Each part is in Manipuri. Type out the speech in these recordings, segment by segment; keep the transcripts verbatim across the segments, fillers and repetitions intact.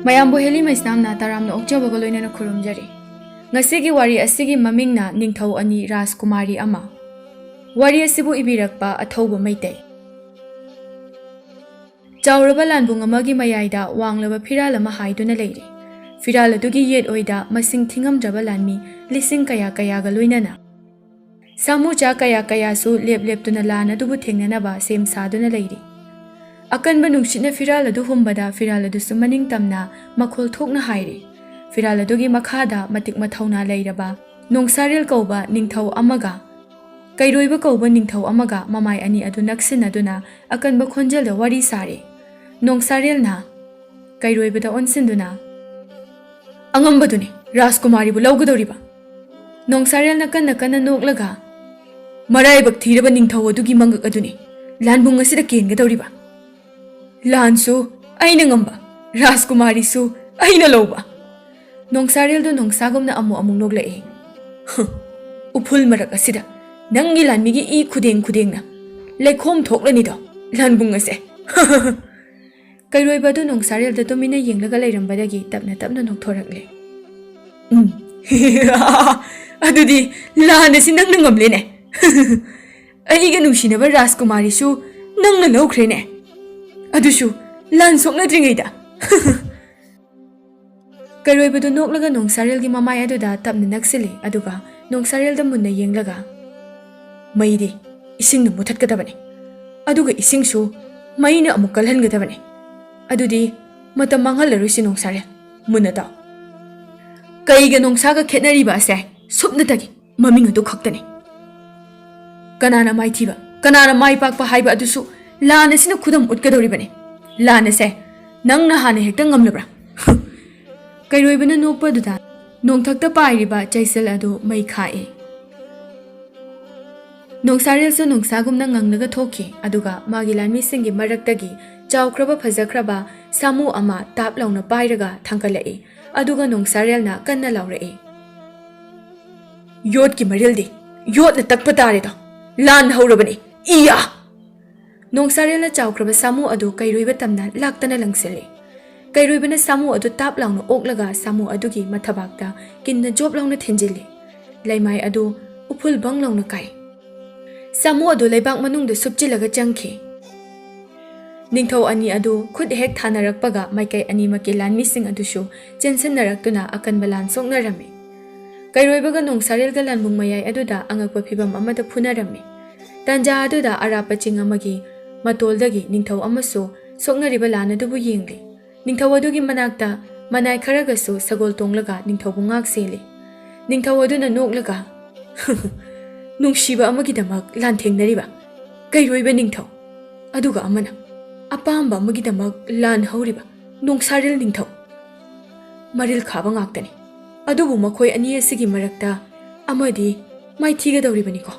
ꯃꯌꯥꯝꯕꯨ ꯍꯦꯂꯤ ꯃꯩꯁꯅꯥꯝꯅ ꯇꯔꯥꯝꯅ ꯑꯣꯛꯆꯕꯒ ꯂꯣꯏꯅꯅ ꯈꯨꯔꯨꯝꯖꯔꯤ꯫ ꯉꯁꯤꯒꯤ ꯋꯥꯔꯤ ꯑꯁꯤꯒꯤ ꯃꯃꯤꯡꯅ ꯅꯤꯡꯊꯧ ꯑꯅꯤ ꯔꯥꯖꯀꯨꯃꯥꯔꯤ ꯑꯃ꯫ ꯋꯥꯔꯤ ꯑꯁꯤꯕꯨ ꯏꯕꯤꯔꯛꯄ ꯑꯊꯧꯕ ꯃꯩꯇꯩ꯫ ꯆꯥꯎꯔꯕ ꯂꯥꯟꯕꯨꯡ ꯑꯃꯒꯤ ꯃꯌꯥꯏꯗ ꯋꯥꯡꯂꯕ ꯐꯤꯔꯥꯜ ꯑꯃ ꯍꯥꯏꯗꯨꯅ ꯂꯩꯔꯤ꯫ ꯐꯤꯔꯥꯜ ꯑꯗꯨꯒꯤ ꯌꯦꯠ ꯑꯣꯏꯗ ꯃꯁꯤꯡ ꯊꯤꯉꯝꯗ꯭ꯔꯕ ꯂꯥꯟꯃꯤ ꯂꯤꯁꯤꯡ ꯀꯌꯥ ꯀꯌꯥꯒ ꯂꯣꯏꯅꯅ ꯁꯥꯃꯨꯆꯥ ꯀꯌꯥ ꯀꯌꯥꯁꯨ ꯂꯦꯞ ꯂꯦꯞꯇꯨꯅ ꯂꯥꯟ ꯑꯗꯨꯕꯨ ꯊꯦꯡꯅꯅꯕ ꯁꯦꯝ ꯁꯥꯗꯨꯅ ꯂꯩꯔꯤ꯫ ꯑꯀꯟꯕ ꯅꯨꯡꯁꯤꯠꯅ ꯐꯤꯔꯥꯜ ꯑꯗꯨ ꯍꯨꯝꯕꯗ ꯐꯤꯔꯥꯜ ꯑꯗꯨꯁꯨ ꯃꯅꯤꯡ ꯇꯝꯅ ꯃꯈꯣꯜ ꯊꯣꯛꯅ ꯍꯥꯏꯔꯤ꯫ ꯐꯤꯔꯥꯜ ꯑꯗꯨꯒꯤ ꯃꯈꯥꯗ ꯃꯇꯤꯛ ꯃꯊꯧꯅꯥ ꯂꯩꯔꯕ ꯅꯣꯡꯁꯥꯔꯦꯜ ꯀꯧꯕ ꯅꯤꯡꯊꯧ ꯑꯃꯒ ꯀꯩꯔꯣꯏꯕ ꯀꯧꯕ ꯅꯤꯡꯊꯧ ꯑꯃꯒ ꯃꯃꯥꯏ ꯑꯅꯤ ꯑꯗꯨ ꯅꯛꯁꯤꯟꯅꯗꯨꯅ ꯑꯀꯟꯕ ꯈꯣꯟꯖꯦꯜꯗ ꯋꯥꯔꯤ ꯁꯥꯔꯤ꯫ ꯅꯣꯡꯁꯥꯔꯦꯜꯅ ꯀꯩꯔꯣꯏꯕꯗ ꯑꯣꯟꯁꯤꯟꯗꯨꯅ, "ꯑꯉꯝꯕꯗꯨꯅꯤ ꯔꯥꯖꯀꯨꯃꯥꯔꯤꯕꯨ ꯂꯧꯒꯗꯧꯔꯤꯕ꯫" ꯅꯣꯡꯁꯥꯔꯦꯜꯅ ꯀꯟꯅ ꯀꯟꯅ ꯅꯣꯛꯂꯒ, "ꯃꯔꯥꯏꯕꯛ ꯊꯤꯔꯕ ꯅꯤꯡꯊꯧ ꯑꯗꯨꯒꯤ ꯃꯉꯛ ꯑꯗꯨꯅꯤ ꯂꯥꯟꯕꯨꯡ ꯑꯁꯤꯗ ꯀꯦꯟꯒꯗꯧꯔꯤꯕ꯫ ꯂꯥꯟꯁꯨ ꯑꯩꯅ ꯉꯝꯕ, ꯔꯥꯖꯀꯨꯃꯥꯔꯤꯁꯨ ꯑꯩꯅ ꯂꯧꯕ꯫" ꯅꯣꯡꯁꯥꯔꯦꯜꯗꯨ ꯅꯣꯡꯁꯥꯒꯨꯝꯅ ꯑꯃꯨꯛ ꯑꯃꯨꯛ ꯅꯣꯛꯂꯛꯏ꯫ "ꯍꯨꯝ, ꯎꯐꯨꯜ ꯃꯔꯛ ꯑꯁꯤꯗ ꯅꯪꯒꯤ ꯂꯥꯟꯃꯤꯒꯤ ꯏ ꯈꯨꯗꯦꯡ ꯈꯨꯗꯦꯡꯅ ꯂꯩꯈꯣꯝ ꯊꯣꯛꯂꯅꯤꯗꯣ ꯂꯥꯟꯕꯨꯡ ꯑꯁꯦ꯫" ꯀꯩꯔꯣꯏꯕ ꯑꯗꯨ ꯅꯣꯡꯁꯥꯔꯦꯜꯗ ꯇꯨꯃꯤꯟꯅ ꯌꯦꯡꯂꯒ ꯂꯩꯔꯝꯕꯗꯒꯤ ꯇꯞꯅ ꯇꯞꯅ ꯅꯣꯛꯊꯣꯔꯛꯂꯦ꯫ "ꯎꯝ, ꯑꯗꯨꯗꯤ ꯂꯥꯟ ꯑꯁꯤ ꯅꯪꯅ ꯉꯝꯂꯦꯅꯦ꯫ ꯑꯩꯒ ꯅꯨꯡꯁꯤꯅꯕ ꯔꯥꯖꯀꯨꯃꯥꯔꯤꯁꯨ ꯅꯪꯅ ꯂꯧꯈ꯭ꯔꯦꯅꯦ, ꯑꯗꯨꯁꯨ ꯂꯥꯟ ꯁꯣꯛꯅꯗ꯭ꯔꯤꯉꯩꯗ꯫" ꯀꯩꯔꯣꯏꯕꯗꯨ ꯅꯣꯛꯂꯒ ꯅꯣꯡꯁꯥꯔꯦꯜꯒꯤ ꯃꯃꯥꯏ ꯑꯗꯨꯗ ꯇꯞꯅ ꯅꯛꯁꯤꯜꯂꯤ, ꯑꯗꯨꯒ ꯅꯣꯡꯁꯥꯔꯦꯜꯗ ꯃꯨꯟꯅ ꯌꯦꯡꯂꯒ, "ꯃꯩꯗꯤ ꯏꯁꯤꯡꯅ ꯃꯨꯊꯠꯀꯗꯕꯅꯤ, ꯑꯗꯨꯒ ꯏꯁꯤꯡꯁꯨ ꯃꯩꯅ ꯑꯃꯨꯛ ꯀꯜꯍꯟꯒꯗꯕꯅꯤ꯫ ꯑꯗꯨꯗꯤ ꯃꯇꯝ ꯃꯥꯡꯍꯜꯂꯔꯣꯏꯁꯤ ꯅꯣꯡꯁꯥꯔꯦꯜ, ꯃꯨꯟꯅ ꯇꯥꯎ꯫ ꯀꯩꯒ ꯅꯣꯡꯁꯥꯒ ꯈꯦꯠꯅꯔꯤꯕ ꯑꯁꯦ ꯁꯨꯞꯅꯇꯒꯤ ꯃꯃꯤꯡ ꯑꯗꯨ ꯈꯛꯇꯅꯤ꯫ ꯀꯅꯥꯅ ꯃꯥꯏꯊꯤꯕ, ꯀꯅꯥꯅ ꯃꯥꯏ ꯄꯥꯛꯄ ꯍꯥꯏꯕ ꯑꯗꯨꯁꯨ ꯂꯥꯟ ꯑꯁꯤꯅ ꯈꯨꯗꯝ ꯎꯠꯀꯗꯧꯔꯤꯕꯅꯤ꯫ ꯂꯥꯟ ꯑꯁꯦ ꯅꯪꯅ ꯍꯥꯟꯅ ꯍꯦꯛꯇ ꯉꯝꯂꯕ꯭ꯔꯥ?" ꯀꯩꯔꯣꯏꯕꯅ ꯅꯣꯛꯄꯗꯨꯗ ꯅꯣꯡꯊꯛꯇ ꯄꯥꯏꯔꯤꯕ ꯆꯩꯁꯦꯜ ꯑꯗꯨ ꯃꯩ ꯈꯥꯛꯏ꯫ ꯅꯣꯡꯁꯥꯔꯦꯜꯁꯨ ꯅꯣꯡꯁꯥꯒꯨꯝꯅ ꯉꯪꯂꯒ ꯊꯣꯛꯈꯤ, ꯑꯗꯨꯒ ꯃꯥꯒꯤ ꯂꯥꯟꯃꯤꯁꯤꯡꯒꯤ ꯃꯔꯛꯇꯒꯤ ꯆꯥꯎꯈ꯭ꯔꯕ ꯐꯖꯈ꯭ꯔꯕ ꯁꯥꯃꯨ ꯑꯃ ꯇꯥꯞ ꯂꯥꯎꯅ ꯄꯥꯏꯔꯒ ꯊꯥꯡꯒꯠꯂꯛꯏ, ꯑꯗꯨꯒ ꯅꯣꯡꯁꯥꯔꯦꯜꯅ ꯀꯟꯅ ꯂꯥꯎꯔꯛꯏ, "ꯌꯣꯠꯀꯤ ꯃꯔꯤꯜꯗꯤ ꯌꯣꯠꯅ ꯇꯛꯄ ꯇꯥꯔꯦꯗꯣ, ꯂꯥꯟ ꯍꯧꯔꯕꯅꯤ, ꯏꯌꯥ!" ꯅꯣꯡꯁꯥꯔꯦꯜꯅ ꯆꯥꯎꯈ꯭ꯔꯕ ꯁꯥꯃꯨ ꯑꯗꯨ ꯀꯩꯔꯣꯏꯕ ꯇꯝꯅ ꯂꯥꯛꯇꯅ ꯂꯪꯁꯤꯜꯂꯤ꯫ ꯀꯩꯔꯣꯏꯕꯅ ꯁꯥꯃꯨ ꯑꯗꯨ ꯇꯥꯞ ꯂꯥꯎꯅ ꯑꯣꯛꯂꯒ ꯁꯥꯃꯨ ꯑꯗꯨꯒꯤ ꯃꯊꯕꯥꯛꯇ ꯀꯤꯟꯅ ꯖꯣꯞ ꯂꯥꯎꯅ ꯊꯤꯟꯖꯤꯜꯂꯤ꯫ ꯂꯩꯃꯥꯏ ꯑꯗꯨ ꯎꯐꯨꯜ ꯕꯪ ꯂꯥꯎꯅ ꯀꯥꯏ꯫ ꯁꯥꯃꯨ ꯑꯗꯨ ꯂꯩꯕꯥꯛ ꯃꯅꯨꯡꯗ ꯁꯨꯞꯆꯤꯜꯂꯒ ꯆꯪꯈꯤ꯫ ꯅꯤꯡꯊꯧ ꯑꯅꯤ ꯑꯗꯨ ꯈꯨꯠ ꯍꯦꯛ ꯊꯥꯅꯔꯛꯄꯒ ꯃꯥꯏꯀꯩ ꯑꯅꯤꯃꯛꯀꯤ ꯂꯥꯟꯃꯤꯁꯤꯡ ꯑꯗꯨꯁꯨ ꯆꯦꯟꯁꯤꯟꯅꯔꯛꯇꯨꯅ ꯑꯀꯟꯕ ꯂꯥꯟ ꯁꯣꯛꯅꯔꯝꯃꯤ꯫ ꯀꯩꯔꯣꯏꯕꯒ ꯅꯣꯡꯁꯥꯔꯦꯜꯒ ꯂꯥꯟꯕꯨꯡ ꯃꯌꯥꯏ ꯑꯗꯨꯗ ꯑꯉꯛꯄ ꯐꯤꯚꯝ ꯑꯃꯗ ꯐꯨꯅꯔꯝꯃꯤ꯫ ꯇꯥꯟꯖꯥ ꯑꯗꯨꯗ ꯑꯔꯥꯞꯄ ꯆꯤꯡ ꯑꯃꯒꯤ ꯃꯇꯣꯜꯗꯒꯤ ꯅꯤꯡꯊꯧ ꯑꯃꯁꯨ ꯁꯣꯛꯅꯔꯤꯕ ꯂꯥꯟ ꯑꯗꯨꯕꯨ ꯌꯦꯡꯂꯤ꯫ ꯅꯤꯡꯊꯧ ꯑꯗꯨꯒꯤ ꯃꯅꯥꯛꯇ ꯃꯅꯥꯏ ꯈꯔꯒꯁꯨ ꯁꯒꯣꯜ ꯇꯣꯡꯂꯒ ꯅꯤꯡꯊꯧꯕꯨ ꯉꯥꯛ ꯁꯦꯜꯂꯤ꯫ ꯅꯤꯡꯊꯧ ꯑꯗꯨꯅ ꯅꯣꯛꯂꯒ, "ꯅꯨꯡꯁꯤꯕ ꯑꯃꯒꯤꯗꯃꯛ ꯂꯥꯟꯊꯦꯡꯅꯔꯤꯕ ꯀꯩꯔꯣꯏꯕ ꯅꯤꯡꯊꯧ, ꯑꯗꯨꯒ ꯑꯃꯅ ꯑꯄꯥꯝꯕ ꯑꯃꯒꯤꯗꯃꯛ ꯂꯥꯟ ꯍꯧꯔꯤꯕ ꯅꯣꯡꯁꯥꯔꯦꯜ ꯅꯤꯡꯊꯧ꯫ ꯃꯔꯤꯜ ꯈꯥꯕ ꯉꯥꯛꯇꯅꯤ꯫ ꯑꯗꯨꯕꯨ ꯃꯈꯣꯏ ꯑꯅꯤ ꯑꯁꯤꯒꯤ ꯃꯔꯛꯇ ꯑꯃꯗꯤ ꯃꯥꯏꯊꯤꯒꯗꯧꯔꯤꯕꯅꯤꯀꯣ꯫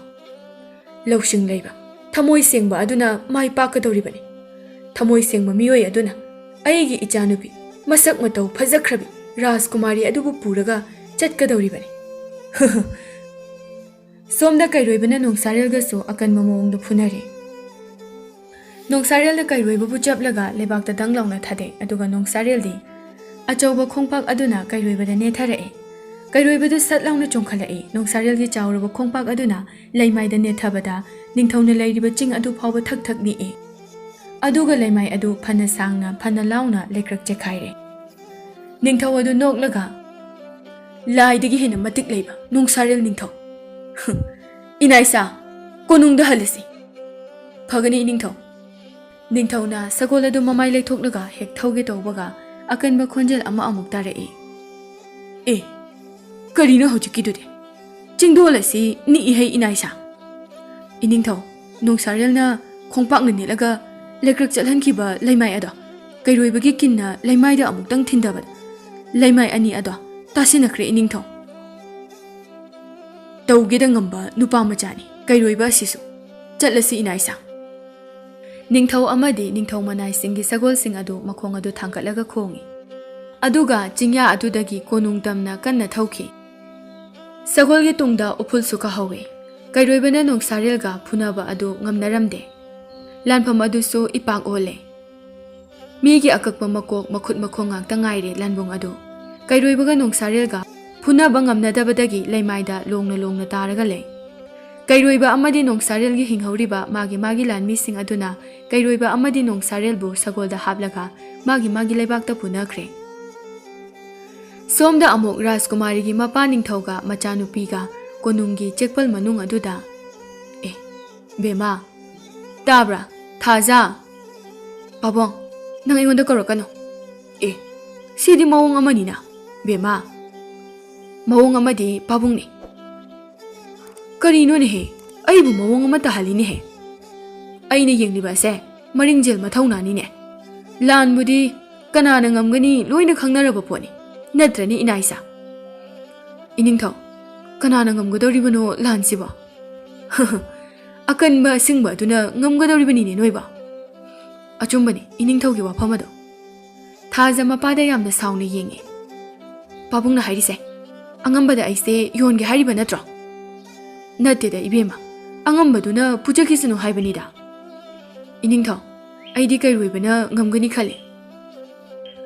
ꯂꯧꯁꯤꯡ ꯂꯩꯕ, ꯊꯃꯣꯏ ꯁꯦꯡꯕ ꯑꯗꯨꯅ ꯃꯥꯏ ꯄꯥꯛꯀꯗꯧꯔꯤꯕꯅꯤ꯫ ꯊꯃꯣꯏ ꯁꯦꯡꯕ ꯃꯤꯑꯣꯏ ꯑꯗꯨꯅ ꯑꯩꯒꯤ ꯏꯆꯥꯅꯨꯄꯤ, ꯃꯁꯛ ꯃꯇꯧ ꯐꯖꯈ꯭ꯔꯕꯤ ꯔꯥꯖꯀꯨꯃꯥꯔꯤ ꯑꯗꯨꯕꯨ ꯄꯨꯔꯒ ꯆꯠꯀꯗꯧꯔꯤꯕꯅꯤ꯫" ꯁꯣꯝꯗ ꯀꯩꯔꯣꯏꯕꯅ ꯅꯣꯡꯁꯥꯔꯦꯜꯒꯁꯨ ꯑꯀꯟꯕ ꯃꯑꯣꯡꯗ ꯐꯨꯅꯔꯤ꯫ ꯅꯣꯡꯁꯥꯔꯦꯜꯅ ꯀꯩꯔꯣꯏꯕꯕꯨ ꯆꯞꯂꯒ ꯂꯩꯕꯥꯛꯇ ꯗꯪ ꯂꯥꯎꯅ ꯊꯥꯗꯩ, ꯑꯗꯨꯒ ꯅꯣꯡꯁꯥꯔꯦꯜꯗꯤ ꯑꯆꯧꯕ ꯈꯣꯡꯄꯥꯛ ꯑꯗꯨꯅ ꯀꯩꯔꯣꯏꯕꯗ ꯅꯦꯠꯊꯔꯛꯏ꯫ ꯀꯩꯔꯣꯏꯕꯗꯨ ꯁꯠ ꯂꯥꯎꯅ ꯆꯣꯡꯈꯠꯂꯛꯏ꯫ ꯅꯣꯡꯁꯥꯔꯦꯜꯒꯤ ꯆꯥꯎꯔꯕ ꯈꯣꯡꯄꯥꯛ ꯑꯗꯨꯅ ꯂꯩꯃꯥꯏꯗ ꯅꯦꯠꯊꯕꯗ ꯅꯤꯡꯊꯧꯅ ꯂꯩꯔꯤꯕ ꯆꯤꯡ ꯑꯗꯨ ꯐꯥꯎꯕ ꯊꯛ ꯊꯛ ꯅꯤꯛꯏ꯫ ꯑꯗꯨꯒ ꯂꯩꯃꯥꯏ ꯑꯗꯨ ꯐꯅ ꯁꯥꯡꯅ, ꯐꯅ ꯂꯥꯎꯅ ꯂꯩꯀ꯭ꯔꯛ ꯆꯦꯈꯥꯏꯔꯦ꯫ ꯅꯤꯡꯊꯧ ꯑꯗꯨ ꯅꯣꯛꯂꯒ, "ꯂꯥꯏꯗꯒꯤ ꯍꯦꯟꯅ ꯃꯇꯤꯛ ꯂꯩꯕ ꯅꯣꯡꯁꯥꯔꯦꯜ ꯅꯤꯡꯊꯧ꯫ ꯏꯅꯥꯏꯁꯥ, ꯀꯣꯅꯨꯡꯗ ꯍꯜꯂꯁꯤ꯫ ꯐꯒꯅꯤ, ꯏꯅꯤꯡꯊꯧ꯫" ꯅꯤꯡꯊꯧꯅ ꯁꯒꯣꯜ ꯑꯗꯨ ꯃꯃꯥꯏ ꯂꯩꯊꯣꯛꯂꯒ ꯍꯦꯛ ꯊꯧꯒꯦ ꯇꯧꯕꯒ ꯑꯀꯟꯕ ꯈꯣꯟꯖꯦꯜ ꯑꯃ ꯑꯃꯨꯛ ꯇꯥꯔꯛꯏ꯫ "ꯑꯦ, ꯀꯔꯤꯅꯣ ꯍꯧꯖꯤꯛꯀꯤꯗꯨꯗꯤ? ꯆꯤꯡꯗꯣꯜ ꯑꯁꯤ ꯅꯤꯛꯏꯍꯩ, ꯏꯅꯥꯏꯁꯥ꯫" "ꯏꯅꯤꯡꯊꯧ, ꯅꯣꯡꯁꯥꯔꯦꯜꯅ ꯈꯣꯡꯄꯥꯛꯅ ꯅꯦꯠꯂꯒ ꯂꯩꯀ꯭ꯔꯛ ꯆꯠꯍꯟꯈꯤꯕ ꯂꯩꯃꯥꯏ ꯑꯗꯣ ꯀꯩꯔꯣꯏꯕꯒꯤ ꯀꯤꯟꯅ ꯂꯩꯃꯥꯏꯗ ꯑꯃꯨꯛꯇꯪ ꯊꯤꯟꯗꯕꯗ ꯂꯩꯃꯥꯏ ꯑꯅꯤ ꯑꯗꯣ ꯇꯥꯁꯤꯟꯅꯈ꯭ꯔꯦ, ꯏꯅꯤꯡꯊꯧ꯫ ꯇꯧꯒꯦꯗ ꯉꯝꯕ ꯅꯨꯄꯥ ꯃꯆꯥꯅꯤ ꯀꯩꯔꯣꯏꯕ ꯑꯁꯤꯁꯨ꯫ ꯆꯠꯂꯁꯤ, ꯏꯅꯥꯏꯁꯥ꯫" ꯅꯤꯡꯊꯧ ꯑꯃꯗꯤ ꯅꯤꯡꯊꯧ ꯃꯅꯥꯏꯁꯤꯡꯒꯤ ꯁꯒꯣꯜꯁꯤꯡ ꯑꯗꯨ ꯃꯈꯣꯡ ꯑꯗꯨ ꯊꯥꯡꯒꯠꯂꯒ ꯈꯣꯡꯏ꯫ ꯑꯗꯨꯒ ꯆꯤꯡꯌꯥ ꯑꯗꯨꯗꯒꯤ ꯀꯣꯅꯨꯡ ꯇꯝꯅ ꯀꯟꯅ ꯊꯧꯈꯤ꯫ ꯁꯒꯣꯜꯒꯤ ꯇꯨꯡꯗ ꯎꯐꯨꯜꯁꯨ ꯀꯥꯍꯧꯏ꯫ ꯀꯩꯔꯣꯏꯕꯅ ꯅꯣꯡꯁꯥꯔꯦꯜꯒ ꯐꯨꯅꯕ ꯑꯗꯨ ꯉꯝꯅꯔꯝꯗꯦ꯫ ꯂꯥꯟꯐꯝ ꯑꯗꯨꯁꯨ ꯏꯄꯥꯛ ꯑꯣꯜꯂꯦ꯫ ꯃꯤꯒꯤ ꯑꯀꯛꯄ ꯃꯀꯣꯛ, ꯃꯈꯨꯠ ꯃꯈꯣꯡ ꯉꯥꯛꯇ ꯉꯥꯏꯔꯦ ꯂꯥꯟꯕꯨꯡ ꯑꯗꯨ꯫ ꯀꯩꯔꯣꯏꯕꯒ ꯅꯣꯡꯁꯥꯔꯦꯜꯒ ꯐꯨꯅꯕ ꯉꯝꯅꯗꯕꯗꯒꯤ ꯂꯩꯃꯥꯏꯗ ꯂꯣꯡꯅ ꯂꯣꯡꯅ ꯇꯥꯔꯒ ꯂꯩ꯫ ꯀꯩꯔꯣꯏꯕ ꯑꯃꯗꯤ ꯅꯣꯡꯁꯥꯔꯦꯜꯒꯤ ꯍꯤꯡꯍꯧꯔꯤꯕ ꯃꯥꯒꯤ ꯃꯥꯒꯤ ꯂꯥꯟꯃꯤꯁꯤꯡ ꯑꯗꯨꯅ ꯀꯩꯔꯣꯏꯕ ꯑꯃꯗꯤ ꯅꯣꯡꯁꯥꯔꯦꯜꯕꯨ ꯁꯒꯣꯜꯗ ꯍꯥꯞꯂꯒ ꯃꯥꯒꯤ ꯃꯥꯒꯤ ꯂꯩꯕꯥꯛꯇ ꯄꯨꯅꯈ꯭ꯔꯦ꯫ ꯁꯣꯝꯗ ꯑꯃꯨꯛ ꯔꯥꯖꯀꯨꯃꯥꯔꯤꯒꯤ ꯃꯄꯥ ꯅꯤꯡꯊꯧꯒ ꯃꯆꯥꯅꯨꯄꯤꯒ ꯀꯣꯅꯨꯡꯒꯤ ꯆꯦꯛꯄꯜ ꯃꯅꯨꯡ ꯑꯗꯨꯗ, "ꯑꯦ, ꯕꯦꯝꯃ, ꯇꯥꯕ꯭ꯔꯥ? ꯊꯥꯖ! ꯄꯥꯕꯨꯡ, ꯅꯪ ꯑꯩꯉꯣꯟꯗ ꯀꯧꯔꯛꯀꯅꯨ꯫ ꯑꯦ, ꯁꯤꯗꯤ ꯃꯑꯣꯡ ꯑꯃꯅꯤꯅ, ꯕꯦꯝꯃ꯫ ꯃꯑꯣꯡ ꯑꯃꯗꯤ ꯄꯥꯕꯨꯡꯅꯤ꯫ ꯀꯔꯤꯅꯣꯅꯦꯍꯦ? ꯑꯩꯕꯨ ꯃꯑꯣꯡ ꯑꯃ ꯇꯥꯍꯜꯂꯤꯅꯦꯍꯦ꯫ ꯑꯩꯅ ꯌꯦꯡꯂꯤꯕ ꯑꯁꯦ ꯃꯔꯤꯡꯖꯦꯜ ꯃꯊꯧꯅꯥꯅꯤꯅꯦ꯫ ꯂꯥꯟꯕꯨꯗꯤ ꯀꯅꯥꯅ ꯉꯝꯒꯅꯤ ꯂꯣꯏꯅ ꯈꯪꯅꯔꯕ ꯄꯣꯠꯅꯤ, ꯅꯠꯇ꯭ꯔꯅꯦ ꯏꯅꯥꯏꯁꯥ?" "ꯏꯅꯤꯡꯊꯧ, ꯀꯅꯥꯅ ꯉꯝꯒꯗꯧꯔꯤꯕꯅꯣ ꯂꯥꯟꯁꯤꯕꯣ?" "ꯑꯀꯟꯕ ꯑꯁꯤꯡꯕ ꯑꯗꯨꯅ ꯉꯝꯒꯗꯧꯔꯤꯕꯅꯤꯅꯦ ꯅꯣꯏꯕꯣ꯫ ꯑꯆꯨꯝꯕꯅꯤ ꯏꯅꯤꯡꯊꯧꯒꯤ ꯋꯥꯐꯝ ꯑꯗꯣ꯫" ꯊꯥꯖ ꯃꯄꯥꯗ ꯌꯥꯝꯅ ꯁꯥꯎꯅ ꯌꯦꯡꯉꯤ꯫ "ꯄꯥꯕꯨꯡꯅ ꯍꯥꯏꯔꯤꯁꯦ ꯑꯉꯝꯕꯗ ꯑꯩꯁꯦ ꯌꯣꯟꯒꯦ ꯍꯥꯏꯔꯤꯕ ꯅꯠꯇ꯭ꯔꯣ?" "ꯅꯠꯇꯦꯗ ꯏꯕꯦꯝꯃ, ꯑꯉꯝꯕꯗꯨꯅ ꯄꯨꯖꯈꯤꯁꯅꯨ ꯍꯥꯏꯕꯅꯤꯗ꯫" "ꯏꯅꯤꯡꯊꯧ, ꯑꯩꯗꯤ ꯀꯩꯔꯣꯏꯕꯅ ꯉꯝꯒꯅꯤ ꯈꯜꯂꯤ꯫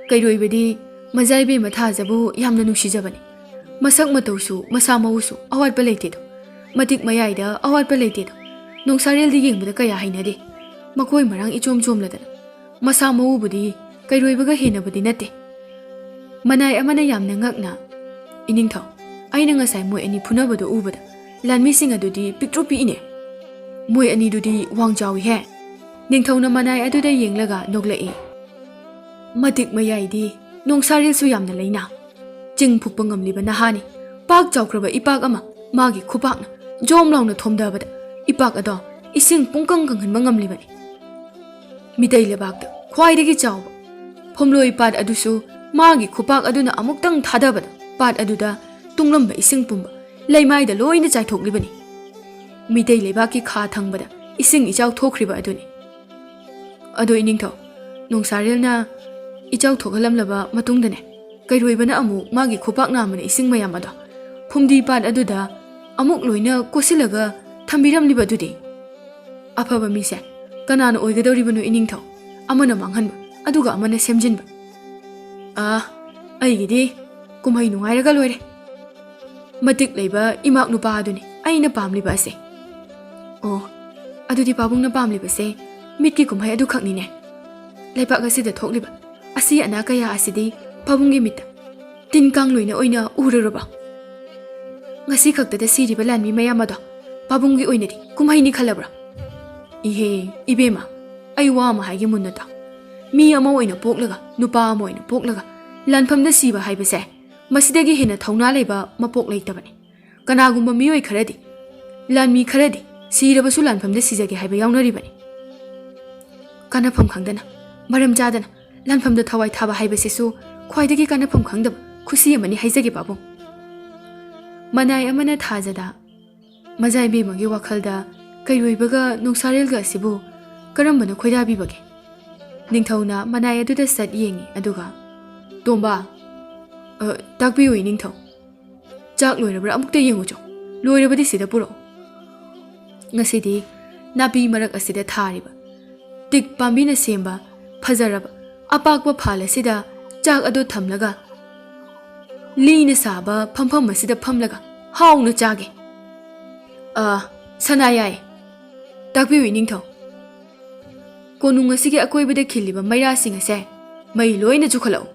ꯀꯩꯔꯣꯏꯕꯗꯤ ꯃꯖꯥ ꯏꯕꯦꯝꯃ ꯊꯥꯖꯕꯨ ꯌꯥꯝꯅ ꯅꯨꯡꯁꯤꯖꯕꯅꯤ꯫ ꯃꯁꯛ ꯃꯇꯧꯁꯨ ꯃꯁꯥ ꯃꯎꯁꯨ ꯑꯋꯥꯠꯄ ꯂꯩꯇꯦꯗꯣ꯫ ꯃꯇꯤꯛ ꯃꯌꯥꯏꯗ ꯑꯋꯥꯠꯄ ꯂꯩꯇꯦꯗꯣ꯫ ꯅꯣꯡꯁꯥꯔꯦꯜꯗꯤ ꯌꯦꯡꯕꯗ ꯀꯌꯥ ꯍꯩꯅꯗꯦ꯫ ꯃꯈꯣꯏ ꯃꯔꯥꯡ ꯏꯆꯣꯝ ꯆꯣꯝꯂꯗꯅ꯫ ꯃꯁꯥ ꯃꯎꯕꯨꯗꯤ ꯀꯩꯔꯣꯏꯕꯒ ꯍꯦꯟꯅꯕꯨꯗꯤ ꯅꯠꯇꯦ꯫" ꯃꯅꯥꯏ ꯑꯃꯅ ꯌꯥꯝꯅ ꯉꯛꯅ, "ꯏꯅꯤꯡꯊꯧ, ꯑꯩꯅ ꯉꯁꯥꯏ ꯃꯣꯏ ꯑꯅꯤ ꯐꯨꯅꯕꯗꯨ ꯎꯕꯗ ꯂꯥꯟꯃꯤꯁꯤꯡ ꯑꯗꯨꯗꯤ ꯄꯤꯛꯇ꯭ꯔꯨ ꯄꯤꯛꯏꯅꯦ꯫ ꯃꯣꯏ ꯑꯅꯤꯗꯨꯗꯤ ꯋꯥꯡ ꯆꯥꯎꯏꯍꯦ꯫" ꯅꯤꯡꯊꯧꯅ ꯃꯅꯥꯏ ꯑꯗꯨꯗ ꯌꯦꯡꯂꯒ ꯅꯣꯛꯂꯛꯏ꯫ "ꯃꯇꯤꯛ ꯃꯌꯥꯏꯗꯤ ꯅꯣꯡꯁꯥꯔꯦꯜꯁꯨ ꯌꯥꯝꯅ ꯂꯩꯅ꯫ ꯆꯤꯡ ꯐꯨꯛꯄ ꯉꯝꯂꯤꯕ ꯅꯍꯥꯅꯤ꯫ ꯄꯥꯛ ꯆꯥꯎꯈ꯭ꯔꯕ ꯏꯄꯥꯛ ꯑꯃ ꯃꯥꯒꯤ ꯈꯨꯄꯥꯛꯅ ꯖꯣꯝ ꯂꯥꯎꯅ ꯊꯣꯝꯗꯕꯗ ꯏꯄꯥꯛ ꯑꯗꯣ ꯏꯁꯤꯡ ꯄꯨꯡꯀꯪ ꯀꯪꯍꯟꯕ ꯉꯝꯂꯤꯕꯅꯤ꯫ ꯃꯤꯇꯩ ꯂꯩꯕꯥꯛꯇ ꯈ꯭ꯋꯥꯏꯗꯒꯤ ꯆꯥꯎꯕ ꯐꯣꯝꯂꯣꯏ ꯄꯥꯠ ꯑꯗꯨꯁꯨ ꯃꯥꯒꯤ ꯈꯨꯄꯥꯛ ꯑꯗꯨꯅ ꯑꯃꯨꯛꯇꯪ ꯊꯥꯗꯕꯗ ꯄꯥꯠ ꯑꯗꯨꯗ ꯇꯨꯡꯂꯝꯕ ꯏꯁꯤꯡ ꯄꯨꯝꯕ ꯂꯩꯃꯥꯏꯗ ꯂꯣꯏꯅ ꯆꯥꯏꯊꯣꯛꯂꯤꯕꯅꯤ꯫ ꯃꯤꯇꯩ ꯂꯩꯕꯥꯛꯀꯤ ꯈꯥ ꯊꯪꯕꯗ ꯏꯁꯤꯡ ꯏꯆꯥꯎ ꯊꯣꯛꯈ꯭ꯔꯤꯕ ꯑꯗꯨꯅꯤ꯫ ꯑꯗꯣ ꯏꯅꯤꯡꯊꯧ, ꯅꯣꯡꯁꯥꯔꯦꯜꯅ ꯏꯆꯥꯎ ꯊꯣꯛꯍꯜꯂꯝꯂꯕ ꯃꯇꯨꯡꯗꯅꯦ, ꯀꯩꯔꯣꯏꯕꯅ ꯑꯃꯨꯛ ꯃꯥꯒꯤ ꯈꯨꯄꯥꯛ ꯅꯥꯝꯃꯅ ꯏꯁꯤꯡ ꯃꯌꯥꯝ ꯑꯗꯣ ꯐꯨꯝꯗꯤ ꯄꯥꯠ ꯑꯗꯨꯗ ꯑꯃꯨꯛ ꯂꯣꯏꯅ ꯀꯣꯠꯁꯤꯜꯂꯒ ꯊꯝꯕꯤꯔꯝꯂꯤꯕ ꯑꯗꯨꯗꯤ꯫ ꯑꯐꯕ ꯃꯤꯁꯦ ꯀꯅꯥꯅ ꯑꯣꯏꯒꯗꯧꯔꯤꯕꯅꯣ ꯏꯅꯤꯡꯊꯧ? ꯑꯃꯅ ꯃꯥꯡꯍꯟꯕ, ꯑꯗꯨꯒ ꯑꯃꯅ ꯁꯦꯝꯖꯤꯟꯕ꯫ ꯑꯥ, ꯑꯩꯒꯤꯗꯤ ꯀꯨꯝꯍꯩ ꯅꯨꯡꯉꯥꯏꯔꯒ ꯂꯣꯏꯔꯦ꯫ ꯃꯇꯤꯛ ꯂꯩꯕ ꯏꯃꯥꯛ ꯅꯨꯄꯥ ꯑꯗꯨꯅꯤ ꯑꯩꯅ ꯄꯥꯝꯂꯤꯕ ꯑꯁꯦ꯫ ꯑꯣ, ꯑꯗꯨꯗꯤ ꯄꯥꯕꯨꯡꯅ ꯄꯥꯝꯂꯤꯕꯁꯦ ꯃꯤꯠꯀꯤ ꯀꯨꯝꯍꯩ ꯑꯗꯨꯈꯛꯅꯤꯅꯦ꯫ ꯂꯩꯕꯥꯛ ꯑꯁꯤꯗ ꯊꯣꯛꯂꯤꯕ ꯑꯁꯤ ꯑꯅꯥ ꯀꯌꯥ ꯑꯁꯤꯗꯤ ꯄꯥꯕꯨꯡꯒꯤ ꯃꯤꯠꯇ ꯇꯤꯟ ꯀꯥꯡ ꯂꯣꯏꯅ ꯑꯣꯏꯅ ꯎꯔꯨꯔꯕ? ꯉꯁꯤ ꯈꯛꯇꯗ ꯁꯤꯔꯤꯕ ꯂꯥꯟꯃꯤ ꯃꯌꯥꯝ ꯑꯗꯣ ꯄꯥꯕꯨꯡꯒꯤ ꯑꯣꯏꯅꯗꯤ ꯀꯨꯝꯍꯩꯅꯤ ꯈꯜꯂꯕ꯭ꯔꯥ? ꯏꯍꯦ, ꯏꯕꯦꯝꯃ, ꯑꯩ ꯋꯥ ꯑꯃ ꯍꯥꯏꯒꯦ ꯃꯨꯟꯅ ꯇꯥꯎ꯫ ꯃꯤ ꯑꯃ ꯑꯣꯏꯅ ꯄꯣꯛꯂꯒ, ꯅꯨꯄꯥ ꯑꯃ ꯑꯣꯏꯅ ꯄꯣꯛꯂꯒ, ꯂꯥꯟꯐꯝꯗ ꯁꯤꯕ ꯍꯥꯏꯕꯁꯦ ꯃꯁꯤꯗꯒꯤ ꯍꯦꯟꯅ ꯊꯧꯅꯥ ꯂꯩꯕ ꯃꯄꯣꯛ ꯂꯩꯇꯕꯅꯤ꯫ ꯀꯅꯥꯒꯨꯝꯕ ꯃꯤꯑꯣꯏ ꯈꯔꯗꯤ, ꯂꯥꯟꯃꯤ ꯈꯔꯗꯤ ꯁꯤꯔꯕꯁꯨ ꯂꯥꯟꯐꯝꯗ ꯁꯤꯖꯒꯦ ꯍꯥꯏꯕ ꯌꯥꯎꯅꯔꯤꯕꯅꯤ꯫ ꯀꯥꯟꯅꯐꯝ ꯈꯪꯗꯅ, ꯃꯔꯝ ꯆꯥꯗꯅ ꯂꯥꯟꯐꯝꯗ ꯊꯋꯥꯏ ꯊꯥꯕ ꯍꯥꯏꯕꯁꯤꯁꯨ ꯈ꯭ꯋꯥꯏꯗꯒꯤ ꯀꯥꯟꯅꯐꯝ ꯈꯪꯗꯕ ꯈꯨꯁꯤ ꯑꯃꯅꯤ ꯍꯥꯏꯖꯒꯦ ꯄꯥꯕꯨꯡ꯫ ꯃꯅꯥꯏ ꯑꯃꯅ ꯊꯥꯖꯗ ꯃꯖꯥꯏꯕꯦꯝꯃꯒꯤ ꯋꯥꯈꯜꯗ ꯀꯩꯔꯣꯏꯕꯒ ꯅꯣꯡꯁꯥꯔꯦꯜꯒ ꯑꯁꯤꯕꯨ ꯀꯔꯝꯕꯅ ꯈꯣꯏꯗꯥꯕꯤꯕꯒꯦ? ꯅꯤꯡꯊꯧꯅ ꯃꯅꯥꯏ ꯑꯗꯨꯗ ꯁꯠ ꯌꯦꯡꯉꯤ, ꯑꯗꯨꯒ, "ꯇꯣꯝꯕ, ꯑ, ꯇꯥꯛꯄꯤꯌꯨ, ꯏꯅꯤꯡꯊꯧ꯫ ꯆꯥꯛ ꯂꯣꯏꯔꯕ꯭ꯔꯥ? ꯑꯃꯨꯛꯇ ꯌꯦꯡꯉꯨꯆꯣ꯫ ꯂꯣꯏꯔꯕꯗꯤ ꯁꯤꯗ ꯄꯨꯔꯛꯎ꯫" ꯉꯁꯤꯗꯤ ꯅꯥꯄꯤ ꯃꯔꯛ ꯑꯁꯤꯗ ꯊꯥꯔꯤꯕ ꯇꯤꯛ ꯄꯥꯝꯕꯤꯅ ꯁꯦꯝꯕ ꯐꯖꯔꯕ ꯑꯄꯥꯛꯄ ꯐꯥꯜ ꯑꯁꯤꯗ ꯆꯥꯛ ꯑꯗꯨ ꯊꯝꯂꯒ, ꯂꯤꯅ ꯁꯥꯕ ꯐꯝꯐꯝ ꯑꯁꯤꯗ ꯐꯝꯂꯒ ꯍꯥꯎꯅ ꯆꯥꯒꯦ꯫ ꯑ, ꯁꯅꯥꯌꯥꯏ, ꯇꯥꯛꯄꯤꯌꯨ, ꯏꯅꯤꯡꯊꯧ꯫ ꯀꯣꯅꯨꯡ ꯑꯁꯤꯒꯤ ꯑꯀꯣꯏꯕꯗ ꯈꯤꯜꯂꯤꯕ ꯃꯩꯔꯥꯁꯤꯡ ꯑꯁꯦ ꯃꯩ ꯂꯣꯏꯅ ꯆꯨꯈꯠꯂꯛꯎ꯫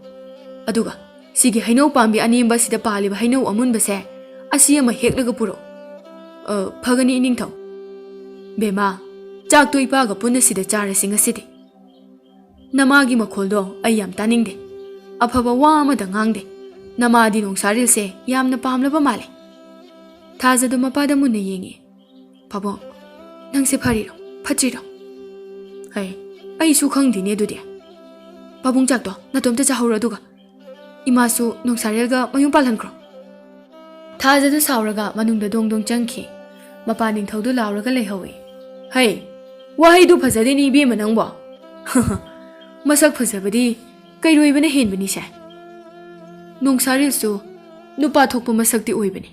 ꯑꯗꯨꯒ ꯁꯤꯒꯤ ꯍꯩꯅꯧ ꯄꯥꯝꯕꯤ ꯑꯅꯦꯝꯕ ꯑꯁꯤꯗ ꯄꯥꯜꯂꯤꯕ ꯍꯩꯅꯧ ꯑꯃꯨꯟꯕꯁꯦ, ꯑꯁꯤ ꯑꯃ ꯍꯦꯛꯂꯒ ꯄꯨꯔꯛꯎ꯫ ꯑ, ꯐꯒꯅꯤ, ꯏꯅꯤꯡꯊꯧ꯫ ꯕꯦꯝꯃ, ꯆꯥꯛꯇꯣ ꯏꯄꯥꯒ ꯄꯨꯟꯅ ꯁꯤꯗ ꯆꯥꯔꯁꯤ ꯉꯁꯤꯗꯤ꯫ ꯅꯃꯥꯒꯤ ꯃꯈꯣꯜꯗꯣ ꯑꯩ ꯌꯥꯝ ꯇꯥꯅꯤꯡꯗꯦ꯫ ꯑꯐꯕ ꯋꯥ ꯑꯃꯗ ꯉꯥꯡꯗꯦ꯫ ꯅꯃꯥꯗꯤ ꯅꯣꯡꯁꯥꯔꯤꯜꯁꯦ ꯌꯥꯝꯅ ꯄꯥꯝꯂꯕ ꯃꯥꯜꯂꯦ꯫ ꯊꯥꯖꯗꯣ ꯃꯄꯥꯗ ꯃꯨꯟꯅ ꯌꯦꯡꯉꯤ꯫ "ꯄꯥꯕꯨꯡ, ꯅꯪꯁꯦ ꯐꯔꯤꯔꯣ, ꯐꯠꯇ꯭ꯔꯤꯔꯣ?" "ꯍꯩ, ꯑꯩꯁꯨ ꯈꯪꯗꯦꯅꯦ ꯑꯗꯨꯗꯤ꯫ ꯄꯥꯕꯨꯡ, ꯆꯥꯛꯇꯣ ꯅꯇꯣꯝꯇ ꯆꯥꯍꯧꯔꯣ, ꯑꯗꯨꯒ ꯏꯃꯥꯁꯨ ꯅꯣꯡꯁꯥꯔꯦꯜꯒ ꯃꯌꯨꯝ ꯄꯥꯜꯍꯟꯈ꯭ꯔꯣ꯫" ꯊꯥꯖꯗꯨ ꯁꯥꯎꯔꯒ ꯃꯅꯨꯡꯗ ꯗꯣꯡ ꯗꯣꯡ ꯆꯪꯈꯤ꯫ ꯃꯄꯥ ꯅꯤꯡꯊꯧꯗꯨ ꯂꯥꯎꯔꯒ ꯂꯩꯍꯧꯏ꯫ "ꯍꯩ, ꯋꯥꯍꯩꯗꯨ ꯐꯖꯗꯦꯅꯦ ꯏꯕꯦꯝꯃ ꯅꯪꯕꯣ꯫ ꯃꯁꯛ ꯐꯖꯕꯗꯤ ꯀꯩꯔꯣꯏꯕꯅ ꯍꯦꯟꯕꯅꯤꯁꯦ꯫ ꯅꯣꯡꯁꯥꯔꯦꯜꯁꯨ ꯅꯨꯄꯥ ꯊꯣꯛꯄ ꯃꯁꯛꯇꯤ ꯑꯣꯏꯕꯅꯤ꯫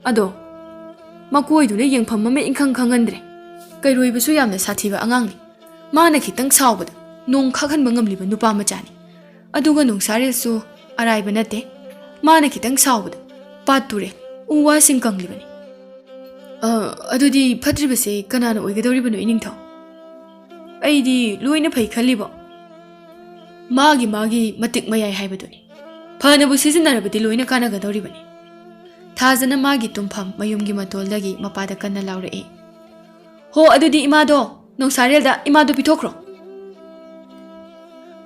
ꯑꯗꯣ ꯃꯀꯣꯏꯗꯨꯅ ꯌꯦꯡꯐꯝ ꯑꯃ ꯏꯪꯈꯪ ꯈꯪꯍꯟꯗ꯭ꯔꯦ꯫ ꯀꯩꯔꯣꯏꯕꯁꯨ ꯌꯥꯝꯅ ꯁꯥꯊꯤꯕ ꯑꯉꯥꯡꯅꯤ꯫ ꯃꯥꯅ ꯈꯤꯇꯪ ꯁꯥꯎꯕꯗ ꯅꯣꯡ ꯈꯥꯛꯍꯟꯕ ꯉꯝꯂꯤꯕ ꯅꯨꯄꯥ ꯃꯆꯥꯅꯤ꯫ ꯑꯗꯨꯒ ꯅꯣꯡꯁꯥꯔꯦꯜꯁꯨ ꯑꯔꯥꯏꯕ ꯅꯠꯇꯦ꯫ ꯃꯥꯅ ꯈꯤꯇꯪ ꯁꯥꯎꯕꯗ ꯄꯥꯠ ꯇꯨꯔꯦ, ꯎ ꯋꯥꯁꯤꯡ ꯀꯪꯂꯤꯕꯅꯤ꯫ "ꯑ, ꯑꯗꯨꯗꯤ ꯐꯠꯇ꯭ꯔꯤꯕꯁꯦ ꯀꯅꯥꯅ ꯑꯣꯏꯒꯗꯧꯔꯤꯕꯅꯣ, ꯏꯅꯤꯡꯊꯧ?" "ꯑꯩꯗꯤ ꯂꯣꯏꯅ ꯐꯩ ꯈꯜꯂꯤꯕꯣ?" "ꯃꯥꯒꯤ ꯃꯥꯒꯤ ꯃꯇꯤꯛ ꯃꯌꯥꯏ ꯍꯥꯏꯕꯗꯨꯅꯤ꯫ ꯐꯅꯕꯨ ꯁꯤꯖꯤꯟꯅꯔꯕꯗꯤ ꯂꯣꯏꯅ ꯀꯥꯟꯅꯒꯗꯧꯔꯤꯕꯅꯤ꯫" ꯊꯥꯖꯅ ꯃꯥꯒꯤ ꯇꯨꯝꯐꯝ ꯃꯌꯨꯝꯒꯤ ꯃꯇꯣꯜꯗꯒꯤ ꯃꯄꯥꯗ ꯀꯟꯅ ꯂꯥꯎꯔꯛꯏ, "ꯍꯣ, ꯑꯗꯨꯗꯤ ꯏꯃꯥꯗꯣ, ꯅꯣꯡꯁꯥꯔꯦꯜꯗ ꯏꯃꯥꯗꯣ ꯄꯤꯊꯣꯛꯈ꯭ꯔꯣ꯫"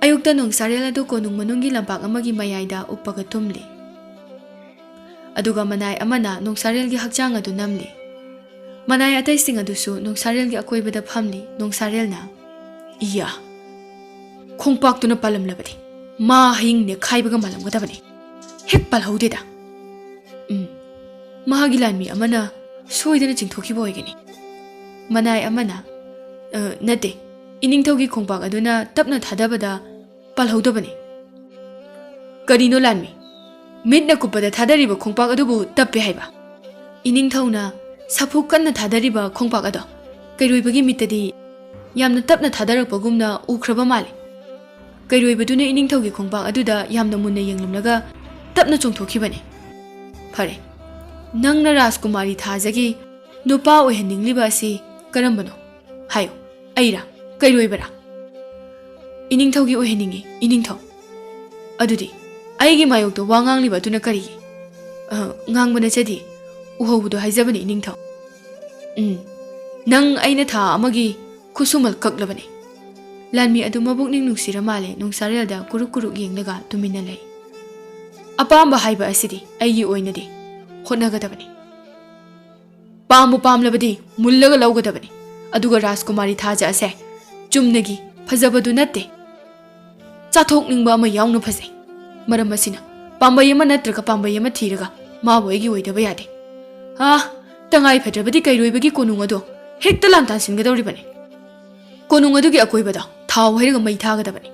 ꯑꯌꯨꯛꯇ ꯅꯣꯡꯁꯥꯔꯦꯜ ꯑꯗꯨ ꯀꯣꯅꯨꯡ ꯃꯅꯨꯡꯒꯤ ꯂꯝꯄꯥꯛ ꯑꯃꯒꯤ ꯃꯌꯥꯏꯗ ꯎꯞꯄꯒ ꯇꯨꯝꯂꯤ꯫ ꯑꯗꯨꯒ ꯃꯅꯥꯏ ꯑꯃꯅ ꯅꯣꯡꯁꯥꯔꯦꯜꯒꯤ ꯍꯛꯆꯥꯡ ꯑꯗꯨ ꯅꯝꯂꯤ꯫ ꯃꯅꯥꯏ ꯑꯇꯩꯁꯤꯡ ꯑꯗꯨꯁꯨ ꯅꯣꯡꯁꯥꯔꯦꯜꯒꯤ ꯑꯀꯣꯏꯕꯗ ꯐꯝꯂꯤ꯫ ꯅꯣꯡꯁꯥꯔꯦꯜꯅ, "ꯏꯌꯥ, ꯈꯣꯡꯄꯥꯛꯇꯨꯅ ꯄꯥꯜꯂꯝꯂꯕꯗꯤ ꯃꯥ ꯍꯌꯤꯡ ꯅꯦꯛꯈꯥꯏꯕꯒ ꯃꯥꯜꯂꯝꯒꯗꯕꯅꯤ꯫ ꯍꯦꯛ ꯄꯥꯜꯍꯧꯗꯦꯗ꯫ ꯎꯝ, ꯃꯍꯥꯛꯀꯤ ꯂꯥꯟꯃꯤ ꯑꯃꯅ ꯁꯣꯏꯗꯅ ꯆꯤꯡꯊꯣꯛꯈꯤꯕ ꯑꯣꯏꯒꯅꯤ꯫" ꯃꯅꯥꯏ ꯑꯃꯅ, "ꯑ, ꯅꯠꯇꯦ, ꯏꯅꯤꯡꯊꯧꯒꯤ ꯈꯣꯡꯄꯥꯛ ꯑꯗꯨꯅ ꯇꯞꯅ ꯊꯥꯗꯕꯗ ꯄꯥꯜꯍꯧꯗꯕꯅꯤ꯫" "ꯀꯔꯤꯅꯣ ꯂꯥꯟꯃꯤ? ꯃꯤꯠꯅ ꯀꯨꯞꯄꯗ ꯊꯥꯗꯔꯤꯕ ꯈꯣꯡꯄꯥꯛ ꯑꯗꯨꯕꯨ ꯇꯞꯄꯦ ꯍꯥꯏꯕ?" ꯏꯅꯤꯡꯊꯧꯅ ꯁꯥꯐꯨ ꯀꯟꯅ ꯊꯥꯗꯔꯤꯕ ꯈꯣꯡꯄꯥꯛ ꯑꯗꯣ ꯀꯩꯔꯣꯏꯕꯒꯤ ꯃꯤꯠꯇꯗꯤ ꯌꯥꯝꯅ ꯇꯞꯅ ꯊꯥꯗꯔꯛꯄꯒꯨꯝꯅ ꯎꯈ꯭ꯔꯕ ꯃꯥꯜꯂꯦ꯫ ꯀꯩꯔꯣꯏꯕꯗꯨꯅ ꯏꯅꯤꯡꯊꯧꯒꯤ ꯈꯣꯡꯄꯥꯛ ꯑꯗꯨꯗ ꯌꯥꯝꯅ ꯃꯨꯟꯅ ꯌꯦꯡꯂꯝꯂꯒ ꯇꯞꯅ ꯆꯣꯡꯊꯣꯛꯈꯤꯕꯅꯤ꯫ "ꯐꯔꯦ, ꯅꯪꯅ ꯔꯥꯖꯀꯨꯃꯥꯔꯤ ꯊꯥꯖꯒꯤ ꯅꯨꯄꯥ ꯑꯣꯏꯍꯟꯅꯤꯡꯂꯤꯕ ꯑꯁꯤ ꯀꯔꯝꯕꯅꯣ? ꯍꯥꯏꯌꯨ, ꯑꯩꯔꯥ, ꯀꯩꯔꯣꯏꯕꯔꯥ?" "ꯏꯅꯤꯡꯊꯧꯒꯤ ꯑꯣꯏꯍꯟꯅꯤꯡꯉꯤ, ꯏꯅꯤꯡꯊꯧ꯫" "ꯑꯗꯨꯗꯤ ꯑꯩꯒꯤ ꯃꯥꯌꯣꯛꯇ ꯋꯥ ꯉꯥꯡꯂꯤꯕ ꯑꯗꯨꯅ ꯀꯔꯤꯒꯤ?" "ꯑ, ꯉꯥꯡꯕ ꯅꯠꯆꯗꯦ, ꯎꯍꯧꯕꯗꯣ ꯍꯥꯏꯖꯕꯅꯤ, ꯏꯅꯤꯡꯊꯧ꯫" "ꯎꯝ, ꯅꯪ ꯑꯩꯅ ꯊꯥ ꯑꯃꯒꯤ ꯈꯨꯠꯁꯨꯃꯜ ꯀꯛꯂꯕꯅꯤ꯫" ꯂꯥꯟꯃꯤ ꯑꯗꯨ ꯃꯕꯨꯛꯅꯤꯡ ꯅꯨꯡꯁꯤꯔ ꯃꯥꯜꯂꯦ, ꯅꯣꯡꯁꯥꯔꯦꯜꯗ ꯀꯨꯔꯨꯛ ꯀꯨꯔꯨꯛ ꯌꯦꯡꯂꯒ ꯇꯨꯃꯤꯟꯅ ꯂꯩ꯫ "ꯑꯄꯥꯝꯕ ꯍꯥꯏꯕ ꯑꯁꯤꯗꯤ ꯑꯩꯒꯤ ꯑꯣꯏꯅꯗꯤ ꯍꯣꯠꯅꯒꯗꯕꯅꯤ꯫ ꯄꯥꯝꯕꯨ ꯄꯥꯝꯂꯕꯗꯤ ꯃꯨꯜꯂꯒ ꯂꯧꯒꯗꯕꯅꯤ꯫ ꯑꯗꯨꯒ ꯔꯥꯖꯀꯨꯃꯥꯔꯤ ꯊꯥꯖ ꯑꯁꯦ ꯆꯨꯝꯅꯒꯤ ꯐꯖꯕꯗꯨ ꯅꯠꯇꯦ, ꯆꯥꯊꯣꯛꯅꯤꯡꯕ ꯑꯃ ꯌꯥꯎꯅ ꯐꯖꯩ꯫ ꯃꯔꯝ ꯑꯁꯤꯅ ꯄꯥꯝꯕꯩ ꯑꯃ ꯅꯠꯇ꯭ꯔꯒ ꯄꯥꯝꯕꯩ ꯑꯃ ꯊꯤꯔꯒ ꯃꯥꯕꯨ ꯑꯩꯒꯤ ꯑꯣꯏꯗꯕ ꯌꯥꯗꯦ꯫ ꯑꯥ, ꯇꯉꯥꯏ ꯐꯗ꯭ꯔꯕꯗꯤ ꯀꯩꯔꯣꯏꯕꯒꯤ ꯀꯣꯅꯨꯡ ꯑꯗꯣ ꯍꯦꯛꯇ ꯂꯥꯟ ꯇꯥꯟꯁꯤꯟꯒꯗꯧꯔꯤꯕꯅꯤ꯫ ꯀꯣꯅꯨꯡ ꯑꯗꯨꯒꯤ ꯑꯀꯣꯏꯕꯗ ꯊꯥꯎ ꯍꯩꯔꯒ ꯃꯩ ꯊꯥꯒꯗꯕꯅꯤ꯫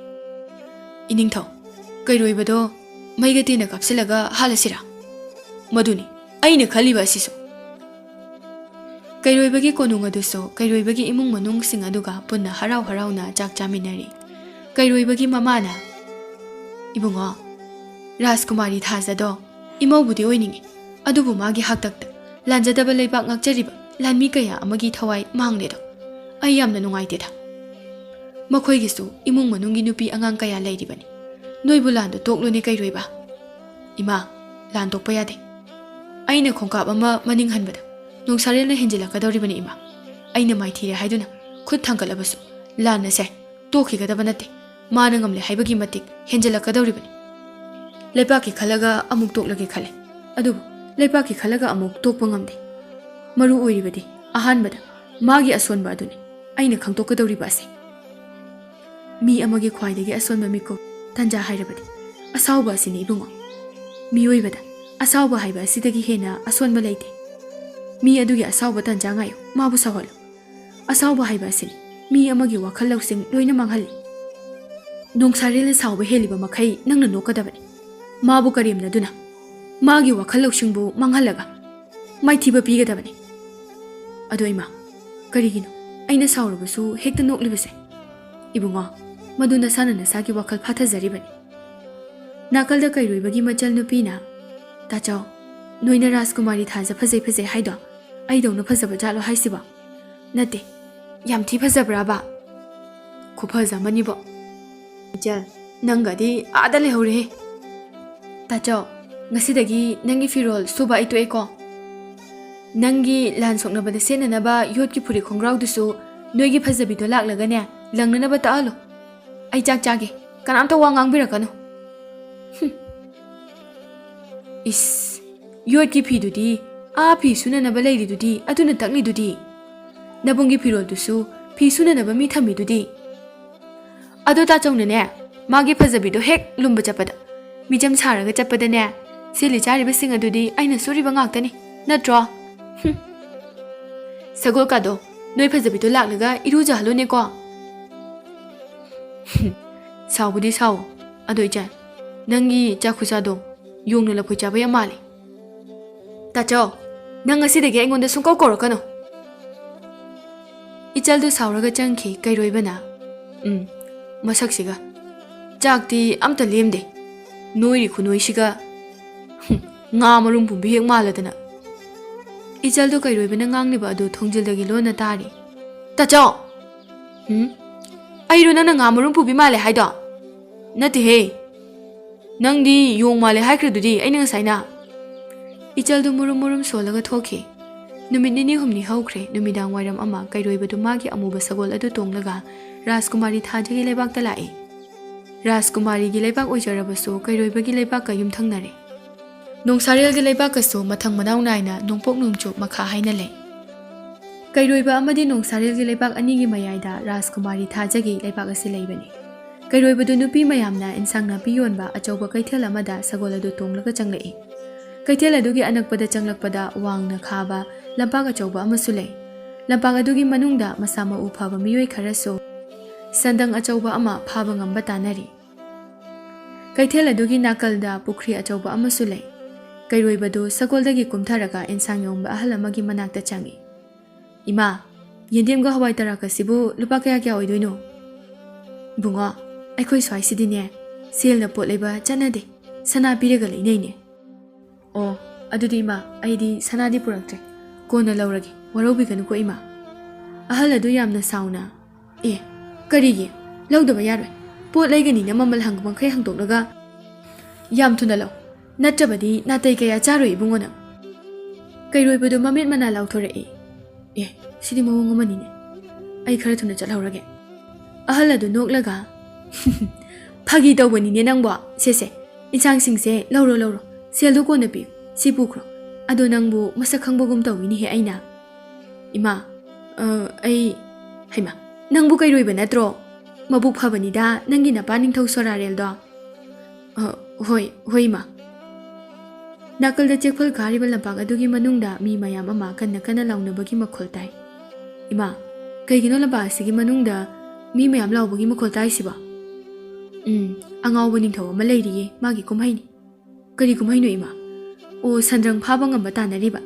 ꯏꯅꯤꯡꯊꯧ, ꯀꯩꯔꯣꯏꯕꯗꯣ ꯃꯩꯒ ꯇꯦꯟꯅ ꯀꯥꯞꯁꯤꯜꯂꯒ ꯍꯥꯠꯂꯁꯤꯔꯥ?" "ꯃꯗꯨꯅꯤ ꯑꯩꯅ ꯈꯜꯂꯤꯕ ꯑꯁꯤꯁꯨ꯫" ꯀꯩꯔꯣꯏꯕꯒꯤ ꯀꯣꯅꯨꯡ ꯑꯗꯨꯁꯨ ꯀꯩꯔꯣꯏꯕꯒꯤ ꯏꯃꯨꯡ ꯃꯅꯨꯡꯁꯤꯡ ꯑꯗꯨꯒ ꯄꯨꯟꯅ ꯍꯔꯥꯎ ꯍꯔꯥꯎꯅ ꯆꯥꯛ ꯆꯥꯃꯤꯟꯅꯔꯤ꯫ ꯀꯩꯔꯣꯏꯕꯒꯤ ꯃꯃꯥꯅ, "ꯏꯕꯨꯡꯉꯣ, ꯔꯥꯖꯀꯨꯃꯥꯔꯤ ꯊꯥꯖꯗꯣ ꯏꯃꯧꯕꯨꯗꯤ ꯑꯣꯏꯅꯤꯡꯉꯤ, ꯑꯗꯨꯕꯨ ꯃꯥꯒꯤ ꯍꯥꯛꯇꯛꯇ ꯂꯥꯟꯖꯗꯕ ꯂꯩꯕꯥꯛ ꯉꯥꯛꯆꯔꯤꯕ ꯂꯥꯟꯃꯤ ꯀꯌꯥ ꯑꯃꯒꯤ ꯊꯋꯥꯏ ꯃꯥꯡꯂꯦꯗꯣ꯫ ꯑꯩ ꯌꯥꯝꯅ ꯅꯨꯡꯉꯥꯏꯇꯦꯗ꯫ ꯃꯈꯣꯏꯒꯤꯁꯨ ꯏꯃꯨꯡ ꯃꯅꯨꯡꯒꯤ ꯅꯨꯄꯤ ꯑꯉꯥꯡ ꯀꯌꯥ ꯂꯩꯔꯤꯕꯅꯤ꯫ ꯅꯣꯏꯕꯨ ꯂꯥꯟꯗꯣ ꯇꯣꯛꯂꯨꯅꯦ ꯀꯩꯔꯣꯏꯕ꯫" "ꯏꯃꯥ, ꯂꯥꯟ ꯇꯣꯛꯄ ꯌꯥꯗꯦ꯫ ꯑꯩꯅ ꯈꯣꯡꯀꯥꯞ ꯑꯃ ꯃꯅꯤꯡ ꯍꯟꯕꯗ ꯅꯣꯡꯁꯥꯔꯦꯜꯅ ꯍꯦꯟꯖꯤꯜꯂꯛꯀꯗꯧꯔꯤꯕꯅꯤ ꯏꯃꯥ꯫ ꯑꯩꯅ ꯃꯥꯏꯊꯤꯔꯦ ꯍꯥꯏꯗꯨꯅ ꯈꯨꯠ ꯊꯥꯡꯒꯠꯂꯕꯁꯨ ꯂꯥꯟ ꯑꯁꯦ ꯇꯣꯛꯈꯤꯒꯗꯕ ꯅꯠꯇꯦ꯫ ꯃꯥꯅ ꯉꯝꯂꯦ ꯍꯥꯏꯕꯒꯤ ꯃꯇꯤꯛ ꯍꯦꯟꯖꯤꯜꯂꯛꯀꯗꯧꯔꯤꯕꯅꯤ꯫ ꯂꯩꯕꯥꯛꯀꯤ ꯈꯜꯂꯒ ꯑꯃꯨꯛ ꯇꯣꯛꯂꯒꯦ ꯈꯜꯂꯦ, ꯑꯗꯨꯕꯨ ꯂꯩꯕꯥꯛꯀꯤ ꯈꯜꯂꯒ ꯑꯃꯨꯛ ꯇꯣꯛꯄ ꯉꯝꯗꯦ꯫ ꯃꯔꯨ ꯑꯣꯏꯔꯤꯕꯗꯤ ꯑꯍꯥꯟꯕꯗ ꯃꯥꯒꯤ ꯑꯁꯣꯟꯕ ꯑꯗꯨꯅꯤ ꯑꯩꯅ ꯈꯪꯗꯣꯛꯀꯗꯧꯔꯤꯕ ꯑꯁꯦ꯫ ꯃꯤ ꯑꯃꯒꯤ ꯈ꯭ꯋꯥꯏꯗꯒꯤ ꯑꯁꯣꯟꯕ ꯃꯤꯀꯨꯞ, ꯇꯟꯖꯥ ꯍꯥꯏꯔꯕꯗꯤ ꯑꯁꯥꯎꯕ ꯑꯁꯤꯅꯤ ꯏꯕꯨꯡꯉꯣ꯫ ꯃꯤꯑꯣꯏꯕꯗ ꯑꯁꯥꯎꯕ ꯍꯥꯏꯕ ꯑꯁꯤꯗꯒꯤ ꯍꯦꯟꯅ ꯑꯁꯣꯟꯕ ꯂꯩꯇꯦ꯫ ꯃꯤ ꯑꯗꯨꯒꯤ ꯑꯁꯥꯎꯕ ꯇꯟꯖꯥ ꯉꯥꯏꯌꯨ, ꯃꯥꯕꯨ ꯁꯥꯎꯍꯜꯂꯨ꯫ ꯑꯁꯥꯎꯕ ꯍꯥꯏꯕ ꯑꯁꯤꯅꯤ ꯃꯤ ꯑꯃꯒꯤ ꯋꯥꯈꯜ ꯂꯧꯁꯤꯡ ꯂꯣꯏꯅ ꯃꯥꯡꯍꯜꯂꯤ꯫ ꯅꯣꯡꯁꯥꯔꯦꯜꯅ ꯁꯥꯎꯕ ꯍꯦꯜꯂꯤꯕ ꯃꯈꯩ ꯅꯪꯅ ꯅꯣꯛꯀꯗꯕꯅꯤ꯫ ꯃꯥꯕꯨ ꯀꯔꯦꯝꯅꯗꯨꯅ ꯃꯥꯒꯤ ꯋꯥꯈꯜ ꯂꯧꯁꯤꯡꯕꯨ ꯃꯥꯡꯍꯜꯂꯒ ꯃꯥꯏꯊꯤꯕ ꯄꯤꯒꯗꯕꯅꯤ꯫ ꯑꯗꯣ ꯏꯃꯥ, ꯀꯔꯤꯒꯤꯅꯣ ꯑꯩꯅ ꯁꯥꯎꯔꯕꯁꯨ ꯍꯦꯛꯇ ꯅꯣꯛꯂꯤꯕꯁꯦ? ꯏꯕꯨꯡꯉꯣ, ꯃꯗꯨ ꯅꯁꯥꯅ ꯅꯁꯥꯒꯤ ꯋꯥꯈꯜ ꯐꯥꯊꯖꯔꯤꯕꯅꯤ꯫ ꯅꯥꯀꯜꯗ ꯀꯩꯔꯣꯏꯕꯒꯤ ꯃꯆꯜ ꯅꯨꯄꯤꯅ, "ꯇꯥꯆꯧ, ꯅꯣꯏꯅ ꯔꯥꯖꯀꯨꯃꯥꯔꯤ ꯊꯥꯖ ꯐꯖꯩ ꯐꯖꯩ ꯍꯥꯏꯗꯣ ꯑꯩꯗꯧꯅ ꯐꯖꯕ ꯖꯥꯠꯂꯣ ꯍꯥꯏꯁꯤꯕꯣ? ꯅꯠꯇꯦ, ꯌꯥꯝ ꯊꯤ ꯐꯖꯕ꯭ꯔꯥꯕ? ꯈꯨꯐꯖ ꯑꯃꯅꯤꯕꯣ꯫" "ꯏꯆꯜ, ꯅꯪꯒꯗꯤ ꯑꯥꯗ ꯂꯩꯍꯧꯔꯦꯍꯦ꯫" "ꯇꯥꯆꯧ, ꯉꯁꯤꯗꯒꯤ ꯅꯪꯒꯤ ꯐꯤꯔꯣꯜ ꯁꯨꯕ ꯑꯩ ꯇꯣꯛꯑꯦꯀꯣ꯫ ꯅꯪꯒꯤ ꯂꯥꯟ ꯁꯣꯛꯅꯕꯗ ꯁꯦꯠꯅꯅꯕ ꯌꯣꯠꯀꯤ ꯐꯨꯔꯤꯠ ꯈꯣꯡꯒ꯭ꯔꯥꯎꯗꯨꯁꯨ ꯅꯣꯏꯒꯤ ꯐꯖꯕꯤꯗꯣ ꯂꯥꯛꯂꯒꯅꯦ ꯂꯪꯅꯅꯕ ꯇꯛꯍꯜꯂꯣ꯫ ꯑꯩ ꯆꯥꯛ ꯆꯥꯒꯦ, ꯀꯅꯥꯝꯇ ꯋꯥ ꯉꯥꯡꯕꯤꯔꯛꯀꯅꯨ꯫" "ꯍꯨꯝ꯫ ꯏꯁ, ꯌꯣꯠꯀꯤ ꯐꯤꯗꯨꯗꯤ ꯑꯥ ꯐꯤ ꯁꯨꯅꯅꯕ ꯂꯩꯔꯤꯗꯨꯗꯤ, ꯑꯗꯨꯅ ꯇꯛꯂꯤꯗꯨꯗꯤ꯫ ꯅꯕꯨꯡꯒꯤ ꯐꯤꯔꯣꯜꯗꯨꯁꯨ ꯐꯤ ꯁꯨꯅꯅꯕ ꯃꯤ ꯊꯝꯃꯤꯗꯨꯗꯤ꯫" "ꯑꯗꯣ ꯇꯥꯆꯧꯅꯅꯦ, ꯃꯥꯒꯤ ꯐꯖꯕꯤꯗꯣ ꯍꯦꯛ ꯂꯨꯝꯕ ꯆꯠꯄꯗ, ꯃꯤꯆꯝ ꯁꯥꯔꯒ ꯆꯠꯄꯗꯅꯦ, ꯁꯦꯠꯂꯤ ꯆꯥꯔꯤꯕꯁꯤꯡ ꯑꯗꯨꯗꯤ ꯑꯩꯅ ꯁꯨꯔꯤꯕ ꯉꯥꯛꯇꯅꯤ, ꯅꯠꯇ꯭ꯔꯣ? ꯍꯨꯝ꯫ ꯁꯒꯣꯜꯀꯥꯗꯣ, ꯅꯣꯏ ꯐꯖꯕꯤꯗꯣ ꯂꯥꯛꯂꯒ ꯏꯔꯨꯖꯍꯜꯂꯨꯅꯦꯀꯣ꯫" "ꯍꯨꯝ, ꯁꯥꯎꯕꯨꯗꯤ ꯁꯥꯎ, ꯑꯗꯣ ꯏꯆꯥ, ꯅꯪꯒꯤ ꯆꯥꯛ ꯈꯨꯆꯥꯗꯣ ꯌꯣꯡꯅ ꯂꯐꯣꯏ ꯆꯥꯕ ꯌꯥꯝ ꯃꯥꯜꯂꯤ꯫" "ꯇꯥꯆꯧ, ꯅꯪ ꯉꯁꯤꯗꯒꯤ ꯑꯩꯉꯣꯟꯗ ꯁꯨꯡꯀꯧ ꯀꯧꯔꯛꯀꯅꯨ꯫" ꯏꯆꯜꯗꯨ ꯁꯥꯎꯔꯒ ꯆꯪꯈꯤ ꯀꯩꯔꯣꯏꯕꯅ꯫ "ꯎꯝ, ꯃꯁꯛꯁꯤꯒ꯫ ꯆꯥꯛꯇꯤ ꯑꯝꯇ ꯂꯦꯝꯗꯦ꯫ ꯅꯣꯏꯔꯤ ꯈꯨꯅꯣꯏꯁꯤꯒ꯫ ꯍꯨꯝ, ꯉꯥ ꯃꯔꯨꯝ ꯄꯨꯝꯕꯤ ꯍꯦꯛ ꯃꯥꯜꯂꯗꯅ꯫ ꯏꯆꯜꯗꯨ ꯀꯩꯔꯣꯏꯕꯅ ꯉꯥꯡꯂꯤꯕ ꯑꯗꯨ ꯊꯣꯡꯖꯤꯜꯗꯒꯤ ꯂꯣꯟꯅ ꯇꯥꯔꯤ꯫ "ꯇꯥꯆꯧ!" "ꯍꯨꯝ? ꯑꯩꯔꯣ ꯅꯪꯅ ꯉꯥ ꯃꯔꯨꯝ ꯄꯨꯕꯤ ꯃꯥꯜꯂꯦ ꯍꯥꯏꯗꯣ?" "ꯅꯠꯇꯦꯍꯦ꯫ ꯅꯪꯗꯤ ꯌꯣꯡ ꯃꯥꯜꯂꯦ ꯍꯥꯏꯈ꯭ꯔꯗꯨꯗꯤ ꯑꯩꯅ ꯉꯁꯥꯏꯅ?" ꯏꯆꯜꯗꯨ ꯃꯨꯔꯨꯝ ꯃꯨꯔꯨꯝ ꯁꯣꯜꯂꯒ ꯊꯣꯛꯈꯤ꯫ ꯅꯨꯃꯤꯠ ꯅꯤꯅꯤ ꯍꯨꯝꯅꯤ ꯍꯧꯈ꯭ꯔꯦ꯫ ꯅꯨꯃꯤꯗꯥꯡ ꯋꯥꯏꯔꯝ ꯑꯃ ꯀꯩꯔꯣꯏꯕꯗꯨ ꯃꯥꯒꯤ ꯑꯃꯨꯕ ꯁꯒꯣꯜ ꯑꯗꯨ ꯇꯣꯡꯂꯒ ꯔꯥꯖꯀꯨꯃꯥꯔꯤ ꯊꯥꯖꯒꯤ ꯂꯩꯕꯥꯛꯇ ꯂꯥꯛꯏ꯫ ꯔꯥꯖꯀꯨꯃꯥꯔꯤꯒꯤ ꯂꯩꯕꯥꯛ ꯑꯣꯏꯖꯔꯕꯁꯨ ꯀꯩꯔꯣꯏꯕꯒꯤ ꯂꯩꯕꯥꯛꯀ ꯌꯨꯝꯊꯪꯅꯔꯦ꯫ ꯅꯣꯡꯁꯥꯔꯦꯜꯒꯤ ꯂꯩꯕꯥꯛꯀꯁꯨ ꯃꯊꯪ ꯃꯅꯥꯎ ꯅꯥꯏꯅ ꯅꯣꯡꯄꯣꯛ ꯅꯣꯡꯆꯨꯞ ꯃꯈꯥ ꯍꯥꯏꯅ ꯂꯩ꯫ ꯀꯩꯔꯣꯏꯕ ꯑꯃꯗꯤ ꯅꯣꯡꯁꯥꯔꯦꯜꯒꯤ ꯂꯩꯕꯥꯛ ꯑꯅꯤꯒꯤ ꯃꯌꯥꯏꯗ ꯔꯥꯖꯀꯨꯃꯥꯔꯤ ꯊꯥꯖꯒꯤ ꯂꯩꯕꯥꯛ ꯑꯁꯤ ꯂꯩꯕꯅꯤ꯫ ꯀꯩꯔꯣꯏꯕꯗꯨ ꯅꯨꯄꯤ ꯃꯌꯥꯝꯅ ꯏꯟꯁꯥꯡ ꯅꯥꯄꯤ ꯌꯣꯟꯕ ꯑꯆꯧꯕ ꯀꯩꯊꯦꯜ ꯑꯃꯗ ꯁꯒꯣꯜ ꯑꯗꯨ ꯇꯣꯡꯂꯒ ꯆꯪꯂꯛꯏ꯫ ꯀꯩꯊꯦꯜ ꯑꯗꯨꯒꯤ ꯑꯅꯛꯄꯗ ꯆꯪꯂꯛꯄꯗ ꯋꯥꯡꯅ ꯈꯥꯕ ꯂꯝꯄꯥꯛ ꯑꯆꯧꯕ ꯑꯃꯁꯨ ꯂꯩ꯫ ꯂꯝꯄꯥꯛ ꯑꯗꯨꯒꯤ ꯃꯅꯨꯡꯗ ꯃꯁꯥ ꯃꯎ ꯐꯕ ꯃꯤꯑꯣꯏ ꯈꯔꯁꯨ ꯁꯟꯗꯪ ꯑꯆꯧꯕ ꯑꯃ ꯐꯥꯕ ꯉꯝꯕ ꯇꯥꯟꯅꯔꯤ꯫ ꯀꯩꯊꯦꯜ ꯑꯗꯨꯒꯤ ꯅꯥꯀꯜꯗ ꯄꯨꯈ꯭ꯔꯤ ꯑꯆꯧꯕ ꯑꯃꯁꯨ ꯂꯩ꯫ ꯀꯩꯔꯣꯏꯕꯗꯨ ꯁꯒꯣꯜꯗꯒꯤ ꯀꯨꯝꯊꯔꯒ ꯏꯟꯁꯥꯡ ꯌꯣꯟꯕ ꯑꯍꯜ ꯑꯃꯒꯤ ꯃꯅꯥꯛꯇ ꯆꯪꯏ꯫ "ꯏꯃꯥ, ꯌꯦꯟꯗꯦꯝꯒ ꯍꯋꯥꯏ ꯇꯔꯥꯛꯀꯁꯤꯕꯨ ꯂꯨꯄꯥ ꯀꯌꯥ ꯀꯌꯥ ꯑꯣꯏꯗꯣꯏꯅꯣ?" "ꯏꯕꯨꯡꯉꯣ, ꯑꯩꯈꯣꯏ ꯁ꯭ꯋꯥꯏꯁꯤꯗꯤꯅꯦ, ꯁꯦꯜꯅ ꯄꯣꯠ ꯂꯩꯕ ꯆꯠꯅꯗꯦ, ꯁꯅꯥ ꯄꯤꯔꯒ ꯂꯩꯅꯩꯅꯦ꯫" "ꯑꯣ, ꯑꯗꯨꯗꯤ ꯏꯃꯥ, ꯑꯩꯗꯤ ꯁꯅꯥꯗꯤ ꯄꯨꯔꯛꯇ꯭ꯔꯦ, ꯀꯣꯟꯅ ꯂꯧꯔꯒꯦ, ꯋꯥꯔꯧꯕꯤꯒꯅꯨꯀꯣ ꯏꯃꯥ꯫" ꯑꯍꯜ ꯑꯗꯨ ꯌꯥꯝꯅ ꯁꯥꯎꯅ, "ꯑꯦ, ꯀꯔꯤꯒꯤ? ꯂꯧꯗꯕ ꯌꯥꯔꯣꯏ꯫ ꯄꯣꯠ ꯂꯩꯒꯅꯤꯅ ꯃꯃꯜ ꯍꯪꯕ ꯃꯈꯩ ꯍꯪꯗꯣꯛꯂꯒ ꯌꯥꯝ ꯊꯨꯅ ꯂꯧ, ꯅꯠꯇ꯭ꯔꯕꯗꯤ ꯅꯥꯇꯩ ꯀꯌꯥ ꯆꯥꯔꯣꯏ ꯏꯕꯨꯡꯉꯣ ꯅꯪ꯫" ꯀꯩꯔꯣꯏꯕꯗꯨ ꯃꯃꯤꯠ ꯃꯅꯥ ꯂꯥꯎꯊꯣꯔꯛꯏ꯫ "ꯑꯦ, ꯁꯤꯗꯤ ꯃꯑꯣꯡ ꯑꯃꯅꯤꯅꯦ꯫ ꯑꯩ ꯈꯔ ꯊꯨꯅ ꯆꯠꯍꯧꯔꯒꯦ꯫" ꯑꯍꯜ ꯑꯗꯨ ꯅꯣꯛꯂꯒ, "ꯐꯥꯒꯤ ꯇꯧꯕꯅꯤꯅꯦ ꯅꯪꯕꯣ꯫ ꯁꯦ ꯁꯦ, ꯏꯟꯁꯥꯡꯁꯤꯡꯁꯦ ꯂꯧꯔꯣ ꯂꯧꯔꯣ, ꯁꯦꯜꯗꯣ ꯀꯣꯟꯅ ꯄꯤꯌꯨ꯫ ꯁꯤ ꯄꯨꯈ꯭ꯔꯣ꯫ ꯑꯗꯣ ꯅꯪꯕꯨ ꯃꯁꯛ ꯈꯪꯕꯒꯨꯝ ꯇꯧꯏꯅꯦꯍꯦ ꯑꯩꯅ꯫" "ꯏꯃꯥ, ꯑ, ꯑꯩ, ꯍꯩꯃꯥ, ꯅꯪꯕꯨ ꯀꯩꯔꯣꯏꯕ ꯅꯠꯇ꯭ꯔꯣ? ꯃꯕꯨꯛ ꯐꯕꯅꯤꯗ ꯅꯪꯒꯤ ꯅꯄꯥ ꯅꯤꯡꯊꯧ ꯁꯣꯔꯥꯔꯦꯜꯗꯣ꯫" "ꯑ, ꯍꯣꯏ, ꯍꯣꯏ ꯏꯃꯥ꯫" ꯅꯥꯀꯜꯗ ꯆꯦꯛꯐꯜ ꯀꯥꯔꯤꯕ ꯂꯝꯄꯥꯛ ꯑꯗꯨꯒꯤ ꯃꯅꯨꯡꯗ ꯃꯤ ꯃꯌꯥꯝ ꯑꯃ ꯀꯟꯅ ꯀꯟꯅ ꯂꯥꯎꯅꯕꯒꯤ ꯃꯈꯣꯜ ꯇꯥꯏ꯫ "ꯏꯃꯥ, ꯀꯩꯒꯤꯅꯣ ꯂꯝꯄꯥꯛ ꯑꯁꯤꯒꯤ ꯃꯅꯨꯡꯗ ꯃꯤ ꯃꯌꯥꯝ ꯂꯥꯎꯕꯒꯤ ꯃꯈꯣꯜ ꯇꯥꯏꯁꯤꯕꯣ?" "ꯎꯝ, ꯑꯉꯥꯎꯕ ꯅꯤꯡꯊꯧ ꯑꯃ ꯂꯩꯔꯤꯌꯦ, ꯃꯥꯒꯤ ꯀꯨꯝꯍꯩꯅꯤ꯫" "ꯀꯔꯤ ꯀꯨꯝꯍꯩꯅꯣ ꯏꯃꯥ?" "ꯑꯣ, ꯁꯟꯗ꯭ꯔꯪ ꯐꯥꯕ ꯉꯝꯕ ꯇꯥꯟꯅꯔꯤꯕ꯫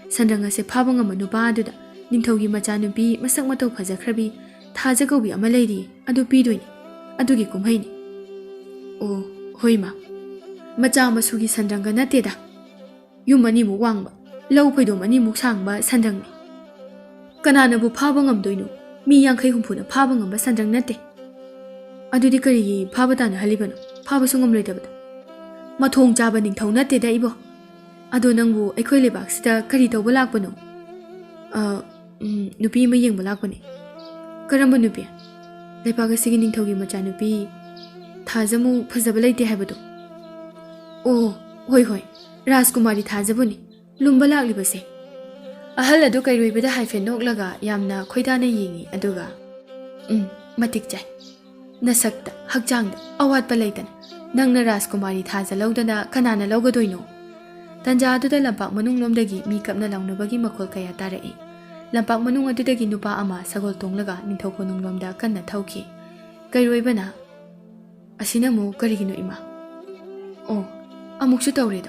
ꯁꯟꯗ꯭ꯔꯪ ꯑꯁꯦ ꯐꯥꯕ ꯉꯝꯕ ꯅꯨꯄꯥ ꯑꯗꯨꯗ ꯅꯤꯡꯊꯧꯒꯤ ꯃꯆꯥꯅꯨꯄꯤ ꯃꯁꯛ ꯃꯇꯧ ꯐꯖꯈ꯭ꯔꯕꯤ ꯊꯥꯖ ꯀꯧꯕꯤ ꯑꯃ ꯂꯩꯔꯤꯌꯦ, ꯑꯗꯨ ꯄꯤꯗꯣꯏꯅꯤ꯫" ꯑꯗꯨꯒꯤ ꯀꯨꯝꯍꯩꯅꯤ꯫ ꯑꯣ, ꯍꯣꯏ ꯃꯥ, ꯃꯆꯥ ꯃꯁꯨꯒꯤ ꯁꯟꯗ꯭ꯔꯪꯒ ꯅꯠꯇꯦꯗ꯫ ꯌꯨꯝ ꯑꯅꯤꯃꯨꯛ ꯋꯥꯡꯕ, ꯂꯧ ꯐꯩꯗꯣꯝ ꯑꯅꯤꯃꯨꯛ ꯁꯥꯡꯕ ꯁꯟꯗ꯭ꯔꯪꯅꯤ꯫ ꯀꯅꯥꯅꯕꯨ ꯐꯥꯕ ꯉꯝꯗꯣꯏꯅꯣ? ꯃꯤ ꯌꯥꯡꯈꯩ ꯍꯨꯝꯐꯨꯅ ꯐꯥꯕ ꯉꯝꯕ ꯁꯟꯗ꯭ꯔꯪ ꯅꯠꯇꯦ꯫ ꯑꯗꯨꯗꯤ ꯀꯔꯤꯒꯤ ꯐꯥꯕ ꯇꯥꯅꯍꯜꯂꯤꯕꯅꯣ? ꯐꯥꯕꯁꯨ ꯉꯝꯂꯣꯏꯗꯕꯗ꯫ ꯃꯊꯣꯡ ꯆꯥꯕ ꯅꯤꯡꯊꯧ ꯅꯠꯇꯦꯗ ꯏꯕꯣ꯫ ꯑꯗꯣ ꯅꯪꯕꯨ ꯑꯩꯈꯣꯏ ꯂꯩꯕꯥꯛꯁꯤꯗ ꯀꯔꯤ ꯇꯧꯕ ꯂꯥꯛꯄꯅꯣ? ꯑ, ꯎꯝ, ꯅꯨꯄꯤ ꯑꯃ ꯌꯦꯡꯕ ꯂꯥꯛꯄꯅꯦ꯫ ꯀꯔꯝꯕ ꯅꯨꯄꯤ? ꯂꯩꯕꯥꯛ ꯑꯁꯤꯒꯤ ꯅꯤꯡꯊꯧꯒꯤ ꯃꯆꯥꯅꯨꯄꯤ ꯊꯥꯖꯃꯨ ꯐꯖꯕ ꯂꯩꯇꯦ ꯍꯥꯏꯕꯗꯣ? ꯑꯣ, ꯍꯣꯏ, ꯍꯣꯏ, ꯔꯥꯖꯀꯨꯃꯥꯔꯤ ꯊꯥꯖꯕꯨꯅꯤ꯫ ꯂꯨꯝꯕ ꯂꯥꯛꯂꯤꯕꯁꯦ꯫ ꯑꯍꯜ ꯑꯗꯨ ꯀꯩꯔꯣꯏꯕꯗ ꯍꯥꯏꯐꯦꯠ ꯅꯣꯛꯂꯒ ꯌꯥꯝꯅ ꯈꯣꯏꯗꯥꯅ ꯌꯦꯡꯉꯤ, ꯑꯗꯨꯒ, "ꯎꯝ, ꯃꯇꯤꯛ ꯆꯥꯏ꯫ ꯅꯁꯛꯇ, ꯍꯛꯆꯥꯡꯗ ꯑꯋꯥꯠꯄ ꯂꯩꯇꯅ ꯅꯪꯅ ꯔꯥꯖꯀꯨꯃꯥꯔꯤ ꯊꯥꯖ ꯂꯧꯗꯅ ꯀꯅꯥꯅ ꯂꯧꯒꯗꯣꯏꯅꯣ?" ꯇꯟꯖꯥ ꯑꯗꯨꯗ ꯂꯝꯄꯥꯛ ꯃꯅꯨꯡꯂꯣꯝꯗꯒꯤ ꯃꯤ ꯀꯞꯅ ꯂꯥꯎꯅꯕꯒꯤ ꯃꯈꯣꯜ ꯀꯌꯥ ꯇꯥꯔꯛꯏ꯫ ꯂꯝꯄꯥꯛ ꯃꯅꯨꯡ ꯑꯗꯨꯗꯒꯤ ꯅꯨꯄꯥ ꯑꯃ ꯁꯒꯣꯜ ꯇꯣꯡꯂꯒ ꯅꯤꯡꯊꯧ ꯀꯣꯅꯨꯡꯂꯣꯝꯗ ꯀꯟꯅ ꯊꯧꯈꯤ꯫ ꯀꯩꯔꯣꯏꯕꯅ, "ꯑꯁꯤꯅ ꯑꯃꯨꯛ ꯀꯔꯤꯒꯤꯅꯣ, ꯏꯃꯥ? ꯑꯣ, ꯑꯃꯨꯛꯁꯨ ꯇꯧꯔꯦꯗꯣ꯫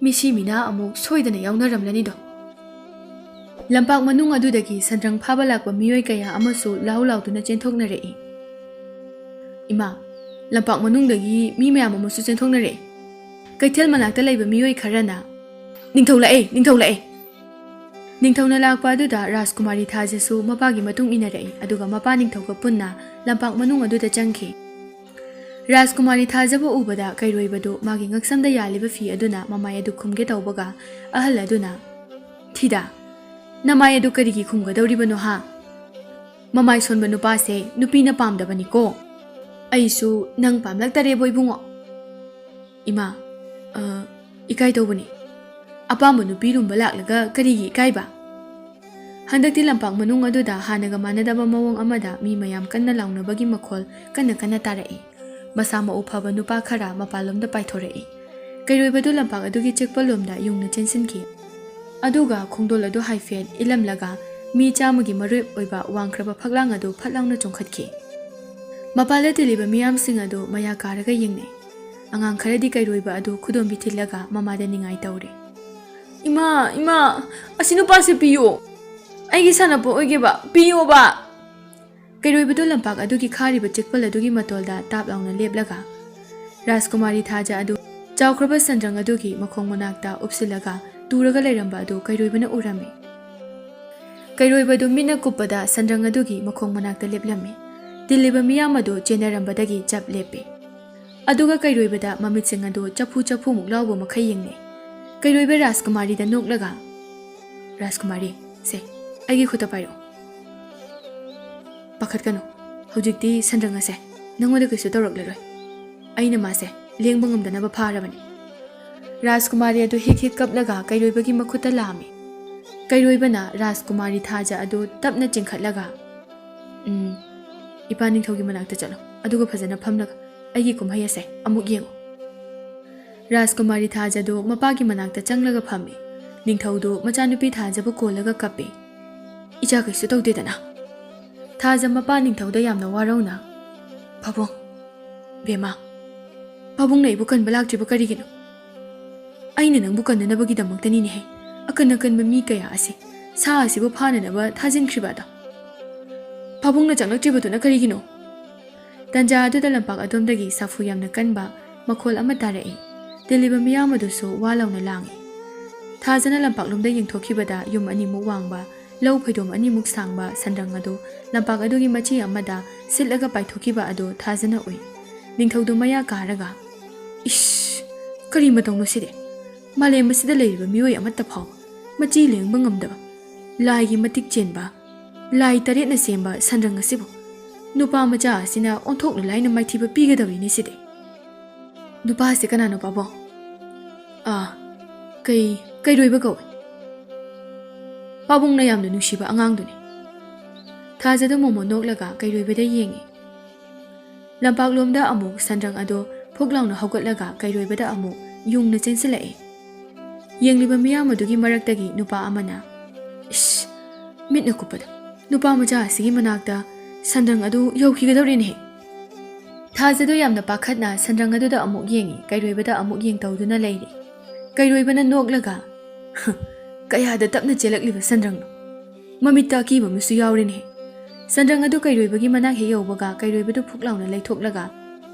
ꯃꯤꯁꯤ ꯃꯤꯅꯥ ꯑꯃꯨꯛ ꯁꯣꯏꯗꯅ ꯌꯥꯎꯅꯔꯝꯂꯅꯤꯗꯣ꯫" ꯂꯝꯄꯥꯛ ꯃꯅꯨꯡ ꯑꯗꯨꯗꯒꯤ ꯁꯟꯗ꯭ꯔꯪ ꯐꯥꯕ ꯂꯥꯛꯄ ꯃꯤꯑꯣꯏ ꯀꯌꯥ ꯑꯃꯁꯨ ꯂꯥꯎ ꯂꯥꯎꯗꯨꯅ ꯆꯦꯟꯊꯣꯛꯅꯔꯛꯏ꯫ "ꯏꯃꯥ, ꯂꯝꯄꯥꯛ ꯃꯅꯨꯡꯗꯒꯤ ꯃꯤ ꯃꯌꯥꯝ ꯑꯃꯁꯨ ꯆꯦꯟꯊꯣꯛꯅꯔꯛꯏ꯫ ꯀꯩꯊꯦꯜ ꯃꯅꯥꯛꯇ ꯂꯩꯕ ꯃꯤꯑꯣꯏ ꯈꯔꯅ, 'ꯅꯤꯡꯊꯧ ꯂꯥꯛꯑꯦ, ꯅꯤꯡꯊꯧ ꯂꯥꯛꯑꯦ!'" ꯅꯤꯡꯊꯧꯅ ꯂꯥꯛꯄ ꯑꯗꯨꯗ ꯔꯥꯖꯀꯨꯃꯥꯔꯤ ꯊꯥꯖꯁꯨ ꯃꯄꯥꯒꯤ ꯃꯇꯨꯡ ꯏꯟꯅꯔꯛꯏ, ꯑꯗꯨꯒ ꯃꯄꯥ ꯅꯤꯡꯊꯧꯒ ꯄꯨꯟꯅ ꯂꯝꯄꯥꯛ ꯃꯅꯨꯡ ꯑꯗꯨꯗ ꯆꯪꯈꯤ꯫ ꯔꯥꯖꯀꯨꯃꯥꯔꯤ ꯊꯥꯖꯕꯨ ꯎꯕꯗ ꯀꯩꯔꯣꯏꯕꯗꯨ ꯃꯥꯒꯤ ꯉꯛꯁꯝꯗ ꯌꯥꯜꯂꯤꯕ ꯐꯤ ꯑꯗꯨꯅ ꯃꯃꯥꯏ ꯑꯗꯨ ꯈꯨꯝꯒꯦ ꯇꯧꯕꯒ, ꯑꯍꯜ ꯑꯗꯨꯅ, "ꯊꯤꯗꯥ, ꯅꯃꯥꯏ ꯑꯗꯨ ꯀꯔꯤꯒꯤ ꯈꯨꯝꯒꯗꯧꯔꯤꯕꯅꯣ ꯍꯥ? ꯃꯃꯥꯏ ꯁꯣꯟꯕ ꯅꯨꯄꯥꯁꯦ ꯅꯨꯄꯤꯅ ꯄꯥꯝꯗꯕꯅꯤꯀꯣ꯫ ꯑꯩꯁꯨ ꯅꯪ ꯄꯥꯝꯂꯛꯇꯔꯦꯕꯣ ꯏꯕꯨꯡꯉꯣ꯫" "ꯏꯃꯥ, ꯑ, ꯏꯀꯥꯏ ꯇꯧꯕꯅꯤ꯫ ꯑꯄꯥꯝꯕ ꯅꯨꯄꯤ ꯂꯨꯝꯕ ꯂꯥꯛꯂꯒ ꯀꯔꯤꯒꯤ ꯏꯀꯥꯏꯕ?" ꯍꯟꯗꯛꯇꯤ ꯂꯝꯄꯥꯛ ꯃꯅꯨꯡ ꯑꯗꯨꯗ ꯍꯥꯟꯅꯒ ꯃꯥꯟꯅꯗꯕ ꯃꯑꯣꯡ ꯑꯃꯗ ꯃꯤ ꯃꯌꯥꯝ ꯀꯟꯅ ꯂꯥꯎꯅꯕꯒꯤ ꯃꯈꯣꯜ ꯀꯟꯅ ꯀꯟꯅ ꯇꯥꯔꯛꯏ꯫ ꯃꯁꯥ ꯃꯎ ꯐꯕ ꯅꯨꯄꯥ ꯈꯔ ꯃꯄꯥꯟꯂꯣꯝꯗ ꯄꯥꯏꯊꯣꯔꯛꯏ꯫ ꯀꯩꯔꯣꯏꯕꯗꯨ ꯂꯝꯄꯥꯛ ꯑꯗꯨꯒꯤ ꯆꯦꯛꯄꯜꯂꯣꯝꯗ ꯌꯨꯡꯅ ꯆꯦꯟꯁꯤꯟꯈꯤ꯫ ꯑꯗꯨꯒ ꯈꯣꯡꯗꯣꯜ ꯑꯗꯨ ꯍꯥꯏꯐꯦꯠ ꯏꯜꯂꯝꯂꯒ ꯃꯤ ꯆꯥꯝꯃꯒꯤ ꯃꯔꯨꯞ ꯑꯣꯏꯕ ꯋꯥꯡꯈ꯭ꯔꯕ ꯐꯛꯂꯥꯡ ꯑꯗꯨ ꯐꯠ ꯂꯥꯎꯅ ꯆꯣꯡꯈꯠꯈꯤ꯫ ꯃꯄꯥꯟꯗ ꯇꯤꯜꯂꯤꯕ ꯃꯤꯌꯥꯝꯁꯤꯡ ꯑꯗꯨ ꯃꯌꯥ ꯀꯥꯔꯒ ꯌꯦꯡꯅꯩ꯫ ꯑꯉꯥꯡ ꯈꯔꯗꯤ ꯀꯩꯔꯣꯏꯕ ꯑꯗꯨ ꯈꯨꯗꯣꯝꯕꯤ ꯊꯤꯜꯂꯒ ꯃꯃꯥꯗ ꯅꯤꯡꯉꯥꯏ ꯇꯧꯔꯤ꯫ "ꯏꯃꯥ, ꯏꯃꯥ, ꯑꯁꯤ ꯅꯨꯄꯥꯁꯦ ꯄꯤꯌꯣ꯫ ꯑꯩꯒꯤ ꯁꯥꯟꯅꯄꯣꯠ ꯑꯣꯏꯒꯦꯕ, ꯄꯤꯌꯣꯕ!" ꯀꯩꯔꯣꯏꯕꯗꯨ ꯂꯝꯄꯥꯛ ꯑꯗꯨꯒꯤ ꯈꯥꯔꯤꯕ ꯆꯤꯛꯄꯜ ꯑꯗꯨꯒꯤ ꯃꯇꯣꯜꯗ ꯇꯥꯞ ꯂꯥꯎꯅ ꯂꯦꯞꯂꯒ ꯔꯥꯖꯀꯨꯃꯥꯔꯤ ꯊꯥꯖ ꯑꯗꯨ ꯆꯥꯎꯈ꯭ꯔꯕ ꯁꯟꯗ꯭ꯔꯪ ꯑꯗꯨꯒꯤ ꯃꯈꯣꯡ ꯃꯅꯥꯛꯇ ꯎꯞꯁꯤꯜꯂꯒ ꯇꯨꯔꯒ ꯂꯩꯔꯝꯕ ꯑꯗꯨ ꯀꯩꯔꯣꯏꯕꯅ ꯎꯔꯝꯃꯤ꯫ ꯀꯩꯔꯣꯏꯕꯗꯨ ꯃꯤꯠꯅ ꯀꯨꯞꯄꯗ ꯁꯟꯗ꯭ꯔꯪ ꯑꯗꯨꯒꯤ ꯃꯈꯣꯡ ꯃꯅꯥꯛꯇ ꯂꯦꯞꯂꯝꯃꯤ꯫ ꯇꯤꯜꯂꯤꯕ ꯃꯤꯌꯥꯝ ꯑꯗꯨ ꯆꯦꯟꯅꯔꯝꯕꯗꯒꯤ ꯆꯞ ꯂꯦꯞꯄꯤ꯫ ꯑꯗꯨꯒ ꯀꯩꯔꯣꯏꯕꯗ ꯃꯃꯤꯠꯁꯤꯡ ꯑꯗꯨ ꯆꯐꯨ ꯆꯐꯨꯃꯨꯛ ꯂꯥꯎꯕ ꯃꯈꯩ ꯌꯦꯡꯅꯩ꯫ ꯀꯩꯔꯣꯏꯕ ꯔꯥꯖꯀꯨꯃꯥꯔꯤꯗ ꯅꯣꯛꯂꯒ, "ꯔꯥꯖꯀꯨꯃꯥꯔꯤ, ꯁꯦ, ꯑꯩꯒꯤ ꯈꯨꯠꯇ ꯄꯥꯏꯔꯛꯑꯣ꯫ ꯄꯥꯈꯠꯀꯅꯨ, ꯍꯧꯖꯤꯛꯇꯤ ꯁꯟꯗ꯭ꯔꯪ ꯑꯁꯦ ꯅꯪꯉꯣꯟꯗ ꯀꯩꯁꯨ ꯇꯧꯔꯛꯂꯔꯣꯏ꯫ ꯑꯩꯅ ꯃꯥꯁꯦ ꯂꯦꯡꯕ ꯉꯝꯗꯅꯕ ꯐꯥꯔꯕꯅꯤ꯫" ꯔꯥꯖꯀꯨꯃꯥꯔꯤ ꯑꯗꯨ ꯍꯤꯛ ꯍꯤꯛ ꯀꯞꯂꯒ ꯀꯩꯔꯣꯏꯕꯒꯤ ꯃꯈꯨꯠꯇ ꯂꯥꯝꯃꯤ꯫ ꯀꯩꯔꯣꯏꯕꯅ ꯔꯥꯖꯀꯨꯃꯥꯔꯤ ꯊꯥꯖ ꯑꯗꯨ ꯇꯞꯅ ꯆꯤꯡꯈꯠꯂꯒ, "ꯎꯝ, ꯏꯄꯥ ꯅꯤꯡꯊꯧꯒꯤ ꯃꯅꯥꯛꯇ ꯆꯠꯂꯣ, ꯑꯗꯨꯒ ꯐꯖꯅ ꯐꯝꯂꯒ ꯑꯩꯒꯤ ꯀꯨꯝꯍꯩ ꯑꯁꯦ ꯑꯃꯨꯛ ꯌꯦꯡꯉꯨ꯫" ꯔꯥꯖꯀꯨꯃꯥꯔꯤ ꯊꯥꯖꯗꯨ ꯃꯄꯥꯒꯤ ꯃꯅꯥꯛꯇ ꯆꯪꯂꯒ ꯐꯝꯃꯤ꯫ ꯅꯤꯡꯊꯧꯗꯨ ꯃꯆꯥꯅꯨꯄꯤ ꯊꯥꯖꯕꯨ ꯀꯣꯜꯂꯒ ꯀꯞꯄꯤ꯫ "ꯏꯆꯥ ꯀꯩꯁꯨ ꯇꯧꯗꯦꯗꯅ?" ꯊꯥꯖ ꯃꯄꯥ ꯅꯤꯡꯊꯧꯗ ꯌꯥꯝꯅ ꯋꯥꯔꯧꯅ, "ꯄꯥꯕꯨꯡ, ꯕꯦꯝꯃ, ꯄꯥꯕꯨꯡꯅ ꯑꯩꯕꯨ ꯀꯟꯕ ꯂꯥꯛꯇ꯭ꯔꯤꯕ ꯀꯔꯤꯒꯤꯅꯣ? ꯑꯩꯅ ꯅꯪꯕꯨ ꯀꯟꯅꯅꯕꯒꯤꯗꯃꯛꯇꯅꯤꯅꯦꯍꯦ ꯑꯀꯟ ꯑꯀꯟꯕ ꯃꯤ ꯀꯌꯥ ꯑꯁꯤ ꯁꯥ ꯑꯁꯤꯕꯨ ꯐꯥꯅꯅꯕ ꯊꯥꯖꯤꯟꯈ꯭ꯔꯤꯕ ꯑꯗꯣ꯫ ꯄꯥꯕꯨꯡꯅ ꯆꯪꯂꯛꯇ꯭ꯔꯤꯕꯗꯨꯅ ꯀꯔꯤꯒꯤꯅꯣ?" ꯇꯟꯖꯥ ꯑꯗꯨꯗ ꯂꯝꯄꯥꯛ ꯑꯗꯣꯝꯗꯒꯤ ꯁꯥꯐꯨ ꯌꯥꯝꯅ ꯀꯟꯕ ꯃꯈꯣꯜ ꯑꯃ ꯇꯥꯔꯛꯏ꯫ ꯇꯤꯜꯂꯤꯕ ꯃꯤꯌꯥꯝ ꯑꯗꯨꯁꯨ ꯋꯥ ꯂꯥꯎꯅ ꯂꯥꯡꯏ꯫ ꯊꯥꯖꯅ ꯂꯝꯄꯥꯛꯂꯣꯝꯗ ꯌꯦꯡꯊꯣꯛꯈꯤꯕꯗ ꯌꯨꯝ ꯑꯅꯤꯃꯨꯛ ꯋꯥꯡꯕ, ꯂꯧ ꯐꯩꯗꯣꯝ ꯑꯅꯤꯃꯨꯛ ꯁꯥꯡꯕ ꯁꯟꯗ꯭ꯔꯪ ꯑꯗꯨ ꯂꯝꯄꯥꯛ ꯑꯗꯨꯒꯤ ꯃꯆꯤ ꯑꯃꯗ ꯁꯤꯠꯂꯒ ꯄꯥꯏꯊꯣꯛꯈꯤꯕ ꯑꯗꯨ ꯊꯥꯖꯅ ꯎꯏ꯫ ꯅꯤꯡꯊꯧꯗꯨ ꯃꯌꯥ ꯀꯥꯔꯒ, "ꯏꯁ! ꯀꯔꯤ ꯃꯇꯧꯅꯣ ꯁꯤꯗꯤ? ꯃꯥꯂꯦꯝ ꯑꯁꯤꯗ ꯂꯩꯔꯤꯕ ꯃꯤꯑꯣꯏ ꯑꯃꯠꯇ ꯐꯥꯎꯕ ꯃꯆꯤ ꯂꯦꯡꯕ ꯉꯝꯗꯕ, ꯂꯥꯏꯒꯤ ꯃꯇꯤꯛ ꯆꯦꯟꯕ, ꯂꯥꯏ ꯇꯔꯦꯠꯅ ꯁꯦꯝꯕ ꯁꯟꯗ꯭ꯔꯪ ꯑꯁꯤꯕꯨ ꯅꯨꯄꯥ ꯃꯆꯥ ꯑꯁꯤꯅ ꯑꯣꯟꯊꯣꯛꯅ ꯂꯥꯏꯅ ꯃꯥꯏꯊꯤꯕ ꯄꯤꯒꯗꯧꯔꯤꯅꯦ ꯁꯤꯗꯤ꯫" "ꯅꯨꯄꯥ ꯑꯁꯤ ꯀꯅꯥꯅꯣ, ꯄꯥꯕꯨꯡ?" "ꯑꯥ, ꯀꯩ, ꯀꯩꯔꯣꯏꯕ ꯀꯧꯏ꯫ ꯄꯥꯕꯨꯡꯅ ꯌꯥꯝꯅ ꯅꯨꯡꯁꯤꯕ ꯑꯉꯥꯡꯗꯨꯅꯤ꯫" ꯊꯥꯖꯗ ꯃꯣꯃꯣ ꯅꯣꯛꯂꯒ ꯀꯩꯔꯣꯏꯕꯗ ꯌꯦꯡꯏ꯫ ꯂꯝꯄꯥꯛꯂꯣꯝꯗ ꯑꯃꯨꯛ ꯁꯟꯗ꯭ꯔꯪ ꯑꯗꯣ ꯐꯨꯛ ꯂꯥꯎꯅ ꯍꯧꯒꯠꯂꯒ ꯀꯩꯔꯣꯏꯕꯗ ꯑꯃꯨꯛ ꯌꯨꯡꯅ ꯆꯦꯟꯁꯤꯜꯂꯛꯏ꯫ ꯌꯦꯡꯂꯤꯕ ꯃꯤꯌꯥꯝ ꯑꯗꯨꯒꯤ ꯃꯔꯛꯇꯒꯤ ꯅꯨꯄꯥ ꯑꯃꯅ, "ꯏꯁ! ꯃꯤꯠꯅ ꯀꯨꯞꯄꯗ ꯅꯨꯄꯥ ꯃꯆꯥ ꯑꯁꯤꯒꯤ ꯃꯅꯥꯛꯇ ꯁꯟꯗ꯭ꯔꯪ ꯑꯗꯨ ꯌꯧꯈꯤꯒꯗꯧꯔꯦꯅꯦꯍꯦ!" ꯊꯥꯖꯗꯣ ꯌꯥꯝꯅ ꯄꯥꯈꯠꯅ ꯁꯟꯗ꯭ꯔꯪ ꯑꯗꯨꯗ ꯑꯃꯨꯛ ꯌꯦꯡꯏ, ꯀꯩꯔꯣꯏꯕꯗ ꯑꯃꯨꯛ ꯌꯦꯡꯇꯧꯗꯨꯅ ꯂꯩꯔꯤ꯫ ꯀꯩꯔꯣꯏꯕꯅ ꯅꯣꯛꯂꯒ, "ꯍ, ꯀꯌꯥꯗ ꯇꯞꯅ ꯆꯦꯜꯂꯛꯂꯤꯕ ꯁꯟꯗ꯭ꯔꯪꯅꯣ! ꯃꯃꯤꯠꯇ ꯑꯀꯤꯕ ꯑꯃꯁꯨ ꯌꯥꯎꯔꯦꯅꯦꯍꯦ!" ꯁꯟꯗ꯭ꯔꯪ ꯑꯗꯨ ꯀꯩꯔꯣꯏꯕꯒꯤ ꯃꯅꯥꯛ ꯍꯦꯛ ꯌꯧꯕꯒ ꯀꯩꯔꯣꯏꯕꯗꯨ ꯐꯨꯛ ꯂꯥꯎꯅ ꯂꯩꯊꯣꯛꯂꯒ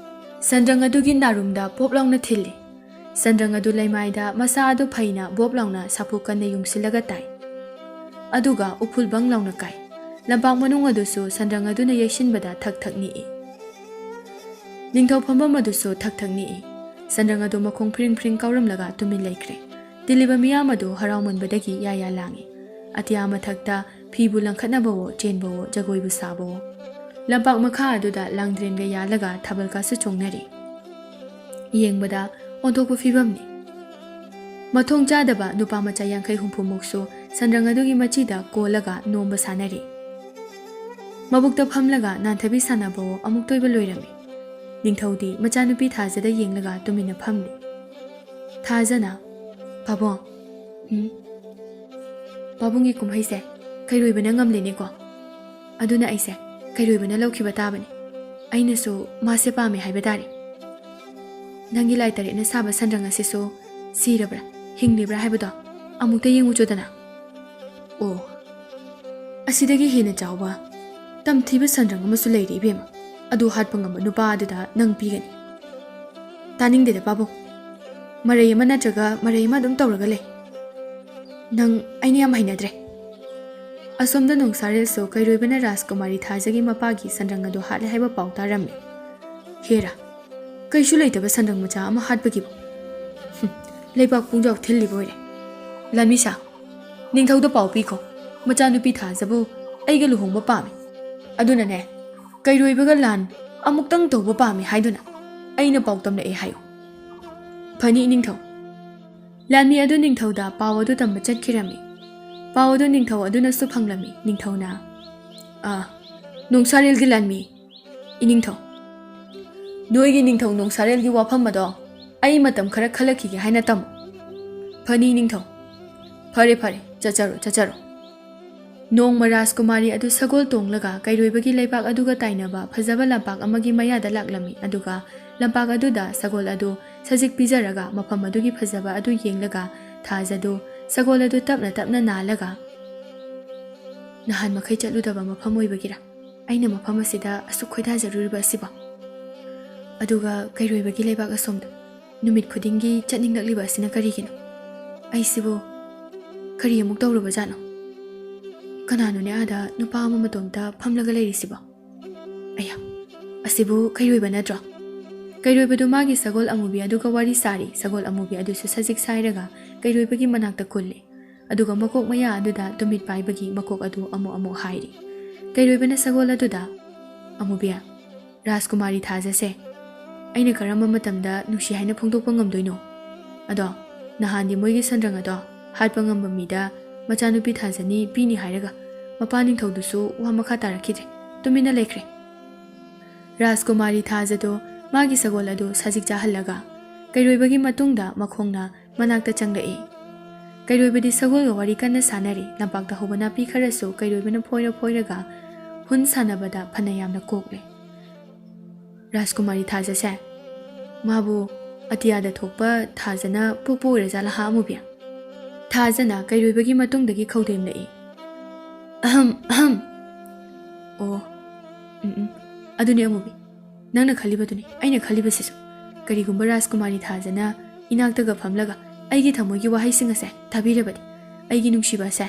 ꯁꯟꯗ꯭ꯔꯪ ꯑꯗꯨꯒꯤ ꯅꯥꯔꯨꯝꯗ ꯄꯣꯞ ꯂꯥꯎꯅ ꯊꯤꯜꯂꯤ꯫ ꯁꯟꯗ꯭ꯔꯪ ꯑꯗꯨ ꯂꯩꯃꯥꯏꯗ ꯃꯁꯥ ꯑꯗꯨ ꯐꯩꯅ ꯕꯣꯞ ꯂꯥꯎꯅ ꯁꯥꯐꯨ ꯀꯟꯅ ꯌꯨꯡꯁꯤꯜꯂꯒ ꯇꯥꯏ꯫ ꯑꯗꯨꯒ ꯎꯐꯨꯜ ꯕꯪ ꯂꯥꯎꯅ ꯀꯥꯏ꯫ ꯂꯝꯄꯥꯛ ꯃꯅꯨꯡ ꯑꯗꯨꯁꯨ ꯁꯟꯗ꯭ꯔꯪ ꯑꯗꯨꯅ ꯌꯩꯁꯤꯟꯕꯗ ꯊꯛ ꯊꯛ ꯅꯤꯛꯏ꯫ ꯅꯤꯡꯊꯧ ꯐꯝꯐꯝ ꯑꯗꯨꯁꯨ ꯊꯛ ꯊꯛ ꯅꯤꯛꯏ꯫ ꯁꯟꯗ꯭ꯔꯪ ꯑꯗꯨ ꯃꯈꯣꯡ ꯐ꯭ꯔꯤꯡ ꯐ꯭ꯔꯤꯡ ꯀꯥꯎꯔꯝꯂꯒ ꯇꯨꯃꯤꯟ ꯂꯩꯈ꯭ꯔꯦ꯫ ꯇꯤꯜꯂꯤꯕ ꯃꯤꯌꯥꯝ ꯑꯗꯨ ꯍꯔꯥꯎꯃꯟꯕꯗꯒꯤ ꯌꯥ ꯌꯥ ꯂꯥꯡꯏ꯫ ꯑꯇꯤꯌꯥ ꯃꯊꯛꯇ ꯐꯤꯕꯨ ꯂꯪꯈꯠꯅꯕꯋꯣ ꯆꯦꯟꯕꯋꯣ ꯖꯒꯣꯏꯕꯨ ꯁꯥꯕꯋꯣ꯫ ꯂꯝꯄꯥꯛ ꯃꯈꯥ ꯑꯗꯨꯗ ꯂꯥꯡꯗ꯭ꯔꯦꯟꯒ ꯌꯥꯜꯂꯒ ꯊꯥꯕꯜꯀꯥꯁꯨ ꯆꯣꯡꯅꯔꯤ꯫ ꯌꯦꯡꯕꯗ ꯑꯣꯟꯊꯣꯛꯄ ꯐꯤꯕꯝꯅꯤ꯫ ꯃꯊꯣꯡ ꯆꯥꯗꯕ ꯅꯨꯄꯥ ꯃꯆꯥ ꯌꯥꯡꯈꯩ ꯍꯨꯝꯐꯨꯃꯨꯛꯁꯨ ꯁꯟꯗ꯭ꯔꯪ ꯑꯗꯨꯒꯤ ꯃꯆꯤꯗ ꯀꯣꯜꯂꯒ ꯅꯣꯝꯕ ꯁꯥꯟꯅꯔꯤ꯫ ꯃꯕꯨꯛꯇ ꯐꯝꯂꯒ ꯅꯥꯟꯊꯕꯤ ꯁꯥꯟꯅꯕꯋꯣ ꯑꯃꯨꯛꯇꯣꯏꯕ ꯂꯣꯏꯔꯝꯃꯤ꯫ ꯅꯤꯡꯊꯧꯗꯤ ꯃꯆꯥꯅꯨꯄꯤ ꯊꯥꯖꯗ ꯌꯦꯡꯂꯒ ꯇꯨꯃꯤꯟꯅ ꯐꯝꯂꯤ꯫ ꯊꯥꯖꯅ, "ꯄꯥꯕꯨꯡ, ꯎꯝ, ꯄꯥꯕꯨꯡꯒꯤ ꯀꯨꯝꯍꯩꯁꯦ ꯀꯩꯔꯣꯏꯕꯅ ꯉꯝꯂꯦꯅꯦꯀꯣ꯫ ꯑꯗꯨꯅ ꯑꯩꯁꯦ ꯀꯩꯔꯣꯏꯕꯅ ꯂꯧꯈꯤꯕ ꯇꯥꯕꯅꯤ꯫ ꯑꯩꯅꯁꯨ ꯃꯥꯁꯦ ꯄꯥꯝꯃꯦ ꯍꯥꯏꯕ ꯇꯥꯔꯦ꯫ ꯅꯪꯒꯤ ꯂꯥꯏ ꯇꯔꯦꯠꯅ ꯁꯥꯕ ꯁꯟꯗ꯭ꯔꯪ ꯑꯁꯤꯁꯨ ꯁꯤꯔꯕ꯭ꯔꯥ, ꯍꯤꯡꯂꯤꯕ꯭ꯔꯥ ꯍꯥꯏꯕꯗꯣ ꯑꯃꯨꯛꯇ ꯌꯦꯡꯉꯨꯆꯣꯗꯅ꯫" "ꯑꯣ, ꯑꯁꯤꯗꯒꯤ ꯍꯦꯟꯅ ꯆꯥꯎꯕ ꯇꯝꯊꯤꯕ ꯁꯟꯗ꯭ꯔꯪ ꯑꯃꯁꯨ ꯂꯩꯔꯤ, ꯏꯕꯦꯝꯃ꯫ ꯑꯗꯨ ꯍꯥꯠꯄ ꯉꯝꯕ ꯅꯨꯄꯥ ꯑꯗꯨꯗ ꯅꯪ ꯄꯤꯒꯅꯤ꯫" "ꯇꯥꯅꯤꯡꯗꯦꯗ, ꯄꯥꯕꯨꯡ꯫ ꯃꯔꯩ ꯑꯃ ꯅꯠꯇ꯭ꯔꯒ ꯃꯔꯩ ꯑꯃ ꯑꯗꯨꯝ ꯇꯧꯔꯒ ꯂꯩ꯫ ꯅꯪ ꯑꯩꯅ ꯌꯥꯝ ꯍꯩꯅꯗ꯭ꯔꯦ꯫" ꯑꯁꯣꯝꯗ ꯅꯣꯡꯁꯥꯔꯦꯜꯁꯨ ꯀꯩꯔꯣꯏꯕꯅ ꯔꯥꯖꯀꯨꯃꯥꯔꯤ ꯊꯥꯖꯒꯤ ꯃꯄꯥꯒꯤ ꯁꯟꯗ꯭ꯔꯪ ꯑꯗꯨ ꯍꯥꯠꯂꯦ ꯍꯥꯏꯕ ꯄꯥꯎ ꯇꯥꯔꯝꯃꯤ꯫ "ꯍꯦꯔꯥ, ꯀꯩꯁꯨ ꯂꯩꯇꯕ ꯁꯟꯗ꯭ꯔꯪ ꯃꯆꯥ ꯑꯃ ꯍꯥꯠꯄꯒꯤꯕꯨ꯫ ꯍꯨꯝ, ꯂꯩꯕꯥꯛ ꯄꯨꯡꯖꯥꯎ ꯊꯤꯜꯂꯤꯕ ꯑꯣꯏꯔꯦ꯫ ꯂꯥꯟꯃꯤꯁꯥ, ꯅꯤꯡꯊꯧꯗ ꯄꯥꯎ ꯄꯤꯈꯣ, ꯃꯆꯥꯅꯨꯄꯤ ꯊꯥꯖꯕꯨ ꯑꯩꯒ ꯂꯨꯍꯣꯡꯕ ꯄꯥꯝꯃꯤ꯫ ꯑꯗꯨꯅꯅꯦ, ꯀꯩꯔꯣꯏꯕꯒ ꯂꯥꯟ ꯑꯃꯨꯛꯇꯪ ꯇꯧꯕ ꯄꯥꯝꯃꯤ ꯍꯥꯏꯗꯨꯅ ꯑꯩꯅ ꯄꯥꯎ ꯇꯝꯂꯛꯑꯦ ꯍꯥꯏꯌꯨ꯫" "ꯐꯅꯤ, ꯏꯅꯤꯡꯊꯧ꯫" ꯂꯥꯟꯃꯤ ꯑꯗꯨ ꯅꯤꯡꯊꯧꯗ ꯄꯥꯎ ꯑꯗꯨ ꯇꯝꯕ ꯆꯠꯈꯤꯔꯝꯃꯤ꯫ ꯄꯥꯎ ꯑꯗꯨ ꯅꯤꯡꯊꯧ ꯑꯗꯨꯅꯁꯨ ꯐꯪꯂꯝꯃꯤ꯫ ꯅꯤꯡꯊꯧꯅ, "ꯑꯥ, ꯅꯣꯡꯁꯥꯔꯦꯜꯒꯤ ꯂꯥꯟꯃꯤ, ꯏꯅꯤꯡꯊꯧ, ꯅꯣꯏꯒꯤ ꯅꯤꯡꯊꯧ ꯅꯣꯡꯁꯥꯔꯦꯜꯒꯤ ꯋꯥꯐꯝ ꯑꯗꯣ ꯑꯩ ꯃꯇꯝ ꯈꯔ ꯈꯜꯂꯛꯈꯤꯒꯦ ꯍꯥꯏꯅ ꯇꯝꯃꯨ꯫" "ꯐꯅꯤ, ꯏꯅꯤꯡꯊꯧ꯫" "ꯐꯔꯦ, ꯐꯔꯦ, ꯆꯠꯆꯔꯣ, ꯆꯠꯆꯔꯣ꯫" ꯅꯣꯡꯃ ꯔꯥꯖꯀꯨꯃꯥꯔꯤ ꯑꯗꯨ ꯁꯒꯣꯜ ꯇꯣꯡꯂꯒ ꯀꯩꯔꯣꯏꯕꯒꯤ ꯂꯩꯕꯥꯛ ꯑꯗꯨꯒ ꯇꯥꯏꯅꯕ ꯐꯖꯕ ꯂꯝꯄꯥꯛ ꯑꯃꯒꯤ ꯃꯌꯥꯗ ꯂꯥꯛꯂꯝꯃꯤ꯫ ꯑꯗꯨꯒ ꯂꯝꯄꯥꯛ ꯑꯗꯨꯗ ꯁꯒꯣꯜ ꯑꯗꯨ ꯁꯖꯤꯛ ꯄꯤꯖꯔꯒ ꯃꯐꯝ ꯑꯗꯨꯒꯤ ꯐꯖꯕ ꯑꯗꯨ ꯌꯦꯡꯂꯒ ꯊꯥꯖꯗꯨ ꯁꯒꯣꯜ ꯑꯗꯨ ꯇꯞꯅ ꯇꯞꯅ ꯅꯥꯜꯂꯒ, ꯅꯍꯥꯟ ꯃꯈꯩ ꯆꯠꯂꯨꯗꯕ ꯃꯐꯝ ꯑꯣꯏꯕꯒꯤꯔ ꯑꯩꯅ ꯃꯐꯝ ꯑꯁꯤꯗ ꯑꯁꯨꯛ ꯈꯣꯏꯗꯥꯖꯔꯨꯔꯤꯕ ꯑꯁꯤꯕꯣ? ꯑꯗꯨꯒ ꯀꯩꯔꯣꯏꯕꯒꯤ ꯂꯩꯕꯥꯛ ꯑꯁꯣꯝꯗ ꯅꯨꯃꯤꯠ ꯈꯨꯗꯤꯡꯒꯤ ꯆꯠꯅꯤꯡꯂꯛꯂꯤꯕ ꯑꯁꯤꯅ ꯀꯔꯤꯒꯤꯅꯣ? ꯑꯩꯁꯤꯕꯨ ꯀꯔꯤ ꯑꯃꯨꯛ ꯇꯧꯔꯨꯕꯖꯥꯠꯅꯣ? ꯀꯅꯥꯅꯣꯅꯦ ꯑꯥꯗ ꯅꯨꯄꯥ ꯑꯃ ꯃꯇꯣꯝꯇ ꯐꯝꯂꯒ ꯂꯩꯔꯤꯁꯤꯕꯣ? ꯑꯌꯥ, ꯑꯁꯤꯕꯨ ꯀꯩꯔꯣꯏꯕ ꯅꯠꯇ꯭ꯔꯣ? ꯀꯩꯔꯣꯏꯕꯗꯨ ꯃꯥꯒꯤ ꯁꯒꯣꯜ ꯑꯃꯨꯕꯤ ꯑꯗꯨꯒ ꯋꯥꯔꯤ ꯁꯥꯔꯤ꯫ ꯁꯒꯣꯜ ꯑꯃꯨꯕꯤ ꯑꯗꯨꯁꯨ ꯁꯖꯤꯛ ꯁꯥꯏꯔꯒ ꯀꯩꯔꯣꯏꯕꯒꯤ ꯃꯅꯥꯛꯇ ꯀꯨꯜꯂꯤ꯫ ꯑꯗꯨꯒ ꯃꯀꯣꯛ ꯃꯌꯥ ꯑꯗꯨꯗ ꯇꯨꯃꯤꯠ ꯄꯥꯏꯕꯒꯤ ꯃꯀꯣꯛ ꯑꯗꯨ ꯑꯃꯨꯛ ꯑꯃꯨꯛ ꯍꯥꯏꯔꯤ꯫ ꯀꯩꯔꯣꯏꯕꯅ ꯁꯒꯣꯜ ꯑꯗꯨꯗ, "ꯑꯃꯨꯕꯤ, ꯔꯥꯖꯀꯨꯃꯥꯔꯤ ꯊꯥꯖꯁꯦ ꯑꯩꯅ ꯀꯔꯝꯕ ꯃꯇꯝꯗ ꯅꯨꯡꯁꯤ ꯍꯥꯏꯅ ꯐꯣꯡꯗꯣꯛꯄ ꯉꯝꯗꯣꯏꯅꯣ? ꯑꯗꯣ ꯅꯍꯥꯟꯗꯤ ꯃꯣꯏꯒꯤ ꯁꯟꯗ꯭ꯔꯪ ꯑꯗꯣ ꯍꯥꯠꯄ ꯉꯝꯕ ꯃꯤꯗ ꯃꯆꯥꯅꯨꯄꯤ ꯊꯥꯖꯅꯤ ꯄꯤꯅꯤ ꯍꯥꯏꯔꯒ ꯃꯄꯥ ꯅꯤꯡꯊꯧꯗꯨꯁꯨ ꯋꯥ ꯃꯈꯥ ꯇꯥꯔꯛꯈꯤꯗ꯭ꯔꯦ, ꯇꯨꯃꯤꯟꯅ ꯂꯩꯈ꯭ꯔꯦ꯫" ꯔꯥꯖꯀꯨꯃꯥꯔꯤ ꯊꯥꯖꯗꯣ ꯃꯥꯒꯤ ꯁꯒꯣꯜ ꯑꯗꯨ ꯁꯖꯤꯛ ꯆꯥꯍꯜꯂꯒ ꯀꯩꯔꯣꯏꯕꯒꯤ ꯃꯇꯨꯡꯗ ꯃꯈꯣꯡꯅ ꯃꯅꯥꯛꯇ ꯆꯪꯂꯛꯏ꯫ ꯀꯩꯔꯣꯏꯕꯗꯤ ꯁꯒꯣꯜꯒ ꯋꯥꯔꯤ ꯀꯟꯅ ꯁꯥꯟꯅꯔꯤ꯫ ꯂꯝꯄꯥꯛꯇ ꯍꯧꯕ ꯅꯥꯄꯤ ꯈꯔꯁꯨ ꯀꯩꯔꯣꯏꯕꯅ ꯐꯣꯏꯔ ꯐꯣꯏꯔꯒ ꯍꯨꯟ ꯁꯥꯟꯅꯕꯗ ꯐꯅ ꯌꯥꯝꯅ ꯀꯣꯛꯂꯦ꯫ ꯔꯥꯖꯀꯨꯃꯥꯔꯤ ꯊꯥꯖꯁꯦ ꯃꯥꯕꯨ ꯑꯇꯤꯌꯥꯗ ꯊꯣꯛꯄ ꯊꯥꯖꯅ ꯄꯣꯛꯄ ꯑꯣꯏꯔꯖꯥꯠꯂ ꯍꯥ ꯑꯃꯨꯕꯤ? ꯊꯥꯖꯅ ꯀꯩꯔꯣꯏꯕꯒꯤ ꯃꯇꯨꯡꯗꯒꯤ ꯈꯧꯗꯦꯝꯂꯛꯏ꯫ "ꯑꯍꯝ, ꯑꯍꯝ꯫ ꯑꯣ, ꯎꯝ, ꯎꯝ꯫ ꯑꯗꯨꯅꯦ ꯑꯃꯨꯕꯤ, ꯅꯪꯅ ꯈꯜꯂꯤꯕꯗꯨꯅꯤ ꯑꯩꯅ ꯈꯜꯂꯤꯕꯁꯤꯁꯨ꯫ ꯀꯔꯤꯒꯨꯝꯕ ꯔꯥꯖꯀꯨꯃꯥꯔꯤ ꯊꯥꯖꯅ ꯏꯅꯥꯛꯇꯒ ꯐꯝꯂꯒ ꯑꯩꯒꯤ ꯊꯃꯣꯏꯒꯤ ꯋꯥꯍꯩꯁꯤꯡ ꯑꯁꯦ ꯇꯥꯕꯤꯔꯕꯗꯤ, ꯑꯩꯒꯤ ꯅꯨꯡꯁꯤꯕ ꯑꯁꯦ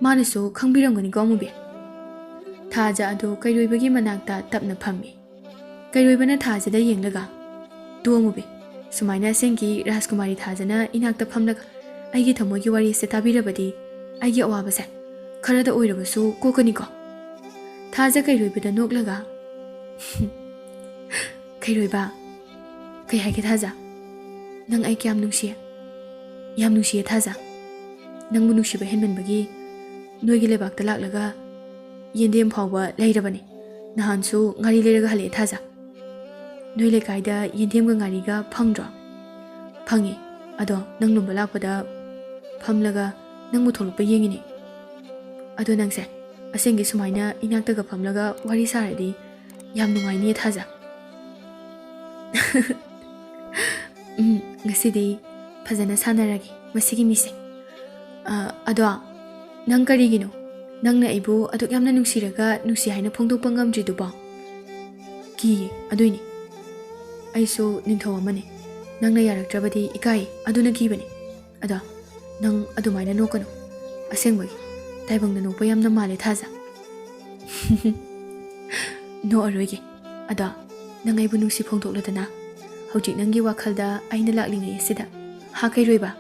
ꯃꯥꯅꯁꯨ ꯈꯪꯕꯤꯔꯝꯒꯅꯤꯀꯣ ꯑꯃꯨꯕꯤ?" ꯊꯥꯖ ꯑꯗꯨ ꯀꯩꯔꯣꯏꯕꯒꯤ ꯃꯅꯥꯛꯇ ꯇꯞꯅ ꯐꯝꯃꯤ꯫ ꯀꯩꯔꯣꯏꯕꯅ ꯊꯥꯖꯗ ꯌꯦꯡꯂꯒ, "ꯇꯨ ꯑꯃꯨꯕꯤ, ꯁꯨꯃꯥꯏꯅ ꯑꯁꯦꯡꯒꯤ ꯔꯥꯖꯀꯨꯃꯥꯔꯤ ꯊꯥꯖꯅ ꯏꯅꯥꯛꯇ ꯐꯝꯂꯒ ꯑꯩꯒꯤ ꯊꯃꯣꯏꯒꯤ ꯋꯥꯔꯤ ꯑꯁꯦ ꯇꯥꯕꯤꯔꯕꯗꯤ, ꯑꯩꯒꯤ ꯑꯋꯥꯕꯁꯦ ꯈꯔꯗ ꯑꯣꯏꯔꯕꯁꯨ ꯀꯣꯛꯀꯅꯤꯀꯣ?" ꯊꯥꯖ ꯀꯩꯔꯣꯏꯕꯗ ꯅꯣꯛꯂꯒ, "ꯀꯩꯔꯣꯏꯕ, ꯀꯩ ꯍꯥꯏꯒꯦ ꯊꯥꯖ? ꯅꯪ ꯑꯩ ꯀꯌꯥꯝ ꯅꯨꯡꯁꯤꯌꯦ? ꯌꯥꯝ ꯅꯨꯡꯁꯤꯌꯦ ꯊꯥꯖ꯫ ꯅꯪꯕꯨ ꯅꯨꯡꯁꯤꯕ ꯍꯦꯟꯃꯟꯕꯒꯤ ꯅꯣꯏꯒꯤ ꯂꯩꯕꯥꯛꯇ ꯂꯥꯛꯂꯒ ꯌꯦꯟꯗꯦꯝ ꯐꯥꯎꯕ ꯂꯩꯔꯕꯅꯤ꯫ ꯅꯍꯥꯟꯁꯨ ꯉꯥꯔꯤ ꯂꯩꯔꯒ ꯍꯜꯂꯛꯑꯦ ꯊꯥꯖ꯫ ꯅꯣꯏ ꯂꯩꯀꯥꯏꯗ ꯌꯦꯟꯗꯦꯝꯒ ꯉꯥꯔꯤꯒ ꯐꯪꯗ꯭ꯔꯣ?" "ꯐꯪꯉꯦ꯫ ꯑꯗꯣ ꯅꯪ ꯂꯨꯝꯕ ꯂꯥꯛꯄꯗ ꯐꯝꯂꯒ ꯅꯪꯕꯨ ꯊꯣꯛꯂꯛꯄ ꯌꯦꯡꯉꯤꯅꯦ꯫ ꯑꯗꯣ ꯅꯪꯁꯦ ꯑꯁꯦꯡꯒꯤ ꯁꯨꯃꯥꯏꯅ ꯏꯅꯥꯛꯇꯒ ꯐꯝꯂꯒ ꯋꯥꯔꯤ ꯁꯥꯔꯗꯤ ꯌꯥꯝ ꯅꯨꯡꯉꯥꯏꯅꯤꯌꯦ ꯊꯥꯖ꯫" "ꯎꯝ, ꯉꯁꯤꯗꯤ ꯐꯖꯅ ꯁꯥꯟꯅꯔꯒꯦ ꯃꯁꯤꯒꯤ ꯃꯤꯁꯦ꯫ ꯑ, ꯑꯗꯣ ꯅꯪ ꯀꯔꯤꯒꯤꯅꯣ ꯅꯪꯅ ꯑꯩꯕꯨ ꯑꯗꯨꯛ ꯌꯥꯝꯅ ꯅꯨꯡꯁꯤꯔꯒ ꯅꯨꯡꯁꯤ ꯍꯥꯏꯅ ꯐꯣꯡꯗꯣꯛꯄ ꯉꯝꯗ꯭ꯔꯤꯗꯨꯕꯣ? ꯀꯤꯌꯦ, ꯑꯗꯨꯏꯅꯦ꯫ ꯑꯩꯁꯨ ꯅꯤꯡꯊꯧ ꯑꯃꯅꯤ꯫ ꯅꯪꯅ ꯌꯥꯔꯛꯇ꯭ꯔꯕꯗꯤ ꯏꯀꯥꯏ, ꯑꯗꯨꯅ ꯀꯤꯕꯅꯤ꯫ ꯑꯗꯣ ꯅꯪ ꯑꯗꯨꯃꯥꯏꯅ ꯅꯣꯛꯀꯅꯨ꯫ ꯑꯁꯦꯡꯕꯒꯤ ꯇꯥꯏꯕꯪꯗ ꯅꯣꯛꯄ ꯌꯥꯝꯅ ꯃꯥꯜꯂꯦ, ꯊꯥꯖ꯫ ꯅꯣꯛꯑꯔꯣꯏꯒꯦ꯫ ꯑꯗꯣ ꯅꯪ ꯑꯩꯕꯨ ꯅꯨꯡꯁꯤ ꯐꯣꯡꯗꯣꯛꯂꯗꯅ꯫ ꯍꯧꯖꯤꯛ ꯅꯪꯒꯤ ꯋꯥꯈꯜꯗ ꯑꯩꯅ ꯂꯥꯛꯂꯤꯉꯩ ꯑꯁꯤꯗ꯫ ꯍꯥ, ꯀꯩꯔꯣꯏꯕ?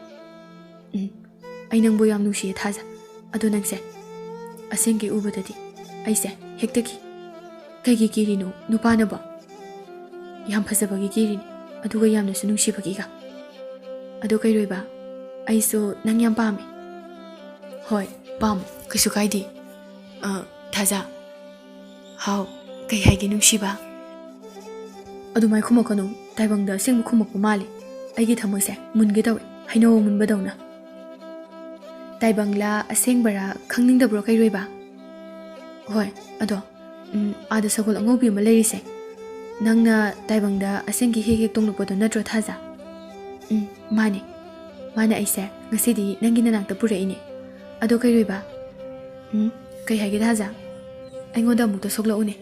ꯎꯝ, ꯑꯩ ꯅꯪꯕꯨ ꯌꯥꯝ ꯅꯨꯡꯁꯤꯌꯦ, ꯊꯥꯖ꯫ ꯑꯗꯣ ꯅꯪꯁꯦ ꯑꯁꯦꯡꯒꯤ ꯎꯕꯗꯗꯤ ꯑꯩꯁꯦ ꯍꯦꯛꯇ ꯀꯤ꯫ ꯀꯩꯒꯤ ꯀꯤꯔꯤꯅꯣ? ꯅꯨꯄꯥꯅꯕꯣ? ꯌꯥꯝ ꯐꯖꯕꯒꯤ ꯀꯤꯔꯤꯅꯤ, ꯑꯗꯨꯒ ꯌꯥꯝꯅꯁꯨ ꯅꯨꯡꯁꯤꯕꯒꯤꯒ꯫ ꯑꯗꯣ ꯀꯩꯔꯣꯏꯕ, ꯑꯩꯁꯨ ꯅꯪ ꯌꯥꯝ ꯄꯥꯝꯃꯦ꯫ ꯍꯣꯏ, ꯄꯥꯝꯃꯣ, ꯀꯩꯁꯨ ꯀꯥꯏꯗꯦ꯫ ꯑ, ꯊꯥꯖ꯫ ꯍꯥꯎ, ꯀꯩ ꯍꯥꯏꯒꯦ, ꯅꯨꯡꯁꯤꯕ? ꯑꯗꯨꯃꯥꯏ ꯈꯨꯝꯃꯛꯀꯅꯨ꯫ ꯇꯥꯏꯕꯪꯗ ꯑꯁꯦꯡꯕ ꯈꯨꯝꯃꯛꯄ ꯃꯥꯜꯂꯤ꯫ ꯑꯩꯒꯤ ꯊꯃꯣꯏꯁꯦ ꯃꯨꯟꯒꯦ ꯇꯧꯏ, ꯍꯩꯅꯧ ꯑꯃꯨꯟꯕꯗꯧꯅ꯫ ꯇꯥꯏꯕꯪꯂꯥ ꯑꯁꯦꯡꯕꯔꯥ ꯈꯪꯅꯤꯡꯗꯕ꯭ꯔꯣ, ꯀꯩꯔꯣꯏꯕ? ꯍꯣꯏ, ꯑꯗꯣ, ꯎꯝ, ꯑꯥꯗ ꯁꯒꯣꯜ ꯑꯉꯧꯕꯤ ꯑꯃ ꯂꯩꯔꯤꯁꯦ, ꯅꯪꯅ ꯇꯥꯏꯕꯪꯗ ꯑꯁꯦꯡꯒꯤ ꯍꯦꯛ ꯍꯦꯛ ꯇꯣꯡꯂꯛꯄꯗꯣ ꯅꯠꯇ꯭ꯔꯣ, ꯊꯥꯖ? ꯎꯝ, ꯃꯥꯅꯦ꯫ ꯃꯥꯅ ꯑꯩꯁꯦ ꯉꯁꯤꯗꯤ ꯅꯪꯒꯤ ꯅꯅꯥꯛꯇ ꯄꯨꯔꯛꯏꯅꯦ꯫ ꯑꯗꯣ ꯀꯩꯔꯣꯏꯕ? ꯎꯝ, ꯀꯩ ꯍꯥꯏꯒꯦ, ꯊꯥꯖ? ꯑꯩꯉꯣꯟꯗ ꯑꯃꯨꯛꯇ ꯁꯣꯛꯂꯛꯎꯅꯦ꯫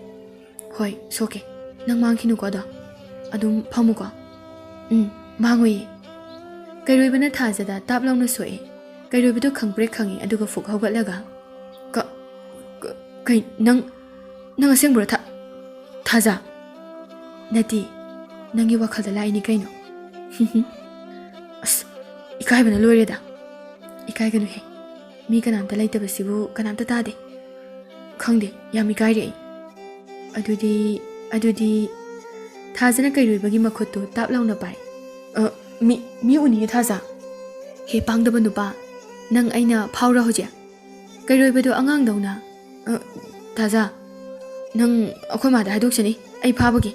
ꯍꯣꯏ, ꯁꯣꯛꯀꯦ꯫ ꯅꯪ ꯃꯥꯡꯈꯤꯅꯨꯀꯣ ꯑꯗꯣ꯫ ꯑꯗꯨꯝ ꯐꯝꯃꯨꯀꯣ꯫ ꯎꯝ, ꯃꯥꯡꯉꯣꯏꯌꯦ꯫ ꯀꯩꯔꯣꯏꯕꯅ ꯊꯥꯖꯗ ꯇꯥꯞ ꯂꯥꯎꯅ ꯁꯣꯛꯑꯦ꯫ ꯀꯩꯔꯣꯏꯕꯗꯣ ꯈꯪꯄ꯭ꯔꯦꯛ ꯈꯪꯉꯤ, ꯑꯗꯨꯒ ꯐꯨꯛ ꯍꯧꯒꯠꯂꯒ, "ꯀ-, ꯀ-, ꯀꯩ, ꯅꯪ, ꯅꯪ ꯑꯁꯦꯡꯕ꯭ꯔꯣ, ꯊꯥ-, ꯊꯥꯖ?" "ꯅꯠꯇꯦ, ꯅꯪꯒꯤ ꯋꯥꯈꯜꯗ ꯂꯥꯛꯏꯅꯤ ꯀꯩꯅꯣ꯫" ꯑꯁ, ꯏꯀꯥꯏꯕꯅ ꯂꯣꯏꯔꯦꯗ꯫ ꯏꯀꯥꯏꯒꯅꯨꯍꯦ꯫ ꯃꯤ ꯀꯅꯥꯝꯇ ꯂꯩꯇꯕꯁꯤꯕꯨ ꯀꯅꯥꯝꯇ ꯇꯥꯗꯦ꯫ ꯈꯪꯗꯦ, ꯌꯥꯝ ꯏꯀꯥꯏꯔꯦ ꯑꯩ꯫ ꯑꯗꯨꯗꯤ, ꯑꯗꯨꯗꯤ꯫ ꯊꯥꯖꯅ ꯀꯩꯔꯣꯏꯕꯒꯤ ꯃꯈꯨꯠꯇꯨ ꯇꯥꯞ ꯂꯥꯎꯅ ꯄꯥꯏ꯫ "ꯑ, ꯃꯤ, ꯃꯤ ꯎꯅꯤꯌꯦ, ꯊꯥꯖ꯫" "ꯍꯦ ꯄꯥꯡꯗꯕ ꯅꯨꯄꯥ, ꯅꯪ ꯑꯩꯅ ꯐꯥꯎꯔ ꯍꯧꯖꯤꯛ?" ꯀꯩꯔꯣꯏꯕꯗꯨ ꯑꯉꯥꯡꯗꯧꯅ, "ꯑ, ꯊꯥꯖ, ꯅꯪ ꯑꯩꯈꯣꯏ ꯃꯥꯗ ꯍꯥꯏꯗꯣꯛꯆꯅꯤ ꯑꯩ ꯐꯥꯕꯒꯤ꯫"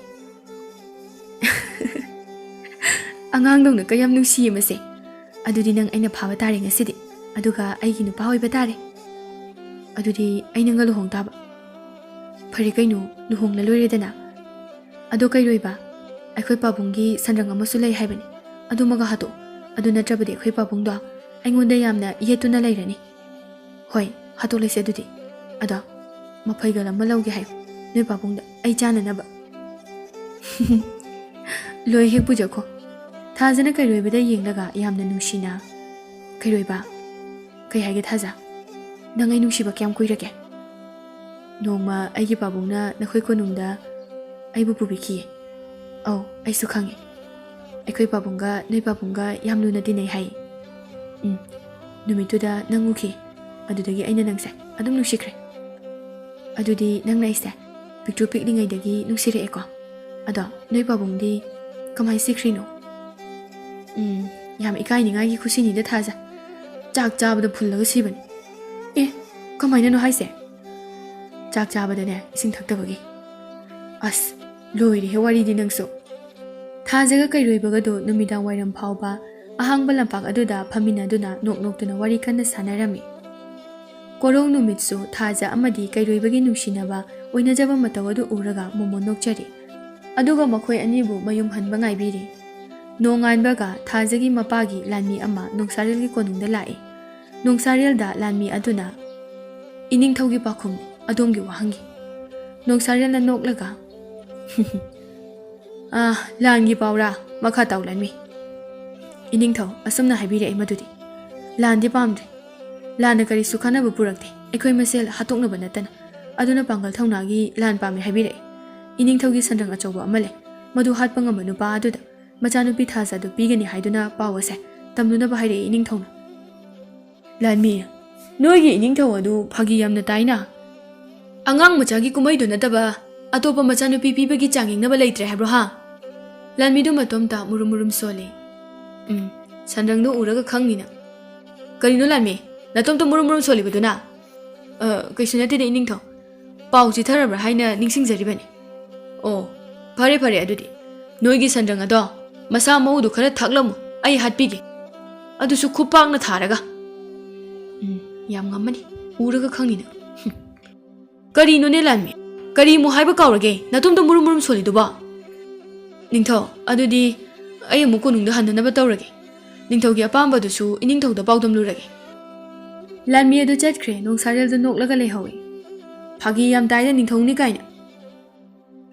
ꯑꯉꯥꯡꯗꯧꯅ ꯀꯌꯥꯝ ꯅꯨꯡꯁꯤꯌꯦ ꯃꯁꯦ꯫ "ꯑꯗꯨꯗꯤ ꯅꯪ ꯑꯩꯅ ꯐꯥꯕ ꯇꯥꯔꯦ ꯉꯁꯤꯗꯤ, ꯑꯗꯨꯒ ꯑꯩꯒꯤ ꯅꯨꯄꯥ ꯑꯣꯏꯕ ꯇꯥꯔꯦ꯫ ꯑꯗꯨꯗꯤ ꯑꯩ ꯅꯪꯒ ꯂꯨꯍꯣꯡ ꯇꯥꯕ꯫" "ꯐꯔꯦ ꯀꯩꯅꯣ, ꯂꯨꯍꯣꯡꯂ ꯂꯣꯏꯔꯦꯗꯅ꯫ ꯑꯗꯣ ꯀꯩꯔꯣꯏꯕ, ꯑꯩꯈꯣꯏ ꯄꯥꯕꯨꯡꯒꯤ ꯁꯟꯗ꯭ꯔꯪ ꯑꯃꯁꯨ ꯂꯩ ꯍꯥꯏꯕꯅꯤ, ꯑꯗꯨꯃꯒ ꯍꯥꯠꯇꯣꯛꯑꯣ꯫ ꯑꯗꯨ ꯅꯠꯇ꯭ꯔꯕꯗꯤ ꯑꯩꯈꯣꯏ ꯄꯥꯕꯨꯡꯗꯣ ꯑꯩꯉꯣꯟꯗ ꯌꯥꯝꯅ ꯌꯦꯠꯇꯨꯅ ꯂꯩꯔꯅꯤ꯫" "ꯍꯣꯏ, ꯍꯥꯠꯇꯣꯛꯂꯁꯦ ꯑꯗꯨꯗꯤ꯫ ꯑꯗꯣ ꯃꯐꯩꯒꯜ ꯑꯃ ꯂꯧꯒꯦ ꯍꯥꯏꯌꯨ ꯅꯣꯏ ꯄꯥꯕꯨꯡꯗ, ꯑꯩ ꯆꯥꯅꯅꯕ꯫ ꯂꯣꯏ ꯍꯦꯛ ꯄꯨꯖꯈꯣ꯫ ꯊꯥꯖꯅ ꯀꯩꯔꯣꯏꯕꯗ ꯌꯦꯡꯂꯒ ꯌꯥꯝꯅ ꯅꯨꯡꯁꯤꯅ, "ꯀꯩꯔꯣꯏꯕ, ꯀꯩ ꯍꯥꯏꯒꯦ ꯊꯥꯖ? ꯅꯪ ꯑꯩ ꯅꯨꯡꯁꯤꯕ ꯀꯌꯥꯝ ꯀꯨꯏꯔꯒꯦ?" "ꯅꯣꯡꯃ ꯑꯩꯒꯤ ꯄꯥꯕꯨꯡꯅ ꯅꯈꯣꯏ ꯀꯣꯅꯨꯡꯗ ꯑꯩꯕꯨ ꯄꯨꯕꯤꯈꯤꯌꯦ꯫ ꯑꯧ, ꯑꯩꯁꯨ ꯈꯪꯉꯦ꯫ ꯑꯩꯈꯣꯏ ꯄꯥꯕꯨꯡꯒ ꯅꯣꯏ ꯄꯥꯕꯨꯡꯒ ꯌꯥꯝ ꯂꯨꯅ ꯇꯤꯟꯅꯩ ꯍꯥꯏ꯫ ꯎꯝ, ꯅꯨꯃꯤꯠꯇꯨꯗ ꯅꯪ ꯎꯈꯤ꯫ ꯑꯗꯨꯗꯒꯤ ꯑꯩꯅ ꯅꯪꯁꯦ ꯑꯗꯨꯝ ꯅꯨꯡꯁꯤꯈ꯭ꯔꯦ꯫ ꯑꯗꯨꯗꯤ ꯅꯪꯅ ꯑꯩꯁꯦ ꯄꯤꯛꯇ꯭ꯔꯨ ꯄꯤꯛꯂꯤꯉꯩꯗꯒꯤ ꯅꯨꯡꯁꯤꯔꯛꯑꯦꯀꯣ꯫ ꯑꯗꯣ ꯅꯣꯏ ꯄꯥꯕꯨꯡꯗꯤ ꯀꯃꯥꯏꯅ ꯁꯤꯈ꯭ꯔꯤꯅꯣ?" "ꯎꯝ, ꯌꯥꯝ ꯏꯀꯥꯏꯅꯤꯡꯉꯥꯏꯒꯤ ꯈꯨꯁꯤꯅꯤꯗ ꯊꯥꯖ꯫ ꯆꯥꯛ ꯆꯥꯕꯗ ꯐꯨꯜꯂꯒ ꯁꯤꯕꯅꯤ꯫" "ꯑꯦ, ꯀꯃꯥꯏꯅꯅꯣ ꯍꯥꯏꯁꯦ?" "ꯆꯥꯛ ꯆꯥꯕꯗꯅꯦ, ꯏꯁꯤꯡ ꯊꯛꯇꯕꯒꯤ꯫" "ꯑꯁ, ꯂꯣꯏꯔꯦꯍꯦ ꯋꯥꯔꯤꯗꯤ ꯅꯪꯁꯨ!" ꯊꯥꯖꯒ ꯀꯩꯔꯣꯏꯕꯒꯗꯨ ꯅꯨꯃꯤꯗꯥꯡ ꯋꯥꯏꯔꯝ ꯐꯥꯎꯕ ꯑꯍꯥꯡꯕ ꯂꯝꯄꯥꯛ ꯑꯗꯨꯗ ꯐꯝꯃꯤꯟꯅꯗꯨꯅ ꯅꯣꯛ ꯅꯣꯛꯇꯨꯅ ꯋꯥꯔꯤ ꯀꯟꯅ ꯁꯥꯟꯅꯔꯝꯃꯤ꯫ ꯀꯣꯔꯧ ꯅꯨꯃꯤꯠꯁꯨ ꯊꯥꯖ ꯑꯃꯗꯤ ꯀꯩꯔꯣꯏꯕꯒꯤ ꯅꯨꯡꯁꯤꯅꯕ ꯑꯣꯏꯅꯖꯕ ꯃꯇꯧ ꯑꯗꯨ ꯎꯔꯒ ꯃꯣꯃꯣꯟ ꯅꯣꯛꯆꯔꯤ꯫ ꯑꯗꯨꯒ ꯃꯈꯣꯏ ꯑꯅꯤꯕꯨ ꯃꯌꯨꯝ ꯍꯟꯕ ꯉꯥꯏꯕꯤꯔꯤ꯫ ꯅꯣꯡꯉꯥꯟꯕꯒ ꯊꯥꯖꯒꯤ ꯃꯄꯥꯒꯤ ꯂꯥꯟꯃꯤ ꯑꯃ ꯅꯣꯡꯁꯥꯔꯦꯜꯒꯤ ꯀꯣꯅꯨꯡꯗ ꯂꯥꯛꯏ꯫ ꯅꯣꯡꯁꯥꯔꯦꯜꯗ ꯂꯥꯟꯃꯤ ꯑꯗꯨꯅ, "ꯏꯅꯤꯡꯊꯧꯒꯤ ꯄꯥꯎꯈꯨꯝꯅꯤ ꯑꯗꯣꯝꯒꯤ ꯋꯥꯍꯪꯒꯤ꯫" ꯅꯣꯡꯁꯥꯔꯦꯜꯅ ꯅꯣꯛꯂꯒ, "ꯑꯥ, ꯂꯥꯟꯒꯤ ꯄꯥꯎꯔꯥ? ꯃꯈꯥ ꯇꯥꯎ ꯂꯥꯟꯃꯤ꯫" "ꯏꯅꯤꯡꯊꯧ, ꯑꯁꯨꯝꯅ ꯍꯥꯏꯕꯤꯔꯛꯏ ꯃꯗꯨꯗꯤ ꯂꯥꯟꯗꯤ ꯄꯥꯝꯗ꯭ꯔꯦ꯫ ꯂꯥꯟꯅ ꯀꯔꯤꯁꯨ ꯀꯥꯟꯅꯕ ꯄꯨꯔꯛꯇꯦ, ꯑꯩꯈꯣꯏ ꯃꯁꯦꯜ ꯍꯥꯠꯇꯣꯛꯅꯕ ꯅꯠꯇꯅ꯫ ꯑꯗꯨꯅ ꯄꯥꯡꯒꯜ ꯊꯧꯅꯥꯒꯤ ꯂꯥꯟ ꯄꯥꯝꯃꯤ ꯍꯥꯏꯕꯤꯔꯛꯏ꯫ ꯏꯅꯤꯡꯊꯧꯒꯤ ꯁꯟꯗ꯭ꯔꯪ ꯑꯆꯧꯕ ꯑꯃ ꯂꯩ, ꯃꯗꯨ ꯍꯥꯠꯄ ꯉꯝꯕ ꯅꯨꯄꯥ ꯑꯗꯨꯗ ꯃꯆꯥꯅꯨꯄꯤ ꯊꯥꯖ ꯑꯗꯨ ꯄꯤꯒꯅꯤ ꯍꯥꯏꯗꯨꯅ ꯄꯥꯎ ꯑꯁꯦ ꯇꯝꯂꯨꯅꯕ ꯍꯥꯏꯔꯛꯏ ꯏꯅꯤꯡꯊꯧꯅ꯫" ꯂꯥꯟꯃꯤ, ꯅꯣꯏꯒꯤ ꯏꯅꯤꯡꯊꯧ ꯑꯗꯨ ꯐꯥꯒꯤ ꯌꯥꯝꯅ ꯇꯥꯏꯅ꯫ ꯑꯉꯥꯡ ꯃꯆꯥꯒꯤ ꯀꯨꯝꯍꯩꯗꯨ ꯅꯠꯇꯕ ꯑꯇꯣꯞꯄ ꯃꯆꯥꯅꯨꯄꯤ ꯄꯤꯕꯒꯤ ꯆꯥꯡ ꯌꯦꯡꯅꯕ ꯂꯩꯇ꯭ꯔꯦ ꯍꯥꯏꯕ꯭ꯔꯣ ꯍꯥ? ꯂꯥꯟꯃꯤꯗꯨ ꯃꯇꯣꯝꯇ ꯃꯨꯔꯨꯝ ꯃꯨꯔꯨꯝ ꯁꯣꯜꯂꯤ꯫ ꯎꯝ, ꯁꯟꯗ꯭ꯔꯪꯗꯨ ꯎꯔꯒ ꯈꯪꯅꯤꯅ꯫ ꯀꯔꯤꯅꯣ ꯂꯥꯟꯃꯤ, ꯅꯇꯣꯝꯇ ꯃꯨꯔꯨꯝ ꯃꯨꯔꯨꯝ ꯁꯣꯜꯂꯤꯕꯗꯨꯅ? ꯑ, ꯀꯩꯁꯨ ꯅꯠꯇꯦꯗ ꯏꯅꯤꯡꯊꯧ꯫ ꯄꯥꯎ ꯆꯤꯊꯔꯕ꯭ꯔꯥ ꯍꯥꯏꯅ ꯅꯤꯡꯁꯤꯡꯖꯔꯤꯕꯅꯤ꯫ ꯑꯣ, ꯐꯔꯦ ꯐꯔꯦ ꯑꯗꯨꯗꯤ꯫ ꯅꯣꯏꯒꯤ ꯁꯟꯗ꯭ꯔꯪ ꯑꯗꯣ ꯃꯁꯥ ꯃꯎꯗꯨ ꯈꯔ ꯊꯥꯛꯂꯝꯃꯨ, ꯑꯩ ꯍꯥꯠꯄꯤꯒꯦ꯫ ꯑꯗꯨꯁꯨ ꯈꯨꯄꯥꯛꯅ ꯊꯥꯔꯒ꯫ ꯎꯝ, ꯌꯥꯝ ꯉꯝꯃꯅꯤ꯫ ꯎꯔꯒ ꯈꯪꯅꯤꯅ꯫ ꯀꯔꯤꯅꯣꯅꯦ ꯂꯥꯟꯃꯤ? ꯀꯔꯤꯃꯨꯛ ꯍꯥꯏꯕ ꯀꯥꯎꯔꯒꯦ? ꯅꯇꯣꯝꯇ ꯃꯨꯔꯨꯝ ꯃꯨꯔꯨꯝ ꯁꯣꯜꯂꯤꯗꯨꯕꯣ? ꯅꯤꯡꯊꯧ, ꯑꯗꯨꯗꯤ ꯑꯩ ꯑꯃꯨꯛ ꯀꯣꯅꯨꯡꯗ ꯍꯟꯅꯅꯕ ꯇꯧꯔꯒꯦ꯫ ꯅꯤꯡꯊꯧꯒꯤ ꯑꯄꯥꯝꯕꯗꯨꯁꯨ ꯏꯅꯤꯡꯊꯧꯗ ꯄꯥꯎꯗꯝꯂꯨꯔꯒꯦ꯫ ꯂꯥꯟꯃꯤ ꯑꯗꯨ ꯆꯠꯈ꯭ꯔꯦ꯫ ꯅꯣꯡꯁꯥꯔꯦꯜꯗꯨ ꯅꯣꯛꯂꯒ ꯂꯩꯍꯧꯏ꯫ "ꯐꯥꯒꯤ ꯌꯥꯝ ꯇꯥꯏꯗ, ꯅꯤꯡꯊꯧꯅꯤ ꯀꯥꯏꯅ꯫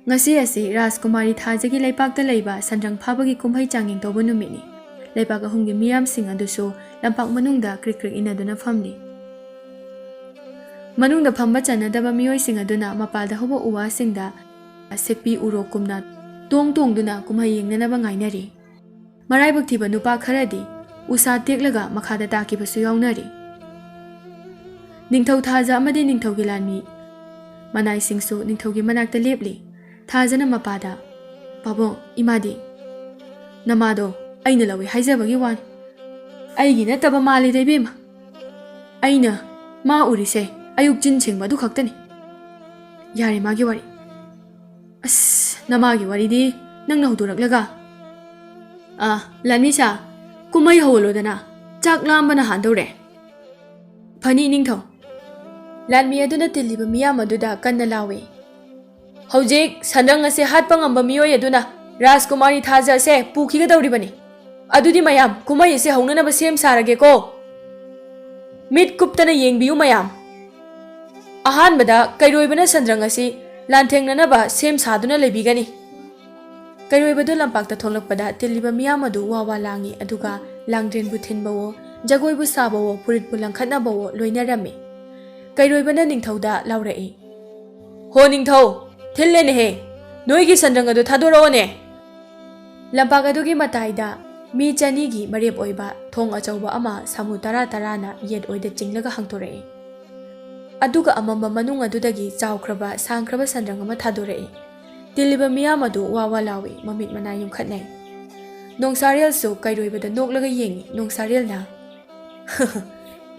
ꯉꯁꯤ ꯑꯁꯤ ꯔꯥꯖꯀꯨꯃꯥꯔꯤ ꯊꯥꯖꯒꯤ ꯂꯩꯄꯥꯛꯇ ꯂꯩꯕ ꯁꯟꯗ꯭ꯔꯪ ꯐꯥꯕꯒꯤ ꯀꯨꯝꯍꯩ ꯆꯥꯡꯌꯦꯡ ꯇꯧꯕ ꯅꯨꯃꯤꯠꯅꯤ꯫ ꯂꯩꯄꯥꯛ ꯑꯍꯨꯝꯒꯤ ꯃꯤꯌꯥꯝꯁꯤꯡ ꯑꯗꯨꯁꯨ ꯂꯝꯄꯥꯛ ꯃꯅꯨꯡꯗ ꯀ꯭ꯔꯤꯛ ꯀ꯭ꯔꯤꯛ ꯏꯟꯅꯗꯨꯅ ꯐꯝꯂꯤ꯫ ꯃꯅꯨꯡꯗ ꯐꯝꯕ ꯆꯟꯅꯗꯕ ꯃꯤꯑꯣꯏꯁꯤꯡ ꯑꯗꯨꯅ ꯃꯄꯥꯜꯗ ꯍꯧꯕ ꯎ ꯋꯥꯁꯤꯡꯗ ꯁꯦꯛꯄꯤ ꯎꯔꯣꯛꯀꯨꯝꯅ ꯇꯣꯡ ꯇꯣꯡꯗꯨꯅ ꯀꯨꯝꯍꯩ ꯌꯦꯡꯅꯅꯕ ꯉꯥꯏꯅꯔꯤ꯫ ꯃꯔꯥꯏꯕꯛ ꯊꯤꯕ ꯅꯨꯄꯥ ꯈꯔꯗꯤ ꯎꯁꯥ ꯇꯦꯛꯂꯒ ꯃꯈꯥꯗ ꯇꯥꯈꯤꯕꯁꯨ ꯌꯥꯎꯅꯔꯤ꯫ ꯅꯤꯡꯊꯧ ꯊꯥꯖ ꯑꯃꯗꯤ ꯅꯤꯡꯊꯧꯒꯤ ꯂꯥꯟꯃꯤ ꯃꯅꯥꯏꯁꯤꯡꯁꯨ ꯅꯤꯡꯊꯧꯒꯤ ꯃꯅꯥꯛꯇ ꯂꯦꯞꯂꯤ꯫ ꯊꯥꯖꯅ ꯃꯄꯥꯗ, "ꯄꯥꯕꯨꯡ, ꯏꯃꯥꯗꯤ?" "ꯅꯃꯥꯗꯣ ꯑꯩꯅ ꯂꯧꯏ ꯍꯥꯏꯖꯕꯒꯤ ꯋꯥꯅꯤ꯫ ꯑꯩꯒꯤ ꯅꯠꯇꯕ ꯃꯥꯜꯂꯦꯗ, ꯏꯕꯦꯝꯃ꯫ ꯑꯩꯅ ꯃꯥ ꯎꯔꯤꯁꯦ ꯑꯌꯨꯛ ꯆꯤꯟ ꯁꯦꯡꯕ ꯑꯗꯨ ꯈꯛꯇꯅꯤ꯫ ꯌꯥꯔꯦ ꯃꯥꯒꯤ ꯋꯥꯔꯤ꯫ ꯑꯁ, ꯅꯃꯥꯒꯤ ꯋꯥꯔꯤꯗꯤ ꯅꯪꯅ ꯍꯧꯗꯣꯔꯛꯂꯒ꯫ ꯑꯥ, ꯂꯥꯟꯃꯤꯁꯥ, ꯀꯨꯝꯍꯩ ꯍꯧꯍꯜꯂꯣꯗꯅ, ꯆꯥꯛ ꯂꯥꯝꯕꯅ ꯍꯥꯟꯗꯧꯔꯦ꯫" "ꯐꯅꯤ, ꯅꯤꯡꯊꯧ꯫" ꯂꯥꯟꯃꯤ ꯑꯗꯨꯅ ꯇꯤꯜꯂꯤꯕ ꯃꯤꯌꯥꯝ ꯑꯗꯨꯗ ꯀꯟꯅ ꯂꯥꯎꯏ, "ꯍꯧꯖꯤꯛ ꯁꯟꯗ꯭ꯔꯪ ꯑꯁꯦ ꯍꯥꯠꯄ ꯉꯝꯕ ꯃꯤꯑꯣꯏ ꯑꯗꯨꯅ ꯔꯥꯖꯀꯨꯃꯥꯔꯤ ꯊꯥꯖ ꯑꯁꯦ ꯄꯨꯈꯤꯒꯗꯧꯔꯤꯕꯅꯤ꯫ ꯑꯗꯨꯗꯤ ꯃꯌꯥꯝ, ꯀꯨꯝꯍꯩ ꯑꯁꯦ ꯍꯧꯅꯅꯕ ꯁꯦꯝ ꯁꯥꯔꯒꯦꯀꯣ꯫ ꯃꯤꯠ ꯀꯨꯞꯇꯅ ꯌꯦꯡꯕꯤꯌꯨ ꯃꯌꯥꯝ꯫ ꯑꯍꯥꯟꯕꯗ ꯀꯩꯔꯣꯏꯕꯅ ꯁꯟꯗ꯭ꯔꯪ ꯑꯁꯤ ꯂꯥꯟꯊꯦꯡꯅꯅꯕ ꯁꯦꯝ ꯁꯥꯗꯨꯅ ꯂꯩꯕꯤꯒꯅꯤ꯫" ꯀꯩꯔꯣꯏꯕꯗꯨ ꯂꯝꯄꯥꯛꯇ ꯊꯣꯛꯂꯛꯄꯗ ꯇꯤꯜꯂꯤꯕ ꯃꯤꯌꯥꯝ ꯑꯗꯨ ꯋꯥ ꯋꯥ ꯂꯥꯡꯏ, ꯑꯗꯨꯒ ꯂꯥꯡꯗ꯭ꯔꯦꯟꯕꯨ ꯊꯤꯟꯕꯋꯣ, ꯖꯒꯣꯏꯕꯨ ꯁꯥꯕꯋꯣ, ꯐꯨꯔꯤꯠꯄꯨ ꯂꯪꯈꯠꯅꯕꯋꯣ ꯂꯣꯏꯅꯔꯝꯃꯤ꯫ ꯀꯩꯔꯣꯏꯕꯅ ꯅꯤꯡꯊꯧꯗ ꯂꯥꯎꯔꯛꯏ, "ꯍꯣ ꯅꯤꯡꯊꯧ, ꯊꯤꯜꯂꯦꯅꯦꯍꯦ, ꯅꯣꯏꯒꯤ ꯁꯟꯗ꯭ꯔꯪ ꯑꯗꯨ ꯊꯥꯗꯣꯔꯛꯑꯣꯅꯦ!" ꯂꯝꯄꯥꯛ ꯑꯗꯨꯒꯤ ꯃꯇꯥꯏꯗ ꯃꯤ ꯆꯅꯤꯒꯤ ꯃꯔꯦꯞ ꯑꯣꯏꯕ ꯊꯣꯡ ꯑꯆꯧꯕ ꯑꯃ ꯁꯥꯃꯨ ꯇꯔꯥ ꯇꯔꯥꯅ ꯌꯦꯠ ꯑꯣꯏꯗ ꯆꯤꯡꯂꯒ ꯍꯥꯡꯗꯣꯔꯛꯏ꯫ ꯑꯗꯨꯒ ꯑꯃꯝꯕ ꯃꯅꯨꯡ ꯑꯗꯨꯗꯒꯤ ꯆꯥꯎꯈ꯭ꯔꯕ, ꯁꯥꯡꯈ꯭ꯔꯕ ꯁꯟꯗ꯭ꯔꯪ ꯑꯃ ꯊꯥꯗꯣꯔꯛꯏ꯫ ꯇꯤꯜꯂꯤꯕ ꯃꯤꯌꯥꯝ ꯑꯗꯨ ꯋꯥ ꯋꯥ ꯂꯥꯎꯏ, ꯃꯃꯤꯠ ꯃꯅꯥ ꯌꯨꯝꯈꯠꯅꯩ꯫ ꯅꯣꯡꯁꯥꯔꯦꯜꯁꯨ ꯀꯩꯔꯣꯏꯕꯗ ꯅꯣꯛꯂꯒ ꯌꯦꯡꯏ꯫ ꯅꯣꯡꯁꯥꯔꯦꯜꯅ,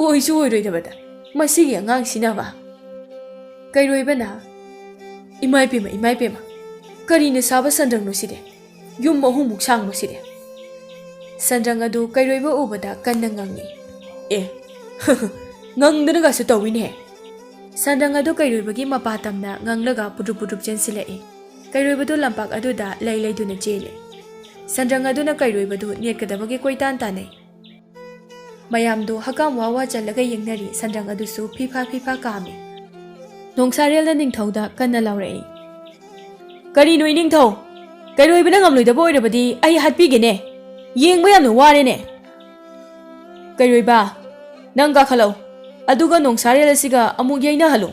"ꯑꯣꯏꯁꯨ ꯑꯣꯏꯔꯣꯏꯗꯕꯗ, ꯃꯁꯤꯒꯤ ꯑꯉꯥꯡꯁꯤꯅꯕ!" ꯀꯩꯔꯣꯏꯕꯅ, "ꯏꯃꯥꯏ ꯄꯦꯝꯃ, ꯏꯃꯥꯏ ꯄꯦꯝꯃ, ꯀꯔꯤꯅ ꯁꯥꯕ ꯁꯟꯗ꯭ꯔꯪꯅꯣ ꯁꯤꯗꯤ? ꯌꯨꯝ ꯑꯍꯨꯝꯃꯨꯛ ꯁꯥꯡꯕ ꯁꯤꯗꯤ!" ꯁꯟꯗ꯭ꯔꯪ ꯑꯗꯨ ꯀꯩꯔꯣꯏꯕ ꯎꯕꯗ ꯀꯟꯅ ꯉꯪꯏ꯫ "ꯑꯦ, ꯉꯪꯗꯅꯒꯁꯨ ꯇꯧꯏꯅꯦ!" ꯁꯟꯗ꯭ꯔꯪ ꯑꯗꯨ ꯀꯩꯔꯣꯏꯕꯒꯤ ꯃꯄꯥ ꯇꯝꯅ ꯉꯪꯂꯒ ꯄꯨꯗ꯭ꯔꯨꯞ ꯄꯨꯗ꯭ꯔꯨꯞ ꯆꯦꯟꯁꯤꯜꯂꯛꯏ꯫ ꯀꯩꯔꯣꯏꯕꯗꯨ ꯂꯝꯄꯥꯛ ꯑꯗꯨꯗ ꯂꯩ ꯂꯩꯗꯨꯅ ꯆꯦꯜꯂꯤ꯫ ꯁꯟꯗ꯭ꯔꯪ ꯑꯗꯨꯅ ꯀꯩꯔꯣꯏꯕꯗꯨ ꯅꯦꯠꯀꯗꯕꯒꯤ ꯀꯣꯏꯇꯥꯟ ꯇꯥꯟꯅꯩ꯫ ꯃꯌꯥꯝꯗꯨ ꯍꯀꯥꯝ ꯋꯥ ꯋꯥ ꯆꯜꯂꯒ ꯌꯦꯡꯅꯔꯤ꯫ ꯁꯟꯗ꯭ꯔꯪ ꯑꯗꯨꯁꯨ ꯐꯤꯐꯥ ꯐꯤꯐꯥ ꯀꯥꯝꯃꯤ꯫ ꯅꯣꯡꯁꯥꯔꯦꯜꯅ ꯅꯤꯡꯊꯧꯗ ꯀꯟꯅ ꯂꯥꯎꯔꯛꯏ, "ꯀꯔꯤꯅꯣ ꯏꯅꯤꯡꯊꯧ? ꯀꯩꯔꯣꯏꯕꯅ ꯉꯝꯂꯣꯏꯗꯕ ꯑꯣꯏꯔꯕꯗꯤ ꯑꯩ ꯍꯥꯠꯄꯤꯒꯦꯅꯦ꯫ ꯌꯦꯡꯕ ꯌꯥꯝꯅ ꯋꯥꯔꯦꯅꯦ꯫ ꯀꯩꯔꯣꯏꯕ, ꯅꯪ ꯀꯥꯈꯠꯂꯛꯎ꯫ ꯑꯗꯨꯒ ꯅꯣꯡꯁꯥꯔꯦꯜ ꯑꯁꯤꯒ ꯑꯃꯨꯛ ꯌꯩꯅꯍꯜꯂꯨ꯫"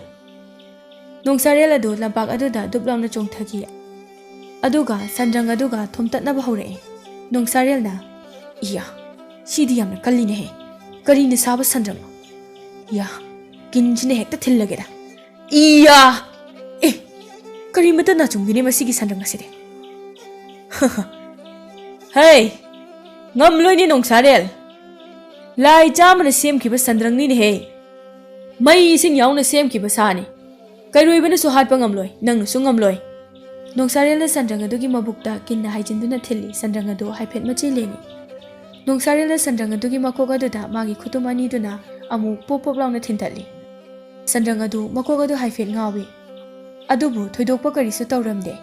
ꯅꯣꯡꯁꯥꯔꯦꯜ ꯑꯗꯨ ꯂꯝꯄꯥꯛ ꯑꯗꯨꯗ ꯗꯨꯞ ꯂꯥꯎꯅ ꯆꯣꯡꯊꯈꯤ꯫ ꯑꯗꯨꯒ ꯁꯟꯗ꯭ꯔꯪ ꯑꯗꯨꯒ ꯊꯣꯝꯇꯠꯅꯕ ꯍꯧꯔꯛꯏ꯫ ꯅꯣꯡꯁꯥꯔꯦꯜꯅ, "ꯏꯌꯥ, ꯁꯤꯗꯤ ꯌꯥꯝꯅ ꯀꯜꯂꯤꯅꯦꯍꯦ꯫ ꯀꯔꯤꯅ ꯁꯥꯕ ꯁꯟꯗ꯭ꯔꯪꯅꯣ? ꯏꯌꯥ, ꯀꯤꯟꯁꯤꯅ ꯍꯦꯛꯇ ꯊꯤꯜꯂꯒꯦꯗ꯫ ꯏꯌꯥ! ꯑꯦ, ꯀꯔꯤꯃꯇ ꯅꯥꯆꯨꯡꯗꯦꯅꯦ ꯃꯁꯤꯒꯤ ꯁꯟꯗ꯭ꯔꯪ ꯑꯁꯤꯗꯤ꯫" "ꯍꯩ, ꯉꯝꯂꯣꯏꯅꯦ ꯅꯣꯡꯁꯥꯔꯦꯜ꯫ ꯂꯥꯏ ꯆꯥꯝꯃꯅ ꯁꯦꯝꯈꯤꯕ ꯁꯟꯗ꯭ꯔꯪꯅꯤꯅꯦꯍꯦ꯫ ꯃꯩ ꯏꯁꯤꯡ ꯌꯥꯎꯅ ꯁꯦꯝꯈꯤꯕ ꯁꯥꯅꯤ꯫ ꯀꯩꯔꯣꯏꯕꯅꯁꯨ ꯍꯥꯠꯄ ꯉꯝꯂꯣꯏ, ꯅꯪꯅꯁꯨ ꯉꯝꯂꯣꯏ꯫" ꯅꯣꯡꯁꯥꯔꯦꯜꯅ ꯁꯟꯗ꯭ꯔꯪ ꯑꯗꯨꯒꯤ ꯃꯕꯨꯛꯇ ꯀꯤꯟꯅ ꯍꯥꯏꯖꯤꯟꯗꯨꯅ ꯊꯤꯜꯂꯤ꯫ ꯁꯟꯗ꯭ꯔꯪ ꯑꯗꯨ ꯍꯥꯏꯐꯦꯠ ꯃꯆꯤ ꯂꯦꯡꯉꯤ꯫ ꯅꯣꯡꯁꯥꯔꯦꯜꯅ ꯁꯟꯗ꯭ꯔꯪ ꯑꯗꯨꯒꯤ ꯃꯀꯣꯛ ꯑꯗꯨꯗ ꯃꯥꯒꯤ ꯈꯨꯇꯨꯝ ꯑꯅꯤꯗꯨꯅ ꯑꯃꯨꯛ ꯄꯣꯞ ꯄꯣꯞ ꯂꯥꯎꯅ ꯊꯤꯟꯇꯠꯂꯤ꯫ ꯁꯟꯗ꯭ꯔꯪ ꯑꯗꯨ ꯃꯀꯣꯛ ꯑꯗꯨ ꯍꯥꯏꯐꯦꯠ ꯉꯥꯎꯏ꯫ ꯑꯗꯨꯕꯨ ꯊꯣꯏꯗꯣꯛꯄ ꯀꯔꯤꯁꯨ ꯇꯧꯔꯝꯗꯦ꯫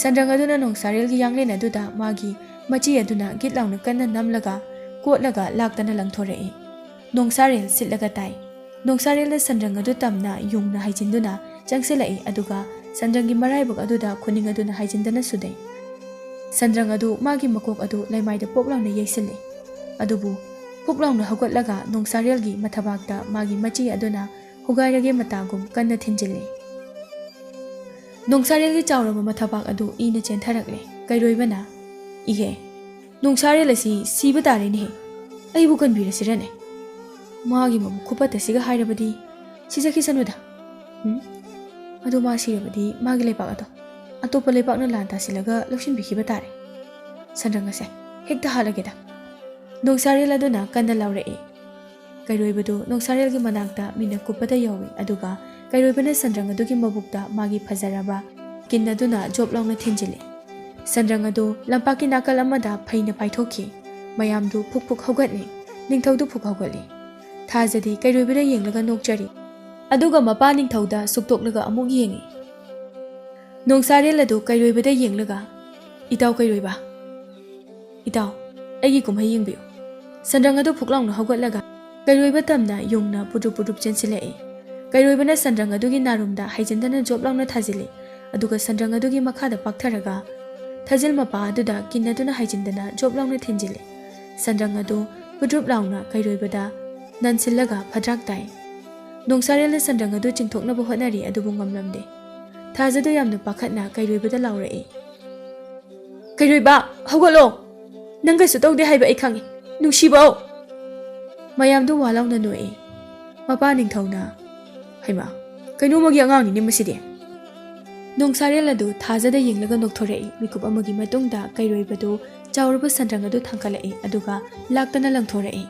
ꯁꯟꯗ꯭ꯔꯪ ꯑꯗꯨꯅ ꯅꯣꯡꯁꯥꯔꯦꯜꯒꯤ ꯌꯥꯡꯂꯦꯟ ꯑꯗꯨꯗ ꯃꯥꯒꯤ ꯃꯆꯤ ꯑꯗꯨꯅ ꯒꯤꯠ ꯂꯥꯎꯅ ꯀꯟꯅ ꯅꯝꯂꯒ ꯀꯣꯠꯂꯒ ꯂꯥꯛꯇꯅ ꯂꯪꯊꯣꯔꯛꯏ꯫ ꯅꯣꯡꯁꯥꯔꯦꯜ ꯁꯤꯠꯂꯒ ꯇꯥꯏ꯫ ꯅꯣꯡꯁꯥꯔꯦꯜꯅ ꯁꯟꯗ꯭ꯔꯪ ꯑꯗꯨ ꯇꯝꯅ ꯌꯨꯡꯅ ꯍꯥꯏꯖꯤꯟꯗꯨꯅ ꯆꯪꯁꯤꯜꯂꯛꯏ, ꯑꯗꯨꯒ ꯁꯟꯗ꯭ꯔꯪꯒꯤ ꯃꯔꯥꯏꯕꯛ ꯑꯗꯨꯗ ꯈꯨꯅꯤꯡ ꯑꯗꯨꯅ ꯍꯥꯏꯖꯤꯟꯗꯅ ꯁꯨꯗꯩ꯫ ꯁꯟꯗ꯭ꯔꯪ ꯑꯗꯨ ꯃꯥꯒꯤ ꯃꯀꯣꯛ ꯑꯗꯨ ꯂꯩꯃꯥꯏꯗ ꯄꯣꯞ ꯂꯥꯎꯅ ꯌꯩꯁꯤꯜꯂꯤ꯫ ꯑꯗꯨꯕꯨ ꯍꯨꯛ ꯂꯥꯎꯅ ꯍꯧꯒꯠꯂꯒ ꯅꯣꯡꯁꯥꯔꯦꯜꯒꯤ ꯃꯊꯕꯥꯛꯇ ꯃꯥꯒꯤ ꯃꯆꯤ ꯑꯗꯨꯅ ꯍꯨꯒꯥꯏꯔꯒꯦ ꯃꯇꯥꯒꯨꯝ ꯀꯟꯅ ꯊꯤꯟꯖꯤꯜꯂꯤ꯫ ꯅꯣꯡꯁꯥꯔꯦꯜꯒꯤ ꯆꯥꯎꯔꯕ ꯃꯊꯕꯥꯛ ꯑꯗꯨ ꯏꯅ ꯆꯦꯟꯊꯔꯛꯂꯦ꯫ ꯀꯩꯔꯣꯏꯕꯅ, "ꯏꯍꯦ, ꯅꯣꯡꯁꯥꯔꯦꯜ ꯑꯁꯤ ꯁꯤꯕ ꯇꯥꯔꯦꯅꯦꯍꯦ꯫ ꯑꯩꯕꯨ ꯀꯟꯕꯤꯔꯁꯤꯔꯅꯦ? ꯃꯥꯒꯤ ꯃꯕꯨꯛ ꯈꯨꯄꯠ ꯑꯁꯤꯒ ꯍꯥꯏꯔꯕꯗꯤ ꯁꯤꯖꯈꯤꯁꯅꯨꯗ꯫ ꯎꯝ? ꯑꯗꯣ ꯃꯥ ꯁꯤꯔꯕꯗꯤ ꯃꯥꯒꯤ ꯂꯩꯕꯥꯛ ꯑꯗꯣ ꯑꯇꯣꯞꯄ ꯂꯩꯕꯥꯛꯅ ꯂꯥꯟ ꯇꯥꯁꯤꯜꯂꯒ ꯂꯧꯁꯤꯟꯕꯤꯈꯤꯕ ꯇꯥꯔꯦ꯫ ꯁꯟꯗ꯭ꯔꯪ ꯑꯁꯦ ꯍꯦꯛꯇ ꯍꯥꯠꯂꯒꯦꯗ꯫" ꯅꯣꯡꯁꯥꯔꯦꯜ ꯑꯗꯨꯅ ꯀꯟꯅ ꯂꯥꯎꯔꯛꯏ꯫ ꯀꯩꯔꯣꯏꯕꯗꯨ ꯅꯣꯡꯁꯥꯔꯦꯜꯒꯤ ꯃꯅꯥꯛꯇ ꯃꯤꯅ ꯀꯨꯞꯄꯗ ꯌꯧꯏ, ꯑꯗꯨꯒ ꯀꯩꯔꯣꯏꯕꯅ ꯁꯟꯗ꯭ꯔꯪ ꯑꯗꯨꯒꯤ ꯃꯕꯨꯛꯇ ꯃꯥꯒꯤ ꯐꯖꯔꯕ ꯀꯤꯟ ꯑꯗꯨꯅ ꯖꯣꯞ ꯂꯥꯎꯅ ꯊꯤꯟꯖꯤꯜꯂꯤ꯫ ꯁꯟꯗ꯭ꯔꯪ ꯑꯗꯨ ꯂꯝꯄꯥꯛꯀꯤ ꯅꯥꯀꯜ ꯑꯃꯗ ꯐꯩꯅ ꯄꯥꯏꯊꯣꯛꯈꯤ꯫ ꯃꯌꯥꯝꯗꯨ ꯐꯨꯛ ꯐꯨꯛ ꯍꯧꯒꯠꯂꯤ꯫ ꯅꯤꯡꯊꯧꯗꯨ ꯐꯨꯛ ꯍꯧꯒꯠꯂꯤ꯫ ꯊꯥꯖꯗꯤ ꯀꯩꯔꯣꯏꯕꯗ ꯌꯦꯡꯂꯒ ꯅꯣꯛꯆꯔꯤ꯫ ꯑꯗꯨꯒ ꯃꯄꯥ ꯅꯤꯡꯊꯧꯗ ꯁꯨꯛꯇꯣꯛꯂꯒ ꯑꯃꯨꯛ ꯌꯦꯡꯏ꯫ ꯅꯣꯡꯁꯥꯔꯦꯜ ꯑꯗꯨ ꯀꯩꯔꯣꯏꯕꯗ ꯌꯦꯡꯂꯒ, "ꯏꯇꯥꯎ ꯀꯩꯔꯣꯏꯕ, ꯏꯇꯥꯎ, ꯑꯩꯒꯤ ꯀꯨꯝꯍꯩ ꯌꯦꯡꯕꯤꯌꯨ꯫ ꯁꯟꯗ꯭ꯔꯪ ꯑꯗꯨ ꯐꯨꯛ ꯂꯥꯎꯅ ꯍꯧꯒꯠꯂꯒ ꯀꯩꯔꯣꯏꯕ ꯇꯝꯅ ꯌꯨꯡꯅ ꯄꯨꯗ꯭ꯔꯨꯞ ꯄꯨꯗ꯭ꯔꯨꯞ ꯆꯦꯟꯁꯤꯜꯂꯛꯏ꯫ ꯀꯩꯔꯣꯏꯕꯅ ꯁꯟꯗ꯭ꯔꯪ ꯑꯗꯨꯒꯤ ꯅꯥꯔꯨꯝꯗ ꯍꯩꯖꯤꯟꯗꯅ ꯖꯣꯞ ꯂꯥꯎꯅ ꯊꯥꯖꯤꯜꯂꯤ꯫ ꯑꯗꯨꯒ ꯁꯟꯗ꯭ꯔꯪ ꯑꯗꯨꯒꯤ ꯃꯈꯥꯗ ꯄꯥꯛꯊꯔꯒ ꯊꯥꯖꯤꯜ ꯃꯄꯥ ꯑꯗꯨꯗ ꯀꯤꯟ ꯑꯗꯨꯅ ꯍꯩꯖꯤꯟꯗꯅ ꯖꯣꯞ ꯂꯥꯎꯅ ꯊꯤꯟꯖꯤꯜꯂꯤ꯫ ꯁꯟꯗ꯭ꯔꯪ ꯑꯗꯨ ꯄꯨꯗ꯭ꯔꯨꯞ ꯂꯥꯎꯅ ꯀꯩꯔꯣꯏꯕꯗ ꯅꯟꯁꯤꯜꯂꯒ ꯐꯗ꯭ꯔꯥꯛ ꯇꯥꯏ꯫ ꯅꯣꯡꯁꯥꯔꯦꯜꯅ ꯁꯟꯗ꯭ꯔꯪ ꯑꯗꯨ ꯆꯤꯡꯊꯣꯛꯅꯕ ꯍꯣꯠꯅꯔꯤ, ꯑꯗꯨꯕꯨ ꯉꯝꯂꯝꯗꯦ꯫ ꯊꯥꯖꯗꯣ ꯌꯥꯝꯅ ꯄꯥꯈꯠꯅ ꯀꯩꯔꯣꯏꯕꯗ ꯂꯥꯎꯔꯛꯏ, "ꯀꯩꯔꯣꯏꯕ, ꯍꯧꯒꯠꯂꯣ! ꯅꯪ ꯀꯩꯁꯨ ꯇꯧꯗꯦ ꯍꯥꯏꯕ ꯑꯩ ꯈꯪꯉꯤ꯫ ꯅꯨꯡꯁꯤꯕꯧ!" ꯃꯌꯥꯝꯗꯨ ꯋꯥ ꯂꯥꯎꯅ ꯅꯣꯛꯏ꯫ ꯃꯄꯥ ꯅꯤꯡꯊꯧꯅ, "ꯍꯩꯃꯥ, ꯀꯩꯅꯣꯝꯃꯒꯤ ꯑꯉꯥꯡꯅꯤꯅꯦ ꯃꯁꯤꯗꯤ!" ꯅꯣꯡꯁꯥꯔꯦꯜ ꯑꯗꯨ ꯊꯥꯖꯗ ꯌꯦꯡꯂꯒ ꯅꯣꯛꯊꯣꯔꯛꯏ꯫ ꯃꯤꯀꯨꯞ ꯑꯃꯒꯤ ꯃꯇꯨꯡꯗ ꯀꯩꯔꯣꯏꯕꯗꯨ ꯆꯥꯎꯔꯕ ꯁꯟꯗ꯭ꯔꯪ ꯑꯗꯨ ꯊꯥꯡꯒꯠꯂꯛꯏ, ꯑꯗꯨꯒ ꯂꯥꯛꯇꯅ ꯂꯪꯊꯣꯔꯛꯏ꯫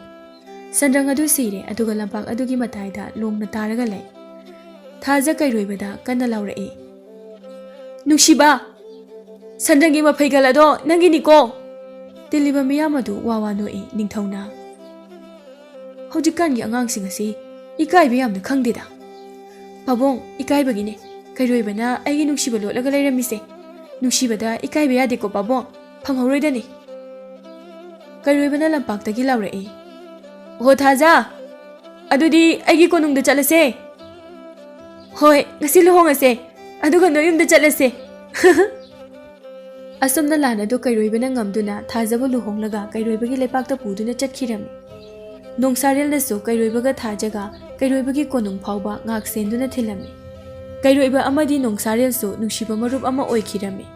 ꯁꯟꯗ꯭ꯔꯪ ꯑꯗꯨ ꯁꯤꯔꯦ, ꯑꯗꯨꯒ ꯂꯝꯄꯥꯛ ꯑꯗꯨꯒꯤ ꯃꯇꯥꯏꯗ ꯂꯣꯡꯅ ꯇꯥꯔꯒ ꯂꯩ꯫ ꯊꯥꯖ ꯀꯩꯔꯣꯏꯕꯗ ꯀꯟꯅ ꯂꯥꯎꯔꯛꯏ, "ꯅꯨꯡꯁꯤꯕ, ꯁꯟꯗ꯭ꯔꯪꯒꯤ ꯃꯐꯩꯒꯜ ꯑꯗꯣ ꯅꯪꯒꯤꯅꯤꯀꯣ!" ꯇꯤꯜꯂꯤꯕ ꯃꯤꯌꯥꯝ ꯑꯗꯨ ꯋꯥ ꯋꯥ ꯅꯣꯛꯏ꯫ ꯅꯤꯡꯊꯧꯅ, "ꯍꯧꯖꯤꯛꯀꯥꯟꯒꯤ ꯑꯉꯥꯡꯁꯤꯡ ꯑꯁꯤ ꯏꯀꯥꯏꯕ ꯌꯥꯝꯅ ꯈꯪꯗꯦꯗ꯫ ꯄꯥꯕꯨꯡ, ꯏꯀꯥꯏꯕꯒꯤꯅꯦ ꯀꯩꯔꯣꯏꯕꯅ ꯑꯩꯒꯤ ꯅꯨꯡꯁꯤꯕ ꯂꯣꯠꯂꯒ ꯂꯩꯔꯝꯃꯤꯁꯦ꯫ ꯅꯨꯡꯁꯤꯕꯗ ꯏꯀꯥꯏꯕ ꯌꯥꯗꯦꯀꯣ ꯄꯥꯕꯨꯡ, ꯐꯪꯍꯧꯔꯣꯏꯗꯅꯤ!" ꯀꯩꯔꯣꯏꯕꯅ ꯂꯝꯄꯥꯛꯇꯒꯤ ꯂꯥꯎꯔꯛꯏ, "ꯑꯣꯍꯣ ꯊꯥꯖ, ꯑꯗꯨꯗꯤ ꯑꯩꯒꯤ ꯀꯣꯅꯨꯡꯗ ꯆꯠꯂꯁꯦ!" "ꯍꯣꯏ, ꯉꯁꯤ ꯂꯨꯍꯣꯡꯉꯁꯦ, ꯑꯗꯨꯒ ꯅꯣꯏ ꯌꯨꯝꯗ ꯆꯠꯂꯁꯦ!" ꯑꯁꯨꯝꯅ ꯂꯥꯟ ꯑꯗꯨ ꯀꯩꯔꯣꯏꯕꯅ ꯉꯝꯗꯨꯅ ꯊꯥꯖꯕꯨ ꯂꯨꯍꯣꯡꯂꯒ ꯀꯩꯔꯣꯏꯕꯒꯤ ꯂꯩꯄꯥꯛꯇ ꯄꯨꯗꯨꯅ ꯆꯠꯈꯤꯔꯝꯃꯤ꯫ ꯅꯣꯡꯁꯥꯔꯦꯜꯅꯁꯨ ꯀꯩꯔꯣꯏꯕꯒ ꯊꯥꯖꯒ ꯀꯩꯔꯣꯏꯕꯒꯤ ꯀꯣꯅꯨꯡ ꯐꯥꯎꯕ ꯉꯥꯛ ꯁꯦꯟꯗꯨꯅ ꯊꯤꯜꯂꯝꯃꯤ꯫ ꯀꯩꯔꯣꯏꯕ ꯑꯃꯗꯤ ꯅꯣꯡꯁꯥꯔꯦꯜꯁꯨ ꯅꯨꯡꯁꯤꯕ ꯃꯔꯨꯞ ꯑꯃ ꯑꯣꯏꯈꯤꯔꯝꯃꯤ꯫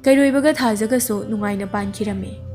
ꯀꯩꯔꯣꯏꯕꯒ ꯊꯥꯖꯒꯁꯨ ꯅꯨꯡꯉꯥꯏꯅ ꯄꯥꯟꯈꯤꯔꯝꯃꯤ꯫